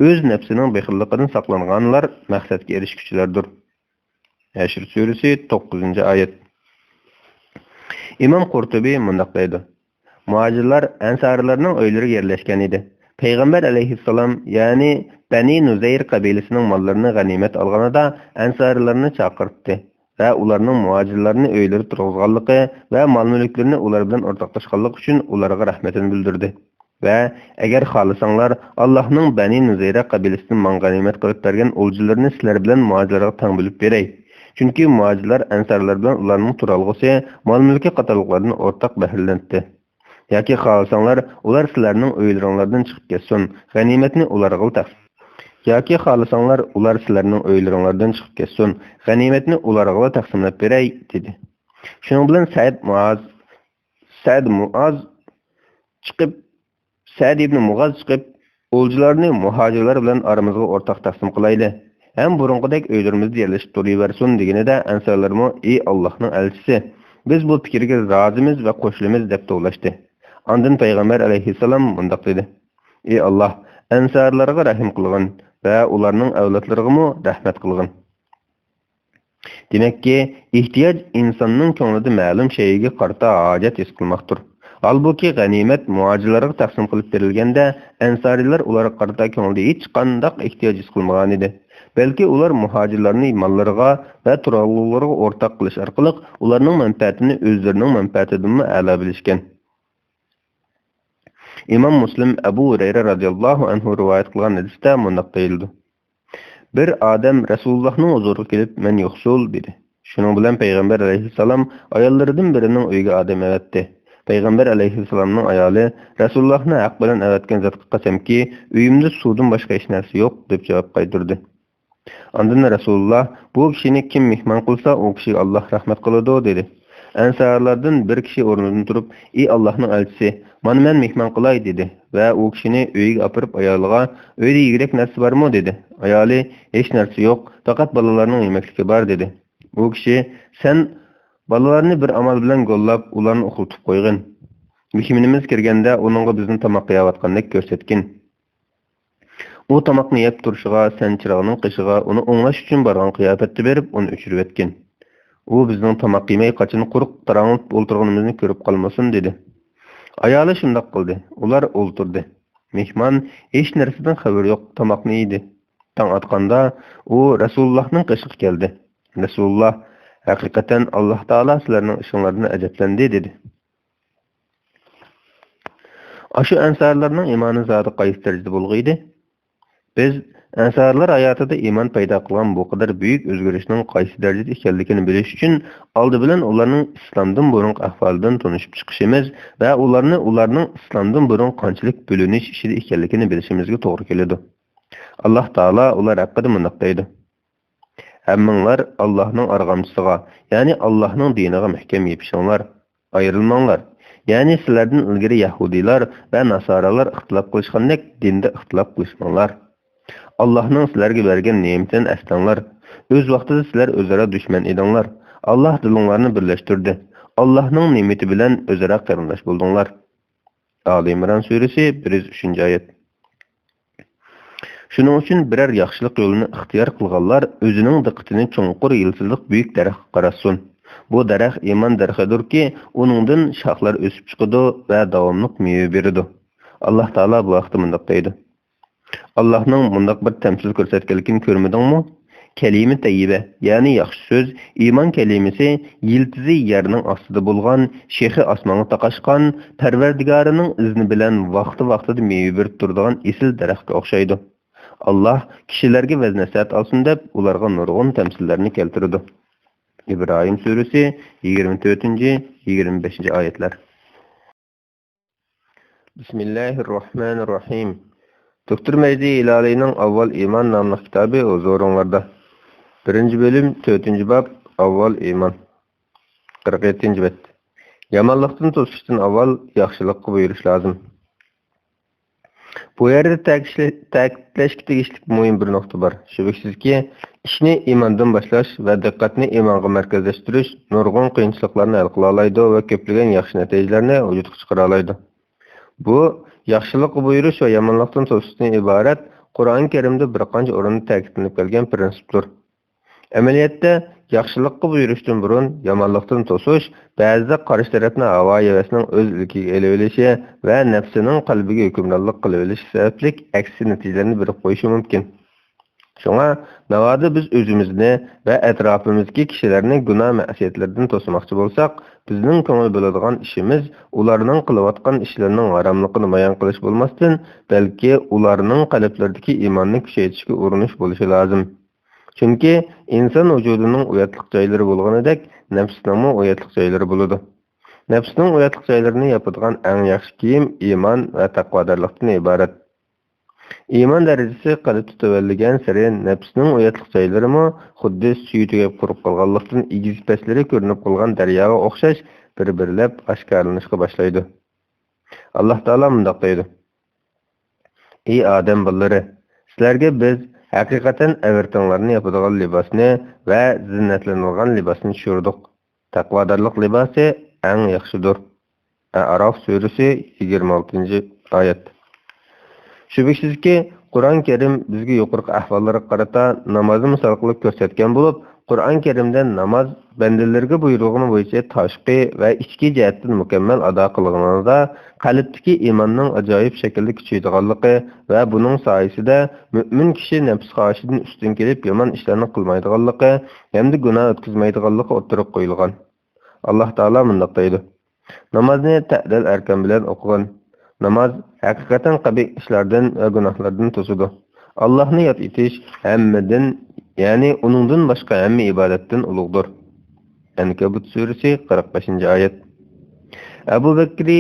ئۆز نەپسىنىڭ بېخىللىقىدىن ساقلانغانلار مەقسەتكە ئېرىشكۈچىلەردۇر. ھەشر سۈرىسى، توققۇزىنچى ئايەت. ئىمام قۇرتۇبى مۇنداق دەيدۇ: مۇھاجىرلار ئەنسارىلارنىڭ ئۆيلىرىگە يەرلەشكەن ئىدى. پەيغەمبەر ئەلەيھىسسالام، يەنى بەنى نۇزەير قەبىلىسىنىڭ ماللىرىنى غەنىيمەت ئالغىنىدا ئەنسارىلارنى چاقىرتتى ۋە ئۇلارنىڭ مۇھاجىرلارنى ئۆيلىرىدە تۇرغۇزغانلىقى ۋە مال-مۈلۈكلىرىنى ئۇلار بىلەن ئورتاقلاشقانلىقى ئۈچۈن ئۇلارغا رەھمىتىنى بىلدۈردى. ۋە ئەگەر خالىساڭلار، ئاللاھنىڭ بەنى نۇزەيرە قەبىلىسىدىن ماڭا غەنىيمەت قىلىپ بەرگەن ئولجىلىرىنى سىلەر بىلەن مۇھاجىرلارغا تەڭ بۆلۈپ بېرەي. چۈنكى مۇھاجىرلار ئەنسارلار بىلەن ئۇلارنىڭ تۇرالغۇسى، مال-مۈلكى قاتارلىقلاردىن ئورتاق بەھرىلەنتتى. ياكى خالىساڭلار، ئۇلار سىلەرنىڭ ئۆيلىرىڭلاردىن چىقىپ كەتسۇن، غەنىيمەتنى ئۇلارغىلا تەقسىم. ياكى خالىساڭلار، ئۇلار سىلەرنىڭ ئۆيلىرىڭلاردىن چىقىپ كەتسۇن، غەنىيمەتنى ئۇلارغىلا تەقسىملەپ بېرەي، دېدى. شۇنىڭ بىلەن سەئد مۇئاز، سەئد مۇئاز چىقىپ، سەئد ئىبنى مۇغاز چىقىپ، ئولجىلارنى مۇھاجىرلار بىلەن ئارىمىزغا ئورتاق تەقسىم قىلايلى ھەم بۇرۇنقىدەك ئۆيلىرىمىزدە يەرلىشىپ تۇرۇۋەرسۇن دېگىنىدە، ئەنسارلارمۇ: ئى ئاللاھنىڭ ئەلچىسى، بىز بۇ پىكىرگە رازىمىز ۋە قوشۇلىمىز، دەپ توۋلاشتى. ئاندىن پەيغەمبەر ئەلەيھىسسالام مۇنداق دېدى: ئى ئاللاھ، ئەنسارلارغا رەھىم قىلغىن ۋە ئۇلارنىڭ ئەۋلادلىرىغىمۇ رەھمەت قىلغىن. دېمەككى، ئېھتىياج ئىنساننىڭ كۆڭلىدە مەلۇم شەيئىگە قارىتا ھاجەت ھېس قىلماقتۇر. ھالبۇكى، غەنىيمەت مۇھاجىرلارغا تەقسىم قىلىپ بېرىلگەندە، ئەنسارىيلار ئۇلارغا قارىتا كۆڭلىدە ھېچقانداق ئېھتىياج ھېس قىلمىغانىدى. بەلكى ئۇلار مۇھاجىرلارنى ماللىرىغا ۋە تۇرالغۇلىرىغا ئورتاق قىلىش ئارقىلىق ئۇلارنىڭ مەنپەئەتىنى ئۆزلىرىنىڭ مەنپەئەتىدىنمۇ ئەلا بىلىشكەن. ئىمام مۇسلىم ئەبۇ ھۇرەيرە رەزىياللاھۇ ئەنھۇ رىۋايەت قىلغان ھەدىستە مۇنداق دېيىلىدۇ: بىر ئادەم رەسۇلۇللاھنىڭ ھۇزۇرىغا كېلىپ، مەن يوقسۇل، دېدى. شۇنىڭ بىلەن پەيغەمبەر ئەلەيھىسسالام ئاياللىرىدىن بىرىنىڭ ئۆيىگە ئادەم ئەۋەتتى. پەيغەمبەر ئەلەيھىسسالامنىڭ ئايالى، رەسۇلۇللاھنى ھەق بىلەن ئەۋەتكەن زاتقا قەسەمكى، ئۆيۈمدە سۇدىن باشقا ھېچ نەرسە يوق، دەپ جاۋاب قايتۇردى. ئاندىن رەسۇلۇللا، بۇ كىشىنى كىم مېھمان قىلسا، ئۇ كىشىگە ئاللاھ رەھمەت قىلىدۇ، دېدى. ئەنسارلاردىن بىر كىشى ئورنىدىن تۇرۇپ، ئى ئاللاھنىڭ ئەلچىسى، مانا مەن مېھمان قىلاي، دېدى ۋە ئۇ كىشىنى ئۆيىگە ئاپىرىپ ئايالىغا، ئۆيدە يېگۈدەك نەرسە بارمۇ؟ دېدى. ئايالى، ھېچ نەرسە يوق، پەقەت بالىلارنىڭ يېمەكلىكى بار، دېدى. ئۇ كىشى، سەن بالىلارنى بىر ئامال بىلەن گوللاپ، ئۇلارنى ئۇخلىتىپ قويغىن. مېھمىنىمىز كىرگەندە ئۇنىڭغا بىزنى تاماق قىلىۋاتقاندەك كۆرسەتكىن. ئۇ تاماقنى يەپ تۇرۇشىغا، سەن چىراغنىڭ قېشىغا ئۇنى ئوڭلاش ئۈچۈن بارغان قىياپەتتە بېرىپ، ئۇنى ئۆچۈرۈۋەتكىن. ئۇ بىزنىڭ تاماق يېمەي، قاچىنى قۇرۇق تاراڭلىتىپ ئولتۇرغىنىمىزنى كۆرۈپ قالمىسۇن، دېدى. ئايالى شۇنداق قىلدى. ئۇلار ئولتۇردى. مېھمان ھېچ نەرسىدىن خەۋىرى يوق، تاماقنى يېدى. تاڭ ئاتقاندا ئۇ رەسۇلۇللاھنىڭ قېشىغا كەلدى. رەسۇلۇللاھ، ھەقىقەتەن ئاللاھ تائالا سىلەرنىڭ ئىشىڭلاردىن ئەجەبلەندى، دېدى. ئاشۇ ئەنسارلارنىڭ ئىمانى زادى قايسى دەرىجىدە بولغىيدى؟ بىز ئەنسارلار ھاياتىدا ئىمان پەيدا قىلغان بۇ قەدەر بۈيۈك ئۆزگىرىشنىڭ قايسى دەرىجىدە ئىكەنلىكىنى بىلىش ئۈچۈن، ئالدى بىلەن ئۇلارنىڭ ئىسلامدىن بۇرۇنقى ئەھۋالىدىن تونۇشۇپ چىقىشىمىز ۋە ئۇلارنى ئۇلارنىڭ ئىسلامدىن بۇرۇن قانچىلىك بۆلۈنۈش ئىچىدە ئىكەنلىكىنى بىلىشىمىزگە توغرا كېلىدۇ. ئاللاھ تائالا ئۇلار ھەققىدە مۇنداق دەيدۇ: ھەممىڭلار ئاللاھنىڭ ئارغامچىسىغا، يەنى ئاللاھنىڭ دىنىغا مەھكەم يېپىشىڭلار. ئايرىلماڭلار. يەنى سىلەردىن ئىلگىرى يەھۇدىيلار ۋە ناسارالار ئىختىلاپ قىلىشقاندەك دىندا ئىختىلاپ قىلىشماڭلار. ئاللاھنىڭ سىلەرگە بەرگەن نېمىتىنى ئەسلەڭلار. ئۆز ۋاقتىدا سىلەر ئۆزئارا دۈشمەن ئىدىڭلار. ئاللاھ دىلىڭلارنى بىرلەشتۈردى. ئاللاھنىڭ نېمىتى بىلەن ئۆزئارا قېرىنداش بولدۇڭلار. ئالى ئىمران سۈرىسى، بىر يۈز ئۈچىنچى ئايەت. شۇنىڭ ئۈچۈن بىرەر ياخشىلىق يولىنى ئىختىيار قىلغانلار ئۆزىنىڭ دىققىتىنى چوڭقۇر يىلتىزلىق بۈيۈك دەرەخكە قاراتسۇن. بۇ دەرەخ ئىمان دەرىخىدۇركى، ئۇنىڭدىن شاخلار ئۆسۈپ چىقىدۇ ۋە داۋاملىق مېۋە بېرىدۇ. ئاللاھ تائالا بۇ ھەقتە مۇنداق دەيدۇ. ئاللاھنىڭ مۇنداق بىر تەمسىل كۆرسەتكەنلىكىنى كۆرمىدىڭمۇ؟ كەلىمە تەييىبە، يەنى ياخشى سۆز، ئىمان كەلىمىسى، يىلتىزى يەرنىڭ ئاستىدا بولغان، شېخى ئاسمانغا تاقاشقان، پەرۋەردىگارىنىڭ ئىزنى بىلەن ۋاقتى-ۋاقتىدا مېۋە بېرىپ تۇرىدىغان ئېسىل دەرەخكە ئوخشايدۇ. ئاللاھ كىشىلەرگە ۋەز-نەسىھەت ئالسۇن دەپ، ئۇلارغا نۇرغۇن تەمسىللەرنى كەلتۈرىدۇ. ئىبراھىم سۈرىسى، يىگىرمە تۆتىنچى، يىگىرمە بەشىنچى ئايەتلەر. بىسمىللاھىررەھمانىررەھىم. دوكتور مەجدى ھىلالىينىڭ ئاۋۋال ئىمان ناملىق كىتابى ھۇزۇرۇڭلاردا. بىرىنچى بۆلۈم، تۆتىنچى باب، ئاۋۋال ئىمان. قىرىق يەتتىنچى بەت. يامانلىقتىن توسۇشتىن ئاۋۋال ياخشىلىققا بۇيرۇش لازىم. بۇ يەردە تەكىتلە-، تەكىتلەشكە تېگىشلىك مۇھىم بىر نۇقتا بار. شۈبھىسىزكى، ئىشنى ئىماندىن باشلاش ۋە دىققەتنى ئىمانغا مەركەزلەشتۈرۈش نۇرغۇن قىيىنچىلىقلارنى ھەل قىلالايدۇ ۋە كۆپلىگەن ياخشى نەتىجىلەرنى ۋۇجۇدقا چىقىرالايدۇ. بۇ، ياخشىلىققا بۇيرۇش ۋە يامانلىقتىن توسۇشتىن ئىبارەت قۇرئان كەرىمدە بىر قانچە ئورۇندا تەكىتلىنىپ كەلگەن پىرىنسىپتۇر. ئەمەلىيەتتە، ياخشىلىققا بۇيرۇشتىن بۇرۇن يامانلىقتىن توسۇش، بەزىدە قارشى تەرەپنى ھاۋا-ھەۋەسنىڭ ئۆز ئىلكىگە ئېلىۋېلىشى ۋە نەپسىنىڭ قەلبىگە ھۆكۈمرانلىق قىلىۋېلىشى سەۋەبلىك ئەكسىي نەتىجىلەرنى بېرىپ قويۇشى مۇمكىن. شۇڭا، ناۋادا بىز ئۆزىمىزنى ۋە ئەتراپىمىزدىكى كىشىلەرنى گۇناھ-مەئسىيەتلىرىدىن توسىماقچى بولساق، بىزنىڭ كۆڭۈل بۆلىدىغان ئىشىمىز ئۇلارنىڭ قىلىۋاتقان ئىشلىرىنىڭ ھاراملىقىنى بايان قىلىش بولماستىن، بەلكى ئۇلارنىڭ قەلبلىرىدىكى ئىماننى كۈچەيتىشكە ئۇرۇنۇش بولۇشى لازىم. چۈنكى ئىنسان ۋۇجۇدىنىڭ ئۇياتلىق جايلىرى بولغىنىدەك، نەپسىنىڭمۇ ئۇياتلىق جايلىرى بولىدۇ. نەپسىنىڭ ئۇياتلىق جايلىرىنى ياپىدىغان ئەڭ ياخشى كىيىم ئىمان ۋە تەقۋادارلىقتىن ئىبارەت. ئىمان دەرىجىسى قەلبتە تۆۋەنلىگەنسېرى، نەپسنىڭ ئۇياتلىق جايلىرىمۇ خۇددى سۈيى تۈگەپ قۇرۇپ قالغانلىقتىن، ئېگىز-پەسلىرى كۆرۈنۈپ قالغان دەرياغا ئوخشاش بىر-بىرلەپ ئاشكارىلىنىشقا باشلايدۇ. ئاللاھ تائالا مۇنداق دەيدۇ: ئى ئادەم بالىلىرى، سىلەرگە بىز ھەقىقەتەن ئەۋرىتىڭلارنى ياپىدىغان لىباسنى ۋە زىننەتلىنىدىغان لىباسنى چۈشۈردۇق. تەقۋادارلىق لىباسى ئەڭ ياخشىدۇر. ئەئراف سۈرىسى، يىگىرمە ئالتىنچى ئايەت. شۈبھىسىزكى، قۇرئان كەرىم بىزگە يۇقىرىقى ئەھۋاللارغا قارىتا نامازنى مىسال قىلىپ كۆرسەتكەن بولۇپ، قۇرئان كەرىمدە ناماز بەندىلىرىگە بۇيرۇلغىنى بويىچە تاشقى ۋە ئىچكى جەھەتتىن مۇكەممەل ئادا قىلغىنىدا، قەلبتىكى ئىماننىڭ ئاجايىپ شەكىلدە كۈچىيىدىغانلىقى ۋە بۇنىڭ سايىسىدە مۆمىن كىشى نەپس خاھىشىدىن ئۈستۈن كېلىپ، يامان ئىشلارنى قىلمايدىغانلىقى ھەمدە گۇناھ ئۆتكۈزمەيدىغانلىقى ئوتتۇرىغا قويۇلغان. ئاللاھ تائالا مۇنداق دەيدۇ: نامازنى تەدىل ئەركان بىلەن ئوقۇغىن. ناماز ھەقىقەتەن قەبىھ ئىشلاردىن ۋە گۇناھلاردىن توسىدۇ. ئاللاھنى ياد ئېتىش ھەممىدىن، يەنى ئۇنىڭدىن باشقا ھەممە ئىبادەتتىن ئۇلۇغدۇر. ئەنكەبۇت سۈرىسى، قىرىق بەشىنچى ئايەت. ئەبۇ بەكرى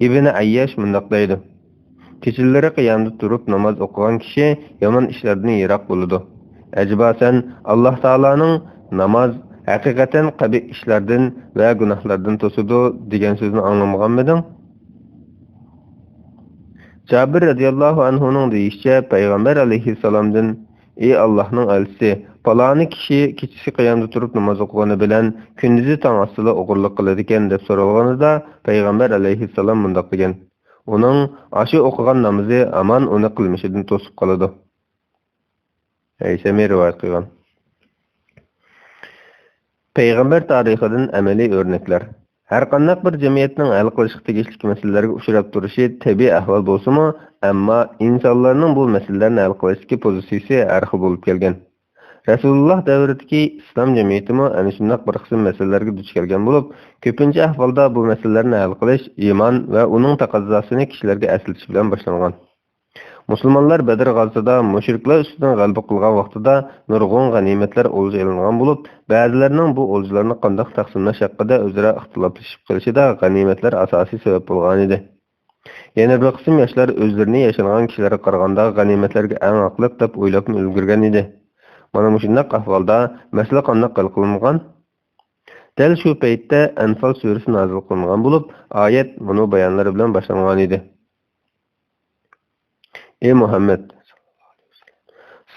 ئىبنى ئەيياش مۇنداق دەيدۇ: كېچىلىرى قىيامدا تۇرۇپ ناماز ئوقۇغان كىشى يامان ئىشلاردىن يىراق بولىدۇ. ئەجەبا سەن ئاللاھ تائالانىڭ ناماز ھەقىقەتەن قەبىھ ئىشلاردىن ۋە گۇناھلاردىن توسىدۇ دېگەن سۆزىنى ئاڭلىمىغانمىدىڭ؟ جابىر رەزىياللاھۇ ئەنھۇنىڭ دېيىشىچە، پەيغەمبەر ئەلەيھىسسالامدىن: ئى ئاللاھنىڭ ئەلچىسى، پالانى كىشى كېچىسى قىيامدا تۇرۇپ ناماز ئوقۇغىنى بىلەن كۈندۈزى تاڭ ئاتسىلا ئوغرىلىق قىلىدىكەن، دەپ سورالغىنىدا، پەيغەمبەر ئەلەيھىسسالام مۇنداق دېگەن: ئۇنىڭ ئاشۇ ئوقۇغان نامىزى ھامان ئۇنى قىلمىشىدىن توسۇپ قالىدۇ. ھەيسەمى رىۋايەت قىلغان. پەيغەمبەر تارىخىدىن ئەمەلىي ئۆرنەكلەر. ھەرقانداق بىر جەمئىيەتنىڭ ھەل قىلىشقا تېگىشلىك مەسىلىلەرگە ئۇچراپ تۇرۇشى تەبىئىي ئەھۋال بولسىمۇ، ئەمما ئىنسانلارنىڭ بۇ مەسىلىلەرنى ھەل قىلىشتىكى پوزىتسىيىسى ھەر خىل بولۇپ كەلگەن. رەسۇلۇللاھ دەۋرىدىكى ئىسلام جەمئىيىتىمۇ ئەنە شۇنداق بىر قىسىم مەسىلىلەرگە دۇچ كەلگەن بولۇپ، كۆپىنچە ئەھۋالدا بۇ مەسىلىلەرنى ھەل قىلىش ئىمان ۋە ئۇنىڭ تەقەززاسىنى كىشىلەرگە ئەسلىتىش بىلەن باشلانغان. مۇسۇلمانلار بەدر غازىسىدا مۇشرىكلار ئۈستىدىن غەلىبە قىلغان ۋاقتىدا نۇرغۇن غەنىيمەتلەر ئولجا ئېلىنغان بولۇپ، بەزىلەرنىڭ بۇ ئولجىلارنى قانداق تەقسىملەش ھەققىدە ئۆزئارا ئىختىلاپلىشىپ قېلىشىدا غەنىيمەتلەر ئاساسىي سەۋەب بولغانىدى. يەنە بىر قىسىم ياشلار ئۆزلىرىنى ياشانغان كىشىلەرگە قارىغاندا غەنىيمەتلەرگە ئەڭ ھەقلىق دەپ ئويلاپمۇ ئۈلگۈرگەن ئىدى. مانا مۇشۇنداق ئەھۋالدا مەسىلە قانداق ھەل قىلىنغان؟ دەل شۇ پەيتتە ئەنفال سۈرىسى نازىل قىلىنغان بولۇپ، ئايەت مۇنۇ بايانلار بىلەن باشلانغانىدى. ئى مۇھەممەد!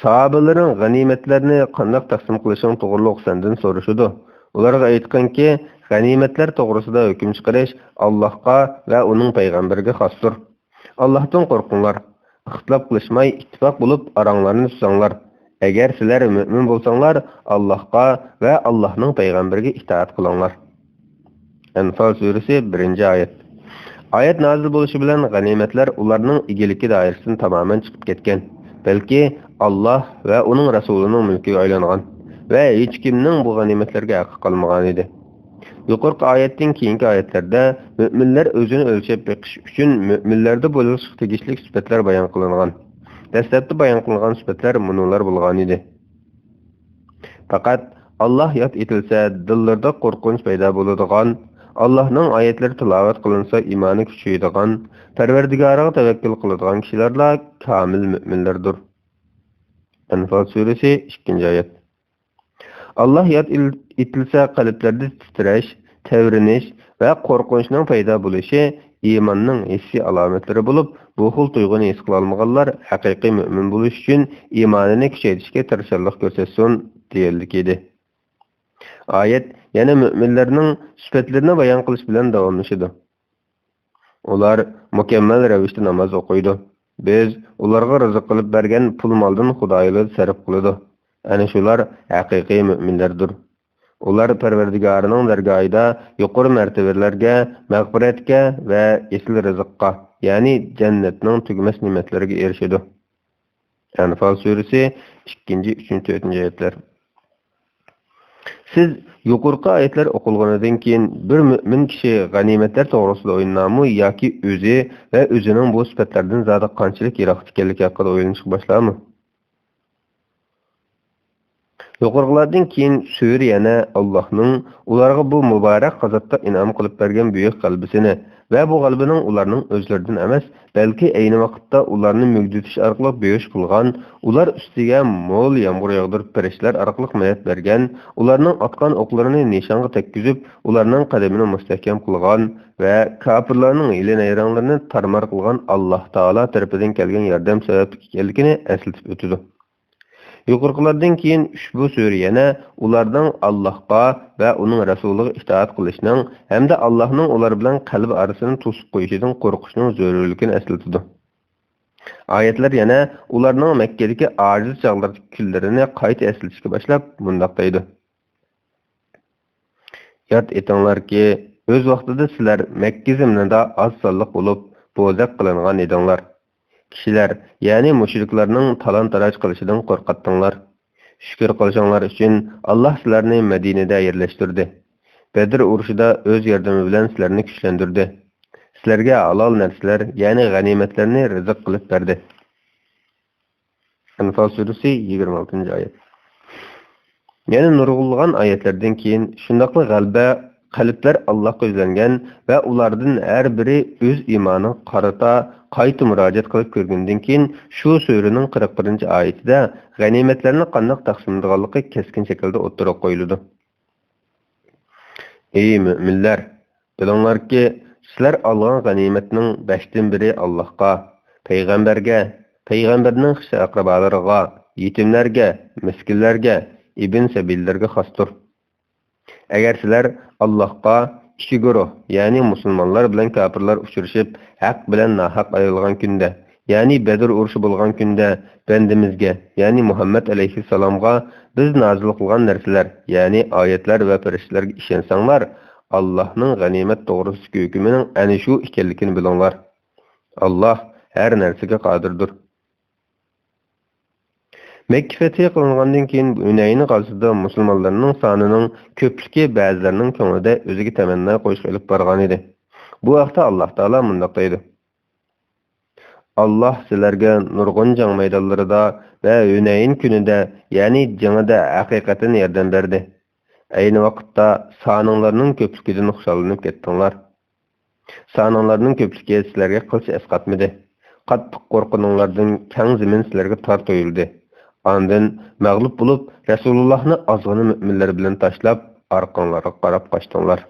ساھابىلىرىڭ غەنىيمەتلەرنى قانداق تەقسىم قىلىشىڭ توغرۇلۇق سەندىن سورىشىدۇ. ئۇلارغا ئېيتقىنكى، غەنىيمەتلەر توغرىسىدا ھۆكۈم چىقىرىش ئاللاھقا ۋە ئۇنىڭ پەيغەمبىرىگە خاستۇر. ئاللاھتىن قورقۇڭلار. ئىختىلاپ قىلىشماي، ئىتتىپاق بولۇپ، ئاراڭلارنى تۈزەڭلار. ئەگەر سىلەر مۆمىن بولساڭلار، ئاللاھقا ۋە ئاللاھنىڭ پەيغەمبىرىگە ئىتائەت قىلىڭلار. ئەنفال سۈرىسى، بىرىنچى ئايەت. ئايەت نازىل بولۇشى بىلەن غەنىيمەتلەر ئۇلارنىڭ ئىگىلىكى دائىرىسىدىن تامامەن چىقىپ كەتكەن. بەلكى ئاللاھ ۋە ئۇنىڭ رەسۇلىنىڭ مۈلكىگە ئايلانغان ۋە ھېچكىمنىڭ بۇ غەنىيمەتلەرگە ھەققى قالمىغانىدى. يۇقىرىقى ئايەتتىن كېيىنكى ئايەتلەردە مۆمىنلەر ئۆزىنى ئۆلچەپ بېقىش ئۈچۈن مۆمىنلەردە بولۇشقا تېگىشلىك سۈپەتلەر بايان قىلىنغان. دەسلەپتە بايان قىلىنغان سۈپەتلەر مۇنۇلار بولغانىدى. پەقەت ئاللاھ ياد ئېتىلسە، دىللىرىدا قورقۇنچ پەيدا بولىدىغان، ئاللاھنىڭ ئايەتلىرى تىلاۋەت قىلىنسا، ئىمانى كۈچىيىدىغان، پەرۋەردىگارىغا تەۋەككۈل قىلىدىغان كىشىلەرلا كامىل مۆمىنلەردۇر. ئەنفال سۈرىسى، ئىككىنچى ئايەت. ئاللاھ ياد ئېتىلسە، قەلبلەردە تىترەش، تەۋرىنىش ۋە قورقۇنچنىڭ پەيدا بولۇشى ئىماننىڭ ھېسسىي ئالامەتلىرى بولۇپ، بۇ خىل تۇيغۇنى ھېس قىلالمىغانلار ھەقىقىي مۆمىن بولۇش ئۈچۈن ئىمانىنى كۈچەيتىشكە تىرىشچانلىق كۆرسەتسۇن دېگەنلىكى ئىدى. ئايەت يەنە مۆمىنلەرنىڭ سۈپەتلىرىنى بايان قىلىش بىلەن داۋاملىشىدۇ. ئۇلار مۇكەممەل رەۋىشتە ناماز ئوقۇيدۇ. بىز ئۇلارغا رىزىق قىلىپ بەرگەن پۇل-مالدىن خۇدايىلىدا سەرپ قىلىدۇ. ئەنە شۇلار ھەقىقىي مۆمىنلەردۇر. ئۇلار پەرۋەردىگارىنىڭ دەرگاھىدا يۇقىرى مەرتىۋىلەرگە، مەغپىرەتكە ۋە ئېسىل رىزىققا، يەنى جەننەتنىڭ تۈگىمەس نېمەتلىرىگە ئېرىشىدۇ. ئەنفال سۈرىسى، ئىككىنچى، ئۈچىنچى، تۆتىنچى ئايەتلەر. سىز يۇقىرىقى ئايەتلەر ئوقۇلغىنىدىن كېيىن، بىر مۆمىن كىشى غەنىيمەتلەر توغرىسىدا ئويلىنارمۇ ياكى ئۆزى ۋە ئۆزىنىڭ بۇ سۈپەتلەردىن زادى قانچىلىك يىراقتا ئىكەنلىكى ھەققىدە ئويلىنىشقا باشلارمۇ؟ يۇقىرىقىلاردىن كېيىن سۈرە يەنە ئاللاھنىڭ ئۇلارغا بۇ مۇبارەك غازاتتا ئىنئام قىلىپ بەرگەن بۈيۈك غەلىبىسىنى ۋە بۇ غەلىبىنىڭ ئۇلارنىڭ ئۆزلىرىدىن ئەمەس، بەلكى ئەينى ۋاقىتتا ئۇلارنى مۈگدىتىش ئارقىلىق بېھۇش قىلغان، ئۇلار ئۈستىگە مول يامغۇر ياغدۇرۇپ پەرىشتىلەر ئارقىلىق مەدەت بەرگەن، ئۇلارنىڭ ئاتقان ئوقلىرىنى نىشانغا تەگكۈزۈپ، ئۇلارنىڭ قەدىمىنى مۇستەھكەم قىلغان ۋە كاپىرلارنىڭ ھىيلە-نەيرەڭلىرىنى تارمار قىلغان ئاللاھ تائالا تەرىپىدىن كەلگەن ياردەم سەۋەبلىك ئىكەنلىكىنى ئەسلىتىپ ئۆتىدۇ. يۇقىرىقىلاردىن كېيىن ئۇشبۇ سۈرە يەنە ئۇلارنىڭ ئاللاھقا ۋە ئۇنىڭ رەسۇلىغا ئىتائەت قىلىشنىڭ ھەمدە ئاللاھنىڭ ئۇلار بىلەن قەلب ئارىسىنى توسۇپ قويۇشىدىن قورقۇشنىڭ زۆرۈرلۈكىنى ئەسلىتىدۇ. ئايەتلەر يەنە ئۇلارنىڭ مەككىدىكى ئاجىز چاغلىرىدىكى كۈنلىرىنى قايتا ئەسلىتىشكە باشلاپ، مۇنداق دەيدۇ: ياد ئېتىڭلاركى، ئۆز ۋاقتىدا سىلەر مەككە زېمىنىدا ئاز سانلىق بولۇپ، بوزەك قىلىنغان ئىدىڭلار. كىشىلەر، يەنى مۇشرىكلارنىڭ تالان-تاراج قىلىشىدىن قورقاتتىڭلار. شۈكۈر قىلىشىڭلار ئۈچۈن، ئاللاھ سىلەرنى مەدىنىدە يەرلەشتۈردى. بەدر ئۇرۇشىدا ئۆز ياردىمى بىلەن سىلەرنى كۈچلەندۈردى. سىلەرگە ھالال نەرسىلەر، يەنى غەنىيمەتلەرنى رىزىق قىلىپ بەردى. ئەنفال سۈرىسى، يىگىرمە ئالتىنچى ئايەت. يەنە نۇرغۇنلىغان ئايەتلەردىن كېيىن، شۇنداقلا غەلىبە، قەلبلەر ئاللاھقا يۈزلەنگەن ۋە ئۇلاردىن ھەر بىرى ئۆز ئىمانىغا قارىتا قايتا مۇراجىئەت قىلىپ كۆرگەندىن كېيىن، شۇ سۈرىنىڭ قىرىق بىرىنچى ئايىتىدە غەنىيمەتلەرنى قانداق تەقسىملىيدىغانلىقى كەسكىن شەكىلدە ئوتتۇرىغا قويۇلىدۇ. ئەي مۆمىنلەر! بىلىڭلاركى، سىلەر ئالغان غەنىيمەتنىڭ بەشتىن بىرى ئاللاھقا، پەيغەمبەرگە، پەيغەمبەرنىڭ خىش-ئەقرىبالىرىغا، يېتىملەرگە، مىسكىنلەرگە، ئىبن سەبىللەرگە خاستۇر. ئەگەر سىلەر ئاللاھقا ئىككى گۇرۇھ، يەنى مۇسۇلمانلار بىلەن كاپىرلار ئۇچرىشىپ، ھەق بىلەن ناھەق ئايرىلغان كۈندە، يەنى بەدر ئۇرۇشى بولغان كۈندە بەندىمىزگە، يەنى مۇھەممەد ئەلەيھىسسالامغا بىز نازىل قىلغان نەرسىلەر، يەنى ئايەتلەر ۋە پەرىشتىلەرگە ئىشەنسەڭلار، ئاللاھنىڭ غەنىيمەت توغرىسىدىكى ھۆكمىنىڭ ئەنە شۇ ئىكەنلىكىنى بىلىڭلار. ئاللاھ ھەر نەرسىگە قادىردۇر. مەككە فەتھى قىلىنغاندىن كېيىن، ھۈنەينى غازىتىدا مۇسۇلمانلارنىڭ سانىنىڭ كۆپلۈكى بەزىلەرنىڭ كۆڭلىدە ئۆزىگە تەمەننا قويۇشقا ئېلىپ بارغانىدى. بۇ ھەقتە ئاللاھ تائالا مۇنداق دەيدۇ: ئاللاھ سىلەرگە نۇرغۇن جەڭ مەيدانلىرىدا ۋە ھۈنەين كۈنىدە، يەنى جېڭىدە ھەقىقەتەن ياردەم بەردى. ئەينى ۋاقىتتا سانىڭلارنىڭ كۆپلۈكىدىن خۇشاللىنىپ كەتتىڭلار. سانىڭلارنىڭ كۆپلۈكى سىلەرگە قىلچە ئەسقاتمىدى. قاتتىق قورققىنىڭلاردىن كەڭ زېمىن سىلەرگە تار تۇيۇلدى. ئاندىن مەغلۇپ بولۇپ، رەسۇلۇللاھنى ئازغىنا مۆمىنلەر بىلەن تاشلاپ، ئارقاڭلارغا قاراپ قاچتىڭلار.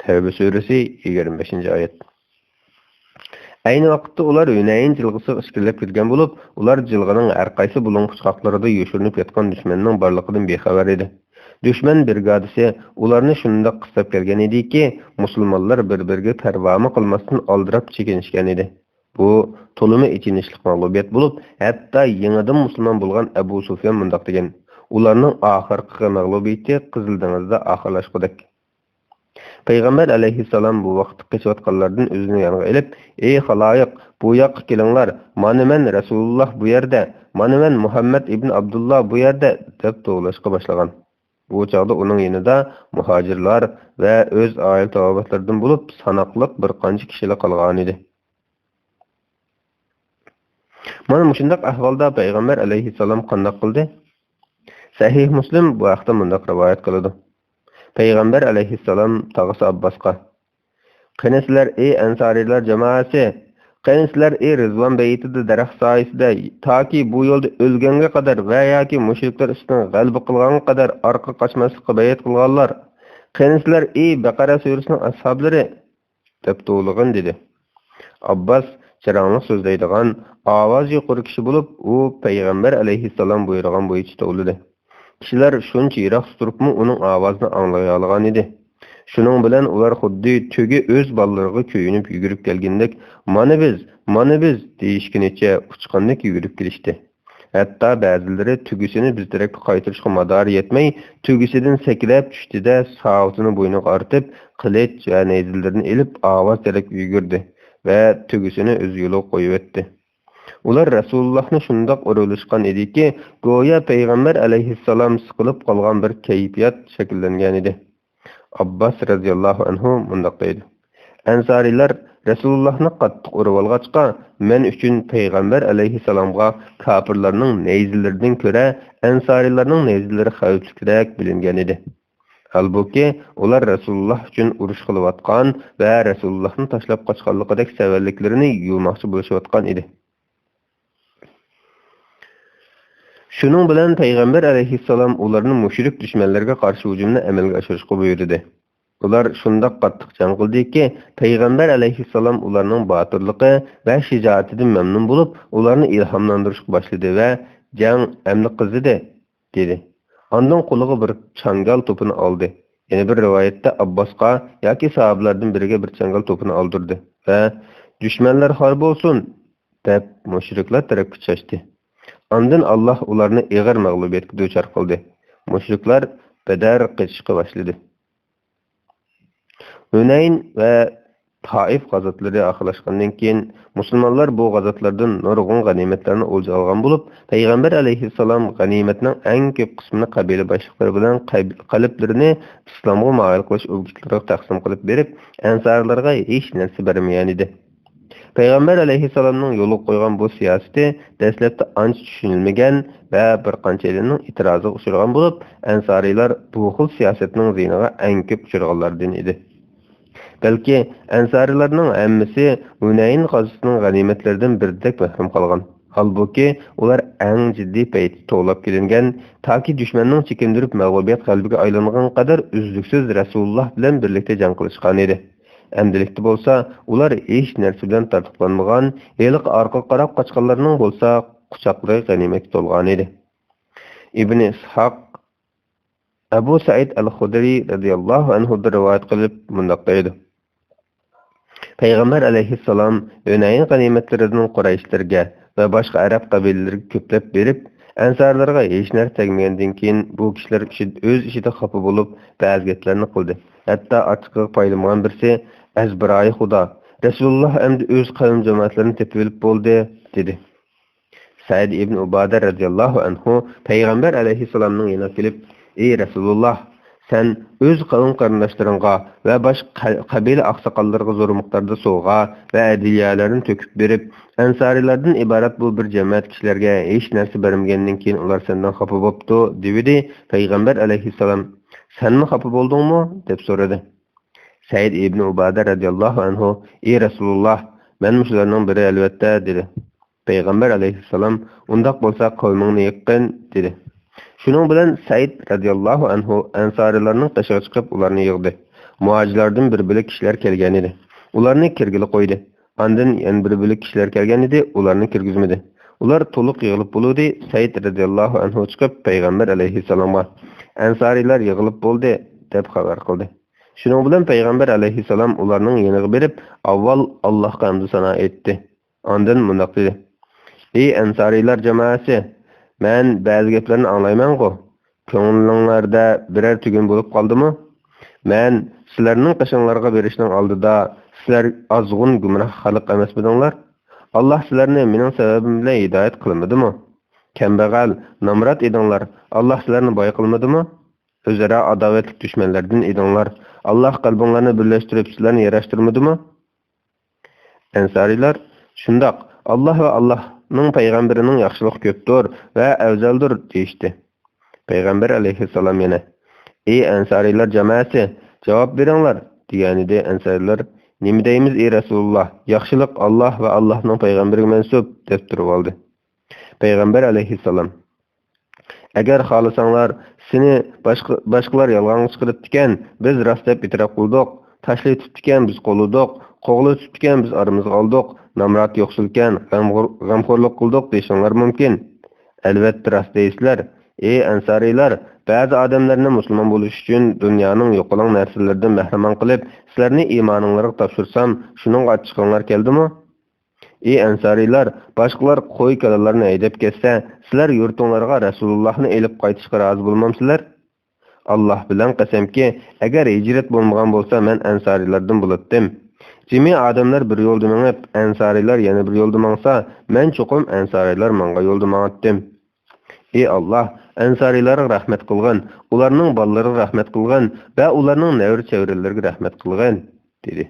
تەۋبە سۈرىسى، يىگىرمە بەشىنچى ئايەت. ئەينى ۋاقىتتا ئۇلار ھۈنەيىن جىلغىسىغا ئىچكىرىلەپ كىرگەن بولۇپ، ئۇلار جىلغىنىڭ ھەر قايسى بۇلۇڭ-پۇچقاقلىرىدا يوشۇرۇنۇپ ياتقان دۈشمەننىڭ بارلىقىدىن بىخەۋەر ئىدى. دۈشمەن برىگادىسى ئۇلارنى شۇنداق قىستاپ كەلگەن ئىدىكى، مۇسۇلمانلار بىر-بىرىگە پەرۋامۇ قىلماستىن ئالدىراپ چېكىنىشكەن ئىدى. بۇ تولىمۇ ئېچىنىشلىق مەغلۇبىيەت بولۇپ، ھەتتا يېڭىدىن مۇسۇلمان بولغان ئەبۇ سۇفيان مۇنداق دېگەن: «ئۇلارنىڭ ئاخىرقى مەغلۇبىيىتى قىزىل دېڭىزدا ئاخىرلاشقۇدەك.» پەيغەمبەر ئەلەيھىسسالام بۇ ۋاقىتتا قېچىۋاتقانلاردىن ئۆزىنى يانغا ئېلىپ: «ئەي خالايىق، بۇ ياققا كېلىڭلار، مانا مەن رەسۇلۇللاھ بۇ يەردە، مانا مەن مۇھەممەد ئىبن ئابدۇللاھ بۇ يەردە» دەپ توۋلاشقا باشلىغان. بۇ چاغدا ئۇنىڭ يېنىدا مۇھاجىرلار ۋە ئۆز ئائىلە تاۋابىئاتلىرىدىن بولۇپ ساناقلىق بىر قانچە كىشىلا قالغانىدى. مانا مۇشۇنداق ئەھۋالدا پەيغەمبەر ئەلەيھىسسالام قانداق قىلدى؟ سەھىھ مۇسلىم بۇ ھەقتە مۇنداق رىۋايەت قىلىدۇ. پەيغەمبەر ئەلەيھىسسالام تاغىسى ئابباسقا: «قېنى سىلەر، ئەي ئەنسارىيلار جامائەسى! قېنى سىلەر، ئەي رىزۋان بەيتىدە دەرەخ سايىسىدە تاكى بۇ يولدا ئۆلگەنگە قەدەر ۋە ياكى مۇشرىكلار ئۈستىدىن غەلىبە قىلغانغا قەدەر ئارقىغا قاچماسلىققا بەيئەت قىلغانلار! قېنى سىلەر، ئەي بەقەرە سۈرىسىنىڭ ئەسھابلىرى!» دەپ توۋلىغىن، دېدى. ئابباس جاراڭلىق سۆزلەيدىغان، ئاۋازى يۇقىرى كىشى بولۇپ، ئۇ پەيغەمبەر ئەلەيھىسسالام بۇيرۇغان بويىچە توۋلىدى. كىشىلەر شۇنچە يىراقتا تۇرۇپمۇ ئۇنىڭ ئاۋازىنى ئاڭلىيالىغانىدى. شۇنىڭ بىلەن ئۇلار خۇددى تۆگە ئۆز بالىلىرىغا كۆيۈنۈپ يۈگۈرۈپ كەلگىنىدەك، «مانا بىز، مانا بىز!» دېيىشكىنىچە ئۇچقاندەك يۈگۈرۈپ كېلىشتى. ھەتتا بەزىلىرى تۆگىسىنى بىز تەرەپكە قايتۇرۇشقا مادارى يەتمەي، تۆگىسىدىن سەكرەپ چۈشتى-دە، ساۋۇتىنى بوينىغا ئارتىپ، قىلىچ ۋە نەيزىلىرىنى ئېلىپ، ئاۋاز تەرەپكە يۈگۈردى ۋە تۆگىسىنى ئۆز يولىغا قويۇۋەتتى. ئۇلار رەسۇلۇللاھنى شۇنداق ئورۇۋېلىشقان ئىدىكى، گويا پەيغەمبەر ئەلەيھىسسالام سىقىلىپ قالغان بىر كەيپىيات شەكىللەنگەنىدى. ئابباس رەزىياللاھۇ ئەنھۇ مۇنداق دەيدۇ: «ئەنسارىيلار رەسۇلۇللاھنى قاتتىق ئۇرۇۋالغاچقا، مەن ئۈچۈن پەيغەمبەر ئەلەيھىسسالامغا كاپىرلارنىڭ نەيزىلىرىدىن كۆرە ئەنسارىيلارنىڭ نەيزىلىرى خەۋپلىكرەك بىلىنگەنىدى. ھالبۇكى، ئۇلار رەسۇلۇللاھ ئۈچۈن ئۇرۇش قىلىۋاتقان ۋە رەسۇلۇللاھنى تاشلاپ قاچقانلىقىدەك سەۋەنلىكلىرىنى يۇماقچى بولۇشۇۋاتقان ئىدى.» شۇنىڭ بىلەن پەيغەمبەر ئەلەيھىسسالام ئۇلارنى مۇشرىك دۈشمەنلەرگە قارشى ھۇجۇمنى ئەمەلگە ئاشۇرۇشقا بۇيرۇدى. ئۇلار شۇنداق قاتتىق جەڭ قىلدىكى، پەيغەمبەر ئەلەيھىسسالام ئۇلارنىڭ باتۇرلۇقى ۋە شىجائىتىدىن مەمنۇن بولۇپ، ئۇلارنى ئىلھاملاندۇرۇشقا باشلىدى ۋە «جەڭ ئەمدى قىزىدى» دېدى. ئاندىن قولىغا بىر چاڭگال توپىنى ئالدى. يەنە بىر رىۋايەتتە ئابباسقا ياكى ساھابىلاردىن بىرىگە بىر چاڭگال توپىنى ئالدۇردى ۋە «دۈشمەنلەر خار بولسۇن!» دەپ مۇشرىكلار تەرەپكە چاچتى. ئاندىن ئاللاھ ئۇلارنى ئېغىر مەغلۇبىيەتكە دۇچار قىلدى. مۇشرىكلار بەدەر قېچىشقا باشلىدى. ھۈنەين ۋە تائىف غازاتلىرى ئاخىرلاشقاندىن كېيىن، مۇسۇلمانلار بۇ غازاتلاردىن نۇرغۇن غەنىيمەتلەرنى ئولجا ئالغان بولۇپ، پەيغەمبەر ئەلەيھىسسالام غەنىيمەتنىڭ ئەڭ كۆپ قىسمىنى قەبىلە باشلىقلىرى بىلەن قەب-، قەلبلىرىنى ئىسلامغا مايىل قىلىش ئوبيېكتلىرىغا تەقسىم قىلىپ بېرىپ، ئەنسارىيلارغا ھېچ نەرسە بەرمىگەنىدى. پەيغەمبەر ئەلەيھىسسالامنىڭ يولغا قويغان بۇ سىياسىتى دەسلەپتە ئانچە چۈشىنىلمىگەن ۋە بىر قانچەيلەننىڭ ئېتىرازىغا ئۇچرىغان بولۇپ، ئەنسارىيلار بۇ خىل سىياسەتنىڭ زىيىنىغا ئەڭ كۆپ ئۇچرىغانلاردىن ئىدى. بەلكى ئەنسارىيلارنىڭ ھەممىسى ھۈنەين غازىسىنىڭ غەنىيمەتلىرىدىن بىردەك مەھرۇم قالغان. ھالبۇكى، ئۇلار ئەڭ جىددىي پەيتتە توۋلاپ كېلىنگەن، تاكى دۈشمەننىڭ چېكىندۈرۈپ مەغلۇبىيەت غەلىبىگە ئايلانغانغا قەدەر ئۈزلۈكسىز رەسۇلۇللاھ بىلەن بىرلىكتە جەڭ قىلىشقانىدى. ئەمدىلىكتە بولسا ئۇلار ھېچ نەرسە بىلەن تارتۇقلانمىغان، ھېلىقى ئارقىغا قاراپ قاچقانلارنىڭ بولسا قۇچاقلىرى غەنىيمەتكە تولغانىدى. ئىبنى ئىسھاق ئەبۇ سەئىد ئەل خۇدرى رەزىياللاھۇ ئەنھۇدىن رىۋايەت قىلىپ مۇنداق دەيدۇ: پەيغەمبەر ئەلەيھىسسالام ھۈنەين غەنىيمەتلىرىدىن قۇرەيشلەرگە ۋە باشقا ئەرەب قەبىلىلىرىگە كۆپلەپ بېرىپ، ئەنسارلارغا ھېچ نەرسە تەگمىگەندىن كېيىن، بۇ كىشىلەر ئىچىدە، ئۆز ئىچىدە خاپا بولۇپ، بەزى گەپلەرنى قىلدى. ھەتتا ئاچچىقىغا پايلىمىغان بىرسى، «ئەزبىرايى خۇدا، رەسۇلۇللاھ ئەمدى ئۆز قەۋم جامائەتلىرىنى تېپىۋېلىپ بولدى» دېدى. سەئىد ئىبن ئۇبادە رەزىياللاھۇ ئەنھۇ پەيغەمبەر ئەلەيھىسسالامنىڭ يېنىغا كېلىپ، ئى رەسۇلۇللاھ، سەن ئۆز قەۋم قېرىنداشلىرىڭغا ۋە باشقا قە-، قەبىلە ئاقساقاللىرىغا زور مىقداردا سوۋغا ۋە ھەدىيەلەرنى تۆكۈپ بېرىپ، ئەنسارىيلاردىن ئىبارەت بۇ بىر جەمەت كىشىلەرگە ھېچ نەرسە بەرمىگەندىن كېيىن ئۇلار سەندىن خاپا بوپتۇ، دېۋىدى. پەيغەمبەر ئەلەيھىسسالام، سەنمۇ خاپا بولدۇڭمۇ؟ دەپ سورىدى. سەئىد ئىبن ئۇبادە رەزىياللاھۇ ئەنھۇ، ئى رەسۇلۇللاھ، مەنمۇ شۇلارنىڭ بىرى ئەلۋەتتە، دېدى. پەيغەمبەر ئەلەيھىسسالام، ئۇنداق بولسا قەۋمىڭنى يىغقىن، دېدى. شۇنىڭ بىلەن سەئىد رەزىياللاھۇ ئەنھۇ ئەنسارىيلارنىڭ قېشىغا چىقىپ ئۇلارنى يىغدى. مۇھاجىرلاردىن بىر بۆلەك كىشىلەر كەلگەنىدى. ئۇلارنى كىرگىلى قويدى. ئاندىن يەنە بىر بۆلەك كىشىلەر كەلگەن ئىدى، ئۇلارنى كىرگۈزمىدى. ئۇلار تولۇق يىغىلىپ بولۇۋىدى، سەئىد رەزىياللاھۇ ئەنھۇ چىقىپ پەيغەمبەر ئەلەيھىسسالامغا، «ئەنسارىيلار يىغىلىپ بولدى» دەپ خەۋەر قىلدى. شۇنىڭ بىلەن پەيغەمبەر ئەلەيھىسسالام ئۇلارنىڭ يېنىغا بېرىپ، ئاۋۋال ئاللاھقا ھەمدۇ سانا ئېيتتى. ئاندىن مۇنداق دېدى: «ئى ئەنسارىيلار جامائەسى! مەن بەزى گەپلەرنى ئاڭلايمەنغۇ؟ كۆڭلۈڭلاردا بىرەر تۈگۈن بولۇپ قالدىمۇ؟ مەن سىلەرنىڭ قېشىڭلارغا بېرىشنىڭ ئالدىدا سىلەر ئازغۇن گۇمراھ خەلق ئەمەسمىدىڭلار؟ ئاللاھ سىلەرنى مېنىڭ سەۋەبىم بىلەن ھىدايەت قىلمىدىمۇ؟ كەمبەغەل، نامرات ئىدىڭلار، ئاللاھ سىلەرنى باي قىلمىدىمۇ؟ ئۆزئارا ئاداۋەتلىك دۈشمەنلەردىن ئىدىڭلار، ئاللاھ قەلبىڭلارنى بىرلەشتۈرۈپ سىلەرنى ياراشتۇرمىدىمۇ؟» ئەنسارىيلار: «شۇنداق، ئاللاھ ۋە ئاللاھنىڭ پەيغەمبىرىنىڭ ياخشىلىقى كۆپتۇر ۋە ئەۋزەلدۇر» دېيىشتى. پەيغەمبەر ئەلەيھىسسالام يەنە: «ئى ئەنسارىيلار جامائەسى، جاۋاب بېرىڭلار» دېگەنىدى. ئەنسارىيلار: «نېمە دەيمىز، ئى رەسۇلۇللاھ، ياخشىلىق ئاللاھ ۋە ئاللاھنىڭ پەيغەمبىرىگە مەنسۇپ» دەپ تۇرۇۋالدى. پەيغەمبەر ئەلەيھىسسالام: «ئەگەر خالىساڭلار، سېنى باشقا، باشقىلار يالغانغا چىقىرىپتىكەن، بىز راست دەپ ئېتىراپ قىلدۇق، تاشلىۋېتىپتىكەن، بىز قوغلىدۇق، قوغلىۋېتىپتىكەن، بىز ئارىمىزغا ئالدۇق، نامرات يوقسۇلكەن، غەمخور، غەمخورلۇق قىلدۇق دېيىشىڭلار مۇمكىن. ئەلۋەتتە راست دەيسىلەر. ئى ئەنسارىيلار، بەزى ئادەملەرنى مۇسۇلمان بولۇش ئۈچۈن دۇنيانىڭ يوقىلاڭ نەرسىلىرىدىن بەھرىمەن قىلىپ، سىلەرنى ئىمانىڭلارغا تاپشۇرسام، شۇنىڭغا ئاچچىقىڭلار كەلدىمۇ؟» ئى ئەنسارىيلار، باشقىلار قوي-كالىلارنى ھەيدەپ كەتسە، سىلەر يۇرتۇڭلارغا رەسۇلۇللاھنى ئېلىپ قايتىشقا رازى بولمامسىلەر؟ ئاللاھ بىلەن قەسەمكى، ئەگەر ھىجرەت بولمىغان بولسا، مەن ئەنسارىيلاردىن بولاتتىم. جىمى ئادەملەر بىر يولدا مېڭىپ، ئەنسارىيلار يەنە بىر يولدا ماڭسا، مەن چوقۇم ئەنسارىيلار ماڭغان يولدا ماڭاتتىم. ئى ئاللاھ، ئەنسارىيلارغا رەھمەت قىلغىن، ئۇلارنىڭ بالىلىرىغا رەھمەت قىلغىن ۋە ئۇلارنىڭ نەۋرە-چەۋرىلىرىگە رەھمەت قىلغىن، دېدى.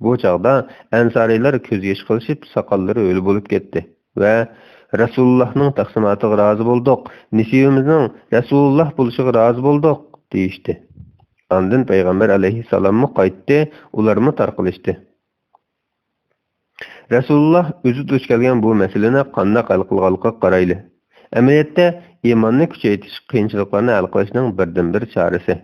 بۇ چاغدا ئەنسارىيلار كۆز يېشى قىلىشىپ، ساقاللىرى ھۆل بولۇپ كەتتى ۋە «رەسۇلۇللاھنىڭ تەقسىماتىغا رازى بولدۇق، نېسىۋىمىزنىڭ رەسۇلۇللاھ بولۇشىغا رازى بولدۇق» دېيىشتى. ئاندىن پەيغەمبەر ئەلەيھىسسالاممۇ قايتتى، ئۇلارمۇ تارقىلىشتى. رەسۇلۇللاھ ئۆزى دۇچ كەلگەن بۇ مەسىلىنى قانداق ھەل قىلغانلىقىغا قارايلى. ئەمەلىيەتتە، ئىماننى كۈچەيتىش قىيىنچىلىقلارنى ھەل قىلىشنىڭ بىردىنبىر چارىسى.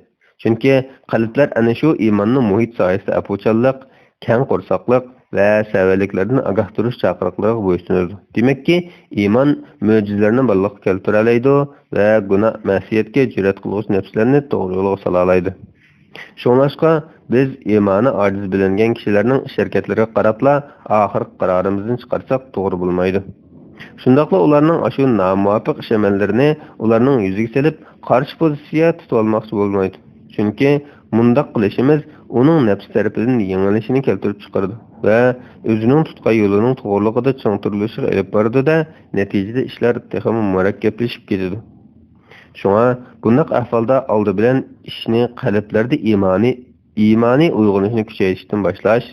چۈنكى قەلبلەر ئەنە شۇ ئىماننىڭ مۇھىت ساھەسىدە ئەپۇچانلىق، كەڭ قورساقلىق ۋە سەۋەنلىكلەردىن ئاگاھ تۇرۇش چاقىرىقلىرىغا بويسۇنىدۇ. دېمەككى، ئىمان مۆجىزىلەرنى بارلىققا كەلتۈرەلەيدۇ ۋە گۇناھ، مەسىيەتكە جۈرئەت قىلغۇچى نەپسلەرنى توغرا يولغا سالالايدۇ. شۇڭلاشقا، بىز ئىمانى ئاجىز بىلىنگەن كىشىلەرنىڭ ئىش-ھەرىكەتلىرىگە قاراپلا ئاخىرقى قارارىمىزنى چىقارساق توغرا بولمايدۇ. شۇنداقلا ئۇلارنىڭ ئاشۇ نامۇۋاپىق ئىش-ئەمەللىرىنى ئۇلارنىڭ يۈزىگە سېلىپ، قارشى پوزىتسىيە تۇتۇۋالماقچى بولمايدۇ. چۈنكى مۇنداق قىلىشىمىز ئۇنىڭ نەپسى تەرىپىدىن يېڭىلىشىنى كەلتۈرۈپ چىقىرىدۇ ۋە ئۆزىنىڭ تۇتقان يولىنىڭ توغرىلىقىدا چىڭ تۇرۇلۇشىغا ئېلىپ بارىدۇ-دە، نەتىجىدە ئىشلار تېخىمۇ مۇرەككەپلىشىپ كېتىدۇ. شۇڭا بۇنداق ئەھۋالدا ئالدى بىلەن ئىشنى قەلبلەردە ئىمانى، ئىمانىي ئويغىنىشنى كۈچەيتىشتىن باشلاش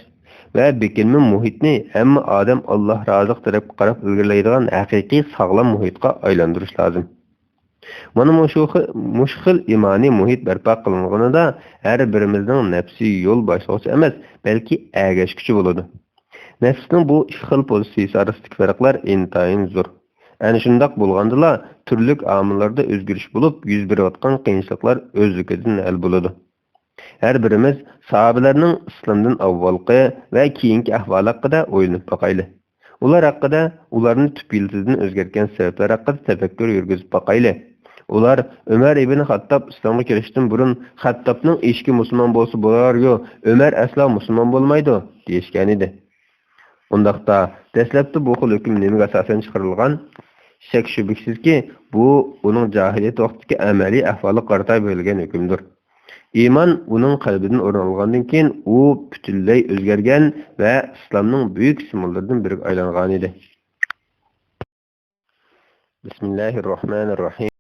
ۋە بېكىنمە مۇھىتنى ھەممە ئادەم ئاللاھ رازىلىقى تەرەپكە قاراپ ئىلگىرىلەيدىغان ھەقىقىي ساغلام مۇھىتقا ئايلاندۇرۇش لازىم. مانا مۇشۇ خىل، مۇشۇ خىل ئىمانىي مۇھىت بەرپا قىلىنغىنىدا، ھەر بىرىمىزنىڭ نەپسى يول باشلىغۇچى ئەمەس، بەلكى ئەگەشكۈچى بولىدۇ. نەپسنىڭ بۇ ئىككى خىل پوزىتسىيىسى ئارىسىدىكى پەرقلەر ئىنتايىن زور. ئەنە شۇنداق بولغاندىلا، تۈرلۈك ئامىللاردا ئۆزگىرىش بولۇپ، يۈز بېرىۋاتقان قىيىنچىلىقلار ئۆزلۈكىدىن ھەل بولىدۇ. ھەر بىرىمىز ساھابىلەرنىڭ ئىسلامدىن ئاۋۋالقى ۋە كېيىنكى ئەھۋالى ھەققىدە ئويلىنىپ باقايلى. ئۇلار ھەققىدە، ئۇلارنى تۈپ يىلتىزىدىن ئۆزگەرتكەن سەۋەبلەر ھەققىدە تەپەككۇر يۈرگۈزۈپ باقايلى. ئۇلار، «ئۆمەر ئىبن خەتتاب ئىسلامغا كىرىشتىن بۇرۇن، خەتتابنىڭ ئېشىكى مۇسۇلمان بولسا بولارغۇ، ئۆمەر ئەسلا مۇسۇلمان بولمايدۇ» دېيىشكەنىدى. ئۇنداقتا، دەسلەپتە بۇ خىل ھۆكۈم نېمىگە ئاساسەن چىقىرىلغان؟ شەك-شۈبھىسىزكى، بۇ ئۇنىڭ جاھىلىيەت ۋاقتىدىكى ئەمەلىي ئەھۋالىغا قارىتا بېرىلگەن ھۆكۈمدۇر. ئىمان ئۇنىڭ قەلبىدىن ئورۇن ئالغاندىن كېيىن، ئۇ پۈتۈنلەي ئۆزگەرگەن ۋە ئىسلامنىڭ بۈيۈك سىمۋوللىرىدىن بىرىگە ئايلانغانىدى. بىسمىللاھىررەھمانىررەھىم.